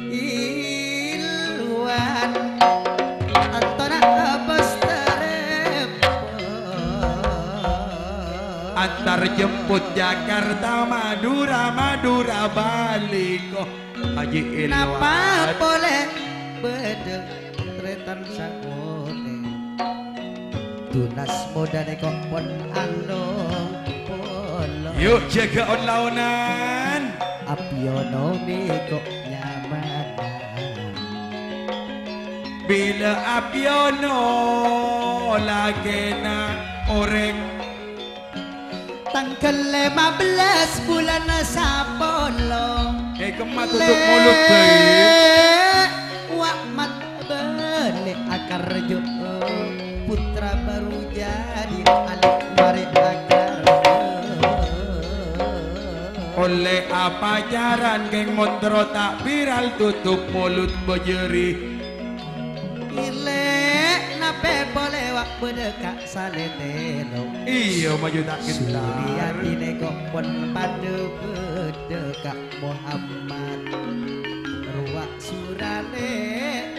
Ilwan. Antona bos terepon. Antar jemput Jakarta, Madura, Madura bâliko. Haji Ilwan. Napa polè bâdâ tarètan sakonè'? Tunas modâ nèko pon along polo. Yu', jâgâ on-laonan. Apiyono nèko nyamanan. Bilâ Apiyono lakèna orèng. Tangghâl lèma bellâs bulân sapolo. Eh, kemma tutup mulut, Dai. Wa' mat bâli akarjo. Putra baru jadi alè' marè akarjo. Ollè ap- Pacaran kèng mon terro ta' viral, tutup molot bâjâri. Ilè' napè polè wa' bâdâ ka' salètèlo. Iyâ, maju ta' gentar. Suriyati nèko pon padâ bâdâ ka' Muhammad. Rowa' suralè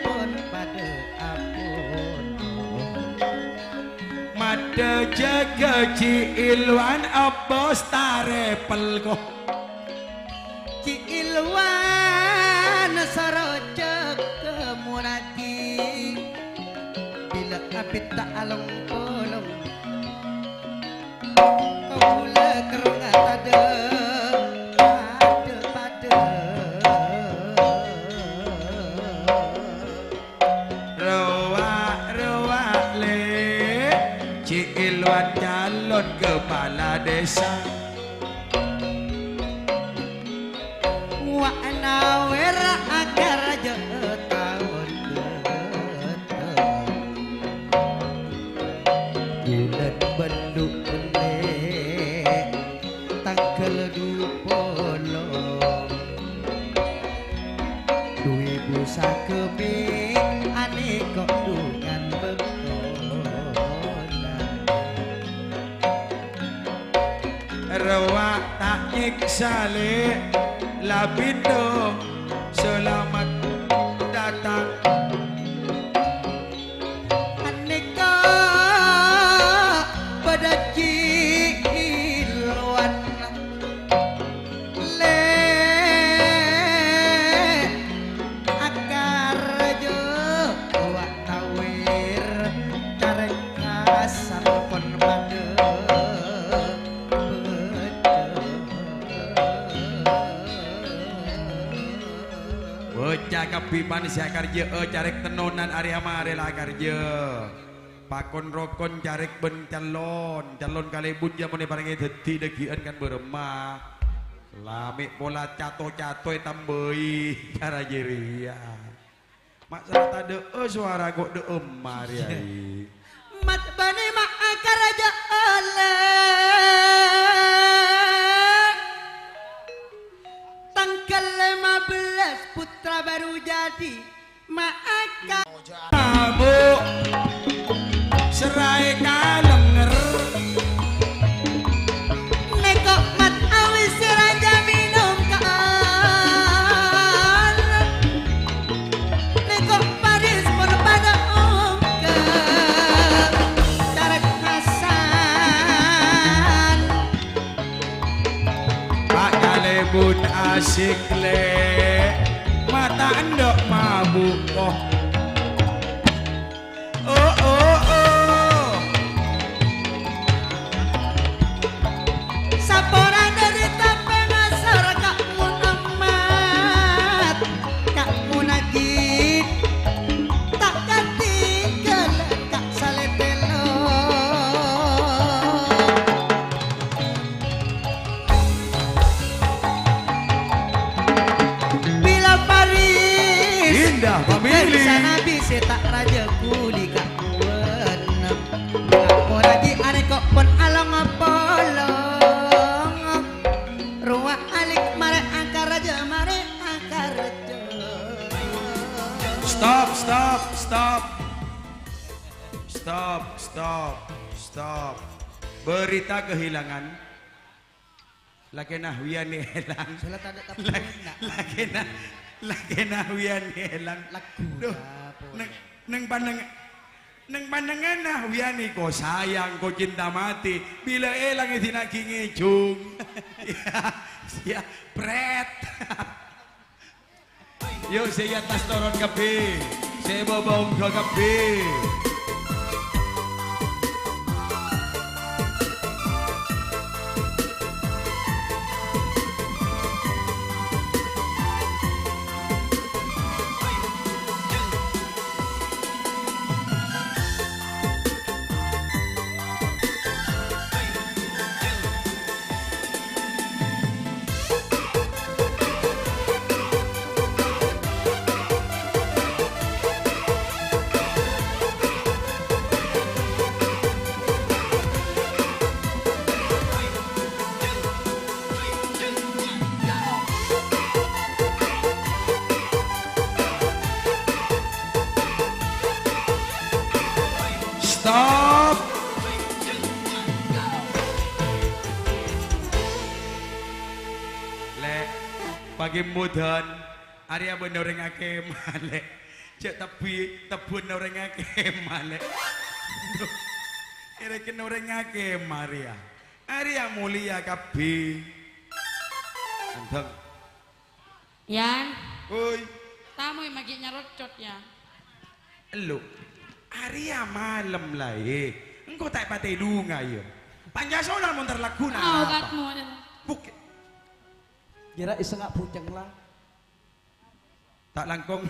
pon padâ apono. Madâ jâgâ Ji Ilwan, Abbos tarèpel ko. Ji Ilwan soro jâgâ monaghi, bilâ abit ta' along-polong. Kaulâ kerrong tadâ' padâ-padâ. Rowa', rowa', Lè', Ji Ilwan calon kepala desa. Wa' nawèr akaraja taon bâdâ. Bulân bâllu' ellè' tangghâl dupolo. Dhu èbu sakabin anèko dhungan bengkona. Rowa' ta' nyèksa, Lè', la bhidhâ salamet dâteng. Anèka bâdâ Ji Ilwan, Lè', akaraja wa' nawèr carèk kasar pon padâ bâdâ. Bocah kabbhi pan sè akarjâ'â carèk tennonan arè amarè la akarjâ. Pakon-rokon carèk bân callon, callon kalèbun jâ' mon èparèngè dhâddhi dhâggi'ân kan bârâmma. La mè' pola cato-cato ètambâi cara jârèya. Masalah tadâ'â sowara ko' dhâ'emma rèya, Ri. Mat bânnè ma' akaraja ollè. Tangghâl lèma bellâs putra baru jadi ma' aka-, mabuk, seraè kalènger. Nèko mat awis sè rajâ minum kaal. Nèko paris mon padâ ongka carèk Hasan. Pa' kalèbun asyik, Lè', mata endâ' mabuk, oh. Oh, oh, oh. Saporana dâri tapè ngasor ka Muhammad, ka Munajid, ta' katinggalan ka Salètèlo. Bilâ paris, Indah family. Sanabis sè ta' rajâ ghuli kabuwân. Kapo rajhi arè ko' pon along-polong. Rowa' alè marè akaraja, marè akaraja. Stop, stop, stop. Stop, stop, stop. Berita kehilangan. Lakèna Wiyani èlang. Sala tadâ' Lak-, tapona. Lakèna, lakèna Wiyani èlang. Lagu duh, apa? Neng, neng paneng-, neng panengnganna Wiyani ko sayang, ko cinta mati. Bilâ èlang èdina'aghi ngèjung. Iyâ, iyâ, pret. Yu', sè è attas toron kabbhi, sè è bâbâ ongghâ kabbhi. Lè', pagimbudan, arèya bân orèng akèma, Lè'. Jhâ' tebbi, tebbhun orèng akèma, Lè'. Èrèken orèng akèma arèya. Arèya molèya kabbhi. Ganteng. Yan. Woi. Tamoy maghi' nyarocot, Yan. Ello. Arèya malem laè. Engko' ta' èpatèdunga, yâ. Pancasola mon tar lagghuna. Oh, apa? Katmo, Yan. Buk-, Jârâ' èsengnga' bhucèng la. Ta' langkong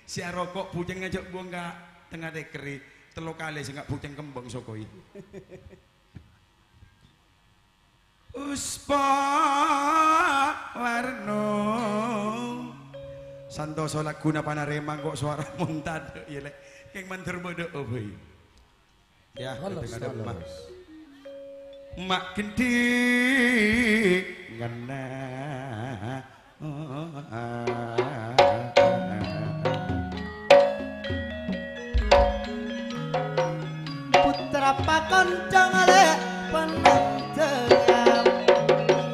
sè aroko' bhucèngnga jhâ' buwâng ka tengnga tèkèrè. Tello kalè sengnga' bhucèng kembhâng sokoi. Uspa warno. Santoso lagghuna panarèma engko' sowara mon tadâ', yâ, Lè'. Kèng mandhâr bâdâ, oh, bhâi. Ya, Halus, kadang-kadang mah. Halus. Ma' gendhi' ngenna. Putra pakoncong lè' panandhângan,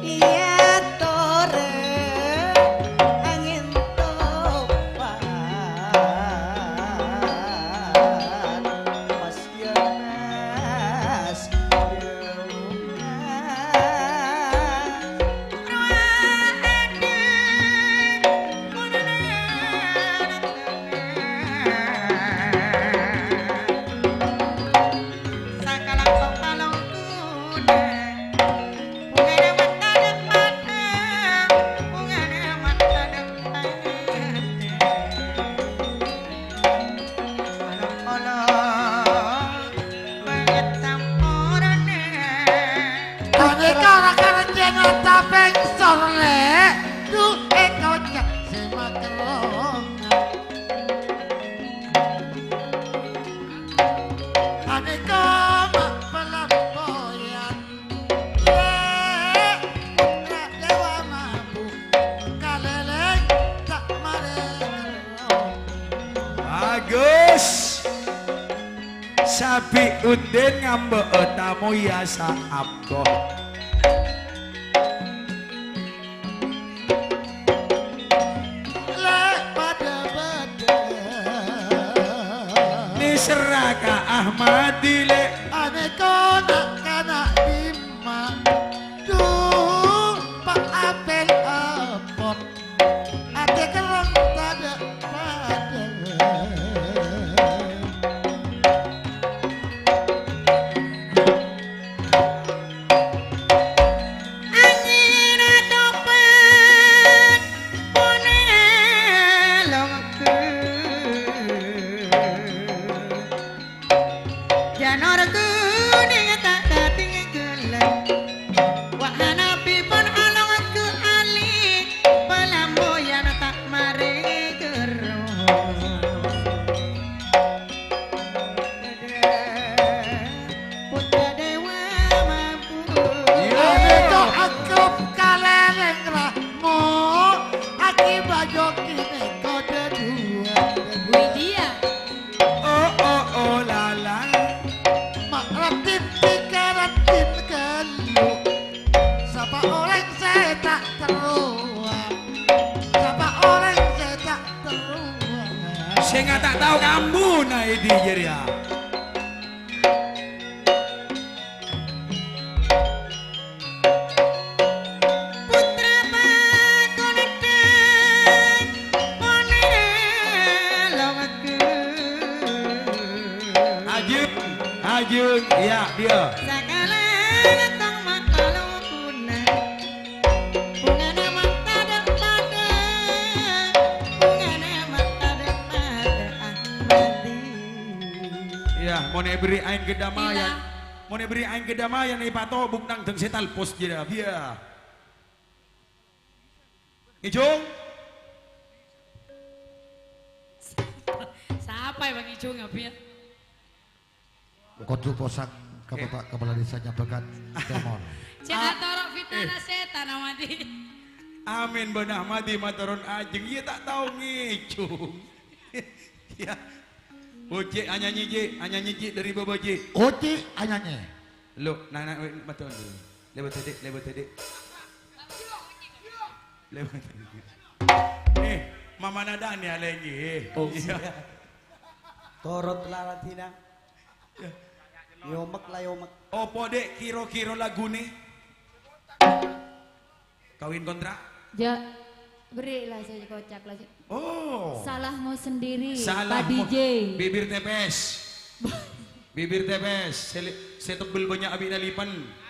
iyâ torè angèn topan. Panèka ra-, karajjhâna tapèng sorlè, du è kocak sè makerrong. Panèka ma' palampoyan. Lè', putra Dewa Mabuk, kalèlèng ta' marè terro. Bagus. Sabi' undin ngambâ'â tamoy yâ saabbo. Lè' padâ bâdâ. Nèserra ka Ahmadi, Lè'. Anèka na'-kana' dimma. Duh, pa' apèl apot. Atè kerrong tadâ' padâ. Angèn atopet ponè longghâ. Janor kunèng ta' katinggalan. Wa' hanapi pon alongghu alè, palamboyan ta' marè gherro. Putra Dewa Mabuk. Iyâ, bhâto akrab kalèrèng rahmo, akiba joki nèko dhâduwâ. Widya. Oh, oh, oh, la, la. Ma' raddhin tiga, raddhin ghâllu. Sapa orèng sè ta' terrowa? Sapa orèng sè ta' terrowa? Sènga' ta' tao ka ambuna è dhi' jârèya. Putra pakoneddhâ ponè lowegghâ. Ajeng, ajeng, iyâ, iyâ. Sakala tong mapalokuna, bungana matadâ-padâ, bungana matadâ-padâ, Ahmadi. Iyâ, mon èberri' aèng kedamaian. Ila. Mon èberri' aèng kedamaian, èpatobuk nangdhâng sè talpos jârèya, biyâ. Ngèjhung. Sapa è bâ' ngèjhung, biyâ? Kodhu posang ka Bapak Kepala Desanya Bagan Timur. Jhâ' atoro' fitnana sètan, Ahmadi. Amin, bân Ahmadi matoron ajeng, iyâ ta' tao ngèjhung. Iyâ. Oh, Cik, anyanyi, Cik. Anyanyi, Cik, dari Baba, Cik. Oh, Cik, anyanyi. Lo, na'-, na', we-, maton dulu. Lewat tadi, lewat tadi. Lewat. Eh, mamana Dani alèngngi. Oh, iya. Torot la ladina. Yomek la yomek. Opo, Dek, kiro-kiro lagune? Kawin kontra? Ja, beri la sè kocak la sè. Oh. Salahmu sendiri, Pak D J. Bibir tepes. Bibir tepes. Sè, sè tebel banyak abina lipen.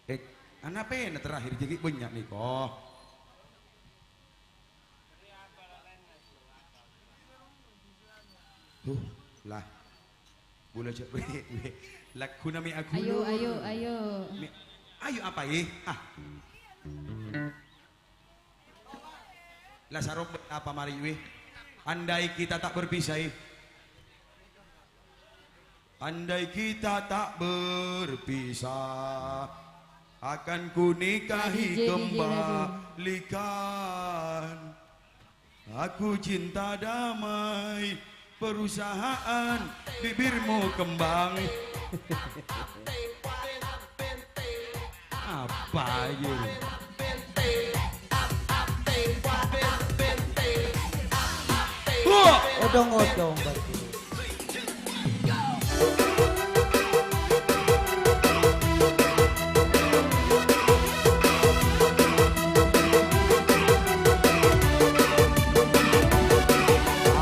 Eh, ana pèna terakhir jâgâ bânnya' nèko. Huh, lah. Bulâ jâ', lagguna mè' aghulu. Ayo, ayo, ayo. Mè', ayo apa, eh? Ah. La sarong apa mari, weh? Andai kita tak berpisah, eh. Andai kita tak berpisah, akan ku nikahi kembalikan. Aku cinta damai, perusahaan bibirmu kembang. Apa aja ini? Wah! Odong-odong, Bang.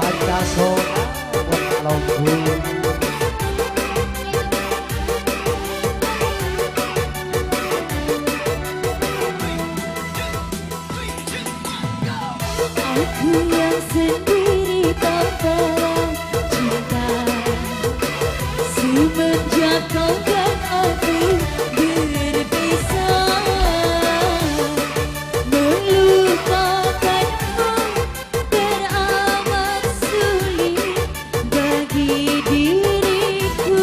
Aca sona buat lombu. Aku yang sendiri tanpa cinta. Semenjak kau dan aku berpisah, melupakanmu teramat sulit bagi diriku.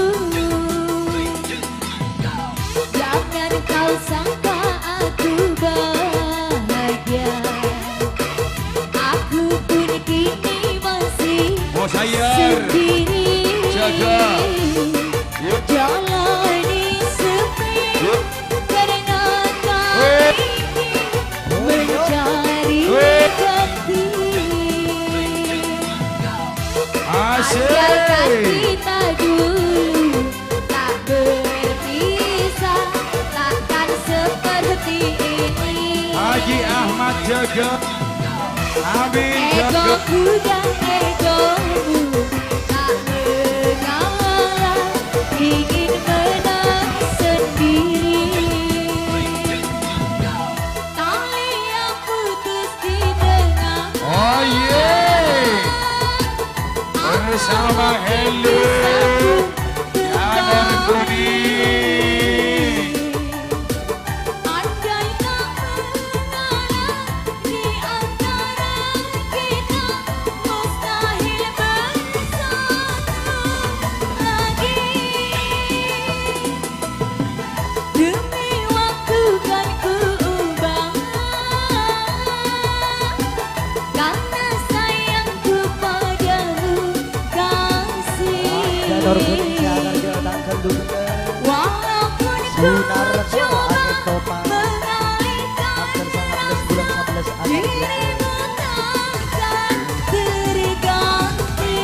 Jangan kau sangka aku bahagia. Aku pun kini masih sendiri. Jalani sepi karena kau ingin mencari ganti. Asik. Andaikan kita dulu tak berpisah, takkan seperti ini. Haji Ahmad jaga. Amin jaga. Egoku dan egomu tak mengalah, ingin menang sendiri. Tali yang putus di tengah. Oh, iya. Bersama Heli Jalan Kuning. Andai tak mengalah di antara kita, mustahil bersatu lagi. Demi waktu kan ku ubah, karena sayangku padamu, kasih. Walaupun kau coba mengalihkan rasa, dirimu takkan terganti.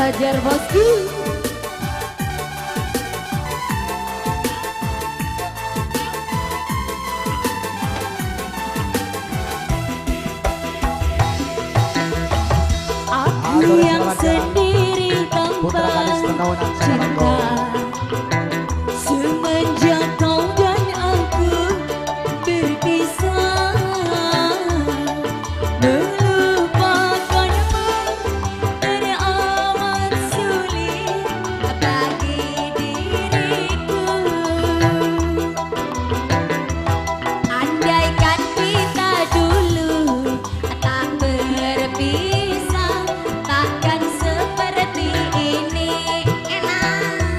Ajar, Bosku. Aku yang sendiri tanpa cinta. Semenjak kau dan aku berpisah, melupakanmu teramat sulit bagi diriku. Andaikan kita dulu tak berpisah, takkan seperti ini. Enak.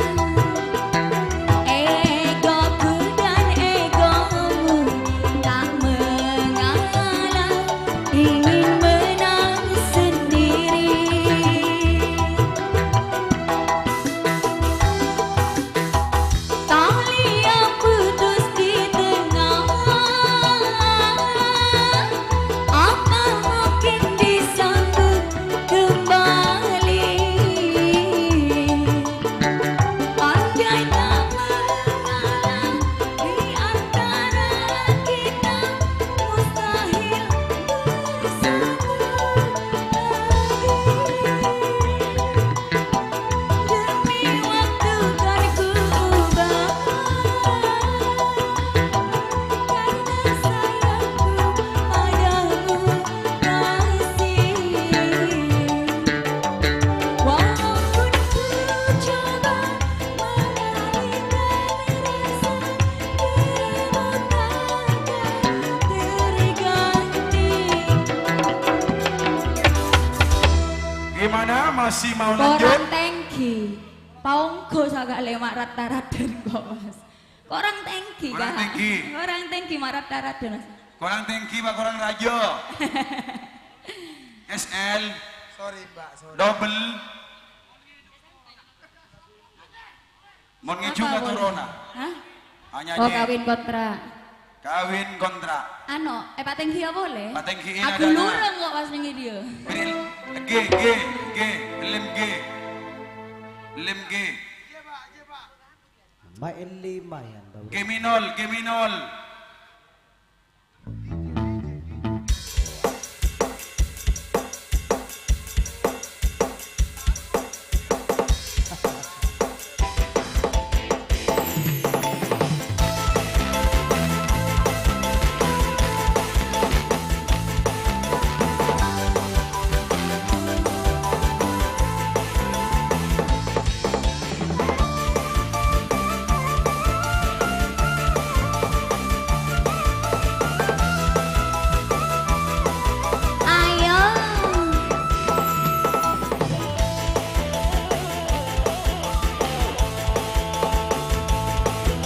Masih mau lanjut? Korang tenggi. Paonggo sakalè ma' rata-rata kok, Mas. Korang tenggi, Korang Kak. Tenggi. Korang tenggi ma' rata-rata, Mas. Korang tenggi, Pak, korang rajo. S L. Sorry, Mbak, sorry. Double. Mon ngeju Apa, Bun? Katurona. Hah? Hanya Oh, di kawin kontrak. Kawin kontrak. Ano, eh, patenggi apa boleh? Patenggi ini Aku ada lureng kok pas nengi dia. Beri G, G, G, lem G. Lem G. Main lima ya, Mbak. G minor, G minor. Ayo.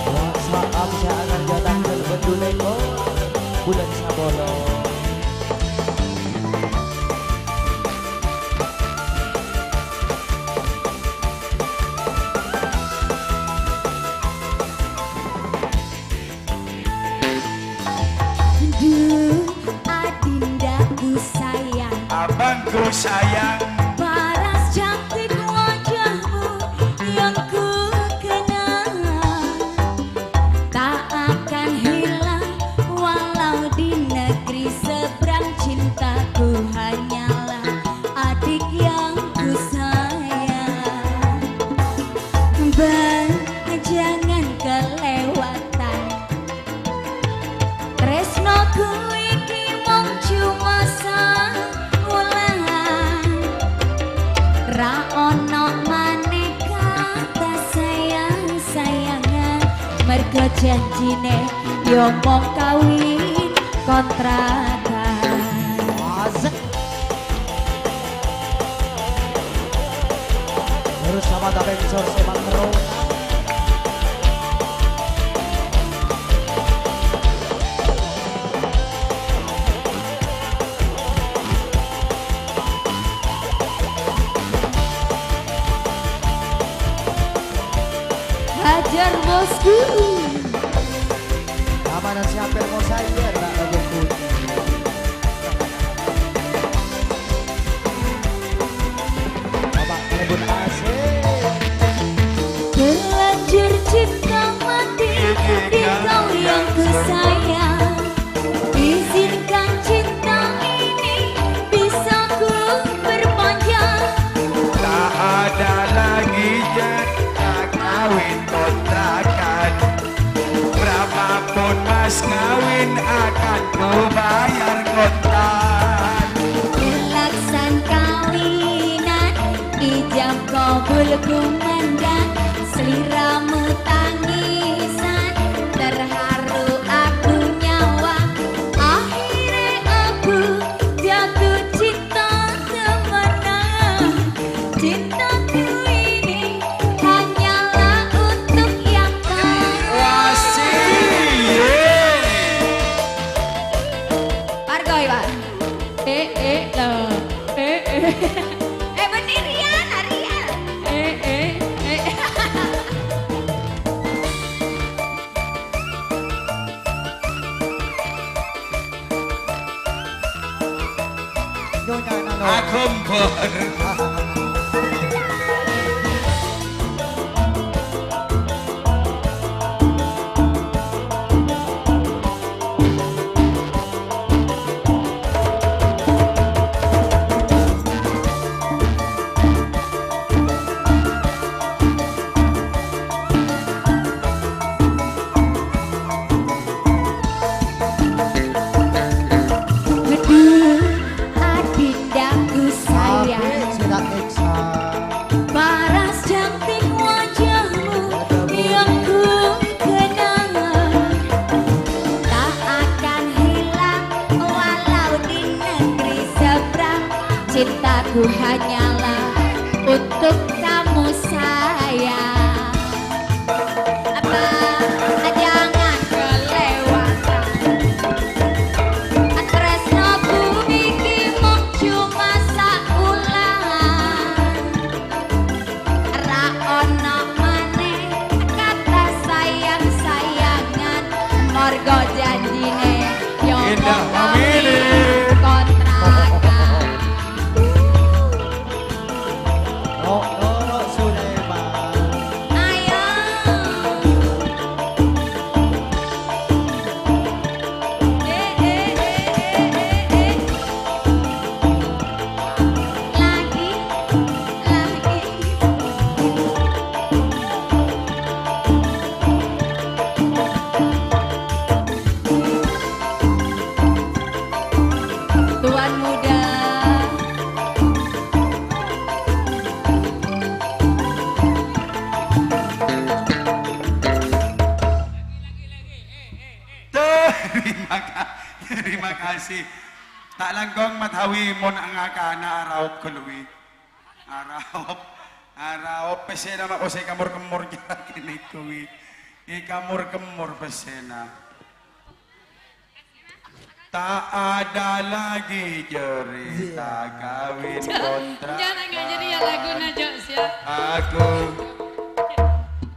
Wa sa'at sa'at jatan dan beduleko bulan sapolo. Duh, adindaku sayang. Abangku sayang. Paras cantik wajahmu yang ku kenang. Tak akan hilang walau di negeri seberang, cintaku hanyalah adik yang ku sayang. Bang, jangan kelewatan. Tresno kuwi ki mong cuma sawulan. Ra ono maneh kata sayang-sayangan. Mergo janjine yo mong kawin kontrakan. Asik. Terus sama Tapeng Sor Semak Terus. Hajar, Bosku. Amanah siapa yang mau saya, nak, lagu putih. Bapak Tribun asik. Terlanjur cinta mati di kau yang ku sayang. Izinkan cinta ini bisa ku perpanjang. Tak ada lagi jeda kawin kontrakan. Berapapun mas kawin akan ku bayar kontan. Laksan kawinan, ijab kabul kumandang, sliramu tangisan, terharu aku nyawa. Akhire aku jatuh cinta temenan. Cintaku ini hanyalah untuk yang tahu. Asik. Pargoi, Pak. Eh, eh, lo. Eh, eh. Eh, bener, Rian, Rian. Eh, eh, eh. Nyonya Nano. Akompor. Aduh, adindaku sayang. Paras cantik wajahmu yang ku kenang. Tak akan hilang walau di negeri seberang. Cintaku hanyalah Kok janjine yo Indah pokok Family. Kontrakan. Kok Noro Sulaiman. Ayo. Eh, eh, eh, eh, eh, eh. Lagi, lagi. Tuan muda. Terima ka-, terima kasih. Ta' langkong Mathawi mon ngakana araop ghâllu wi. Araop, araop pèssèna ma' kosè kamor-kemmor jârèya kènè' wi. È kamor-kemmor pèssèna. Tak ada lagi cerita kawin kontrak. Jangan nggak jadi ya laguna, Jok, siap. Aku.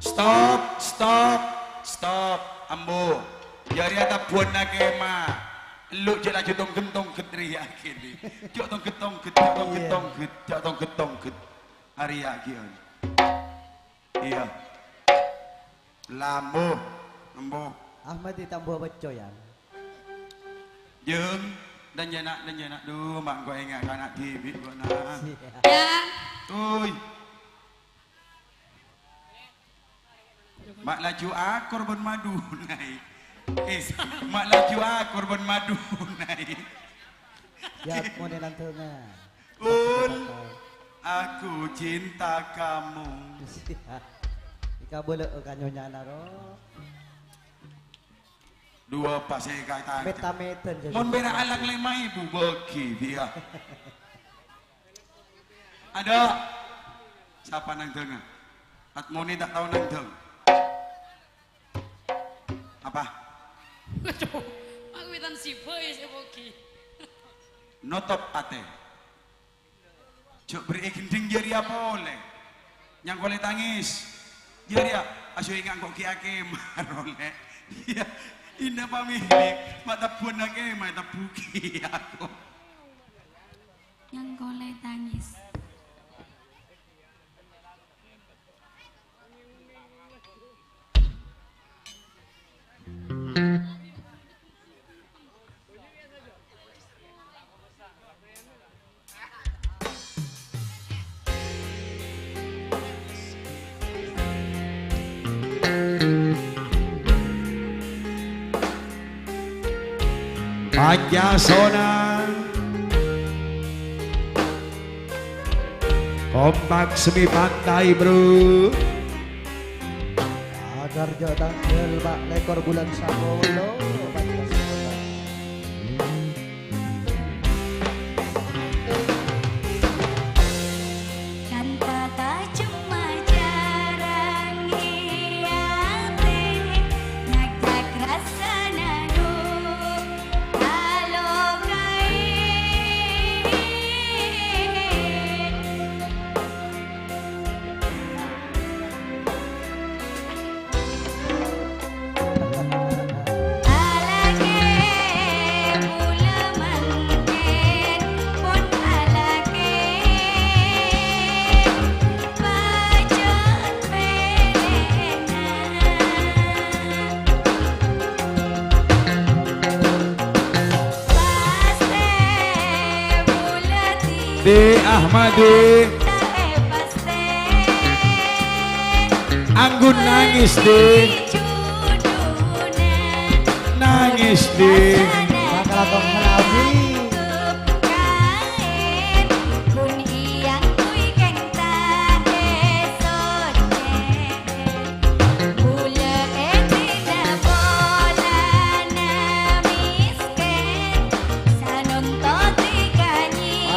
Stop, stop, stop. Ambu. Jârèya tabbhuwânna kemah. Elu jâ' laju tongghât-tongghât rèya kènè'. Jâ' tongghât-tongghât, jâ' tongghât-tongghât, jâ' tongghât-tongghât. Arèya ghi' on. Iyâ. Lambu, embu. Ahmad ditambuwâ pècco, yâ. Jâng, dan jâna', dan jâna'. Dhu, ma' engko' enga' kana' dhibi' engko' na. Siap. Yâ. Uy. Ma' laju akor bân madhuna, è. Eh, ma' laju akor bân madhuna, è. Yâ, mon è lantungnga. Ul, aku cinta kamu. Ika bâlâ'â ka nyonyana, ro. Dua pas è kata. Meta-metan, jadi. Mon bârâ' alang lèma èbu bâgi dia. Ada. Sapa nangdhâng? Atmoni ta' tao nangdhâng. Apa? Waduh, aku wetan sibuk ya, sibuk ki. Notop atè. Jhâ' bherri'i ghendheng jârèya polè. Nyangkolè tangis. Jârèya, asoy ngangko' ghi' akemar olè. Iyâ, inna pamèlè, ma' tebbhuwânna kemah, tebbhu ghi' ako. Nyangkolè tangis. Panjasona. Kompak semi pantai, bro. Agar jhâ' tangghâl pa' lèkor bulân sapolo, Panjasona. Kanta tajemma jhârâng è atè, ngajhâk rassana dhu kalokaè. Alakè bulâ mangkèn pon alakè pajhât pèlèna. Pastè bulâ Di Ahmadi. Anggun nangis, Di. Nangis, Di.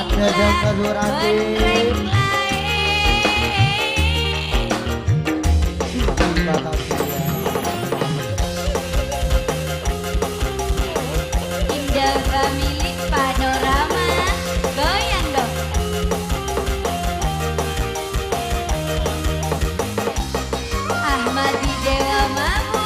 Ada yang kesurangan. Indah Family Panorama, goyang dong. Ahmadi Dewa Mamu.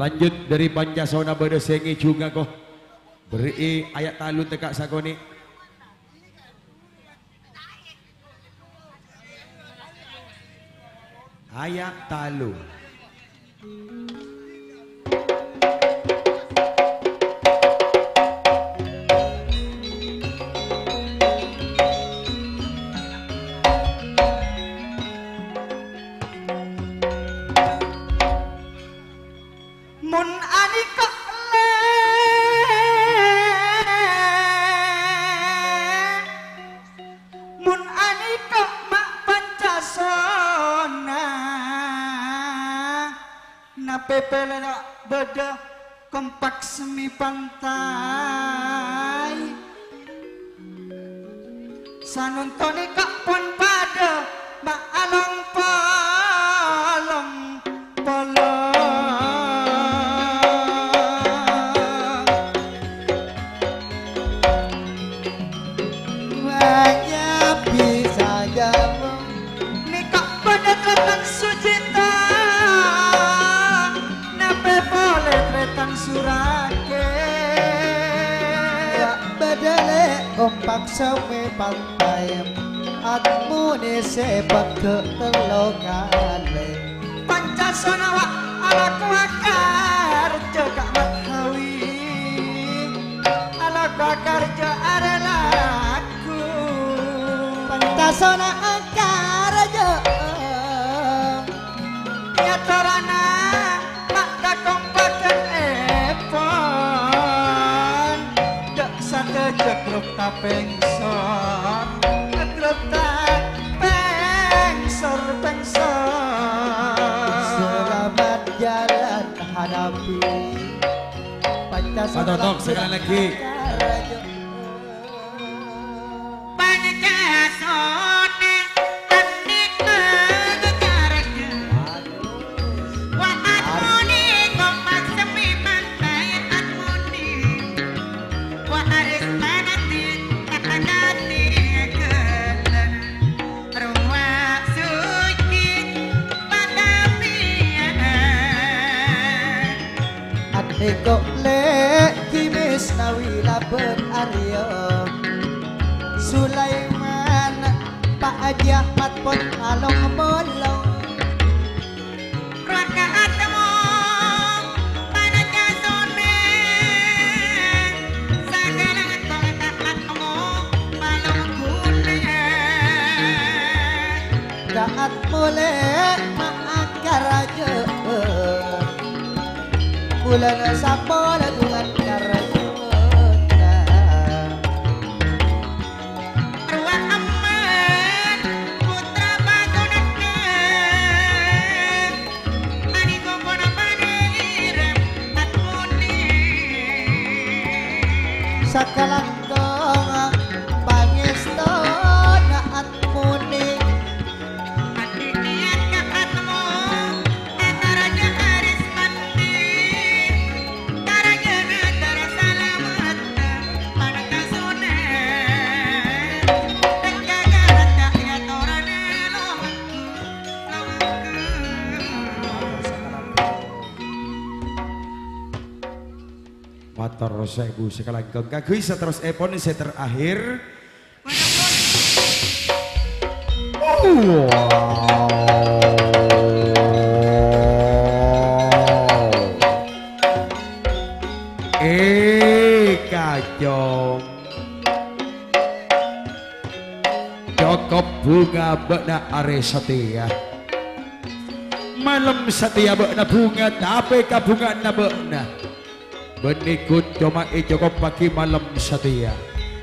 Lanjut dhâri Pancasona bâdâ sè ngèjhunga, ko. Berri'i aya' talu tekka' sakonè'. Aya' talu. Mon anèka, Lè', mon anèka ma' Pancasona, napè pèlè bâdâ kompak semi pantai. Sanontonè ka' pon padâ ma' along-palong polong. Wajah bisa jamu. Nèka bâdâ trètan Sujita, napè polè trètan Surake. Ya, bâdâ Lè' kompak sami pantai, atmoni sè pegghâ' tello kalè. Pancasona wa' alako akarja ka' Mathawi, alako akarja arè lagu. Pancasona akarja. Èyatorana ma' kakompakanèpon, dâ' sadhâjâ grup Tapengsor, grup Tapengsor, Pengsor. Selamat jalan hadapi Pancasona. Pak Totok, sekali lagi. Pancasona andika gekarja. Wa atmoni kompak semi pantai atmoni. Wa aris panati takati gelar. Ruwa suci padapiyan. Andeko Lè' Ki Misnawi labân Arya Sulaiman, Pa' Haji Ahmad pon along-molong. Rakaatmu panaja sonè, sagala rakaatmu palong ghulâ. Rakaatmu Lè' ma' akaraja. Bulân sapola duwan karajuna. Rowa emman putra pagonanna, ani kongkona panèra atmoni. Sakalangkong pangèstona atmoni. Andi' niyat ka atmo, ataraja aris mandi. Karajana tara salamet, paneka sunat. Tenggaga raka ya torane lo. Mator sèbu sakalangkong kaangghuy saterrossèpon sè terakhir. Wow. Eh, kacong. Cokop bhunga bâ'na arè satèya. Malem satèya bâ'na bhunga, tapè kabhunga'anna bâ'na. Bânnè ghun coma ècokoppaghi malem satèya.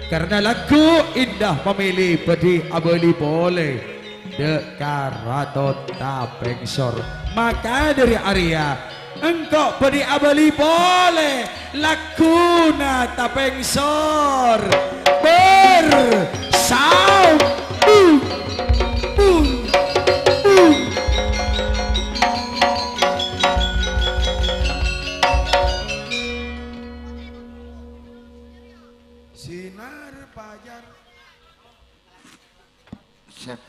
Karna lagghu' Indah Pamèlè bhâdhi abâli polè dâ' ka Rato Tapèngsor. Maka dhâri arèya, engko' bhâdhi abâli polè lagghuna Tapèngsor. Bersambung. Sinar Pajar. Siap.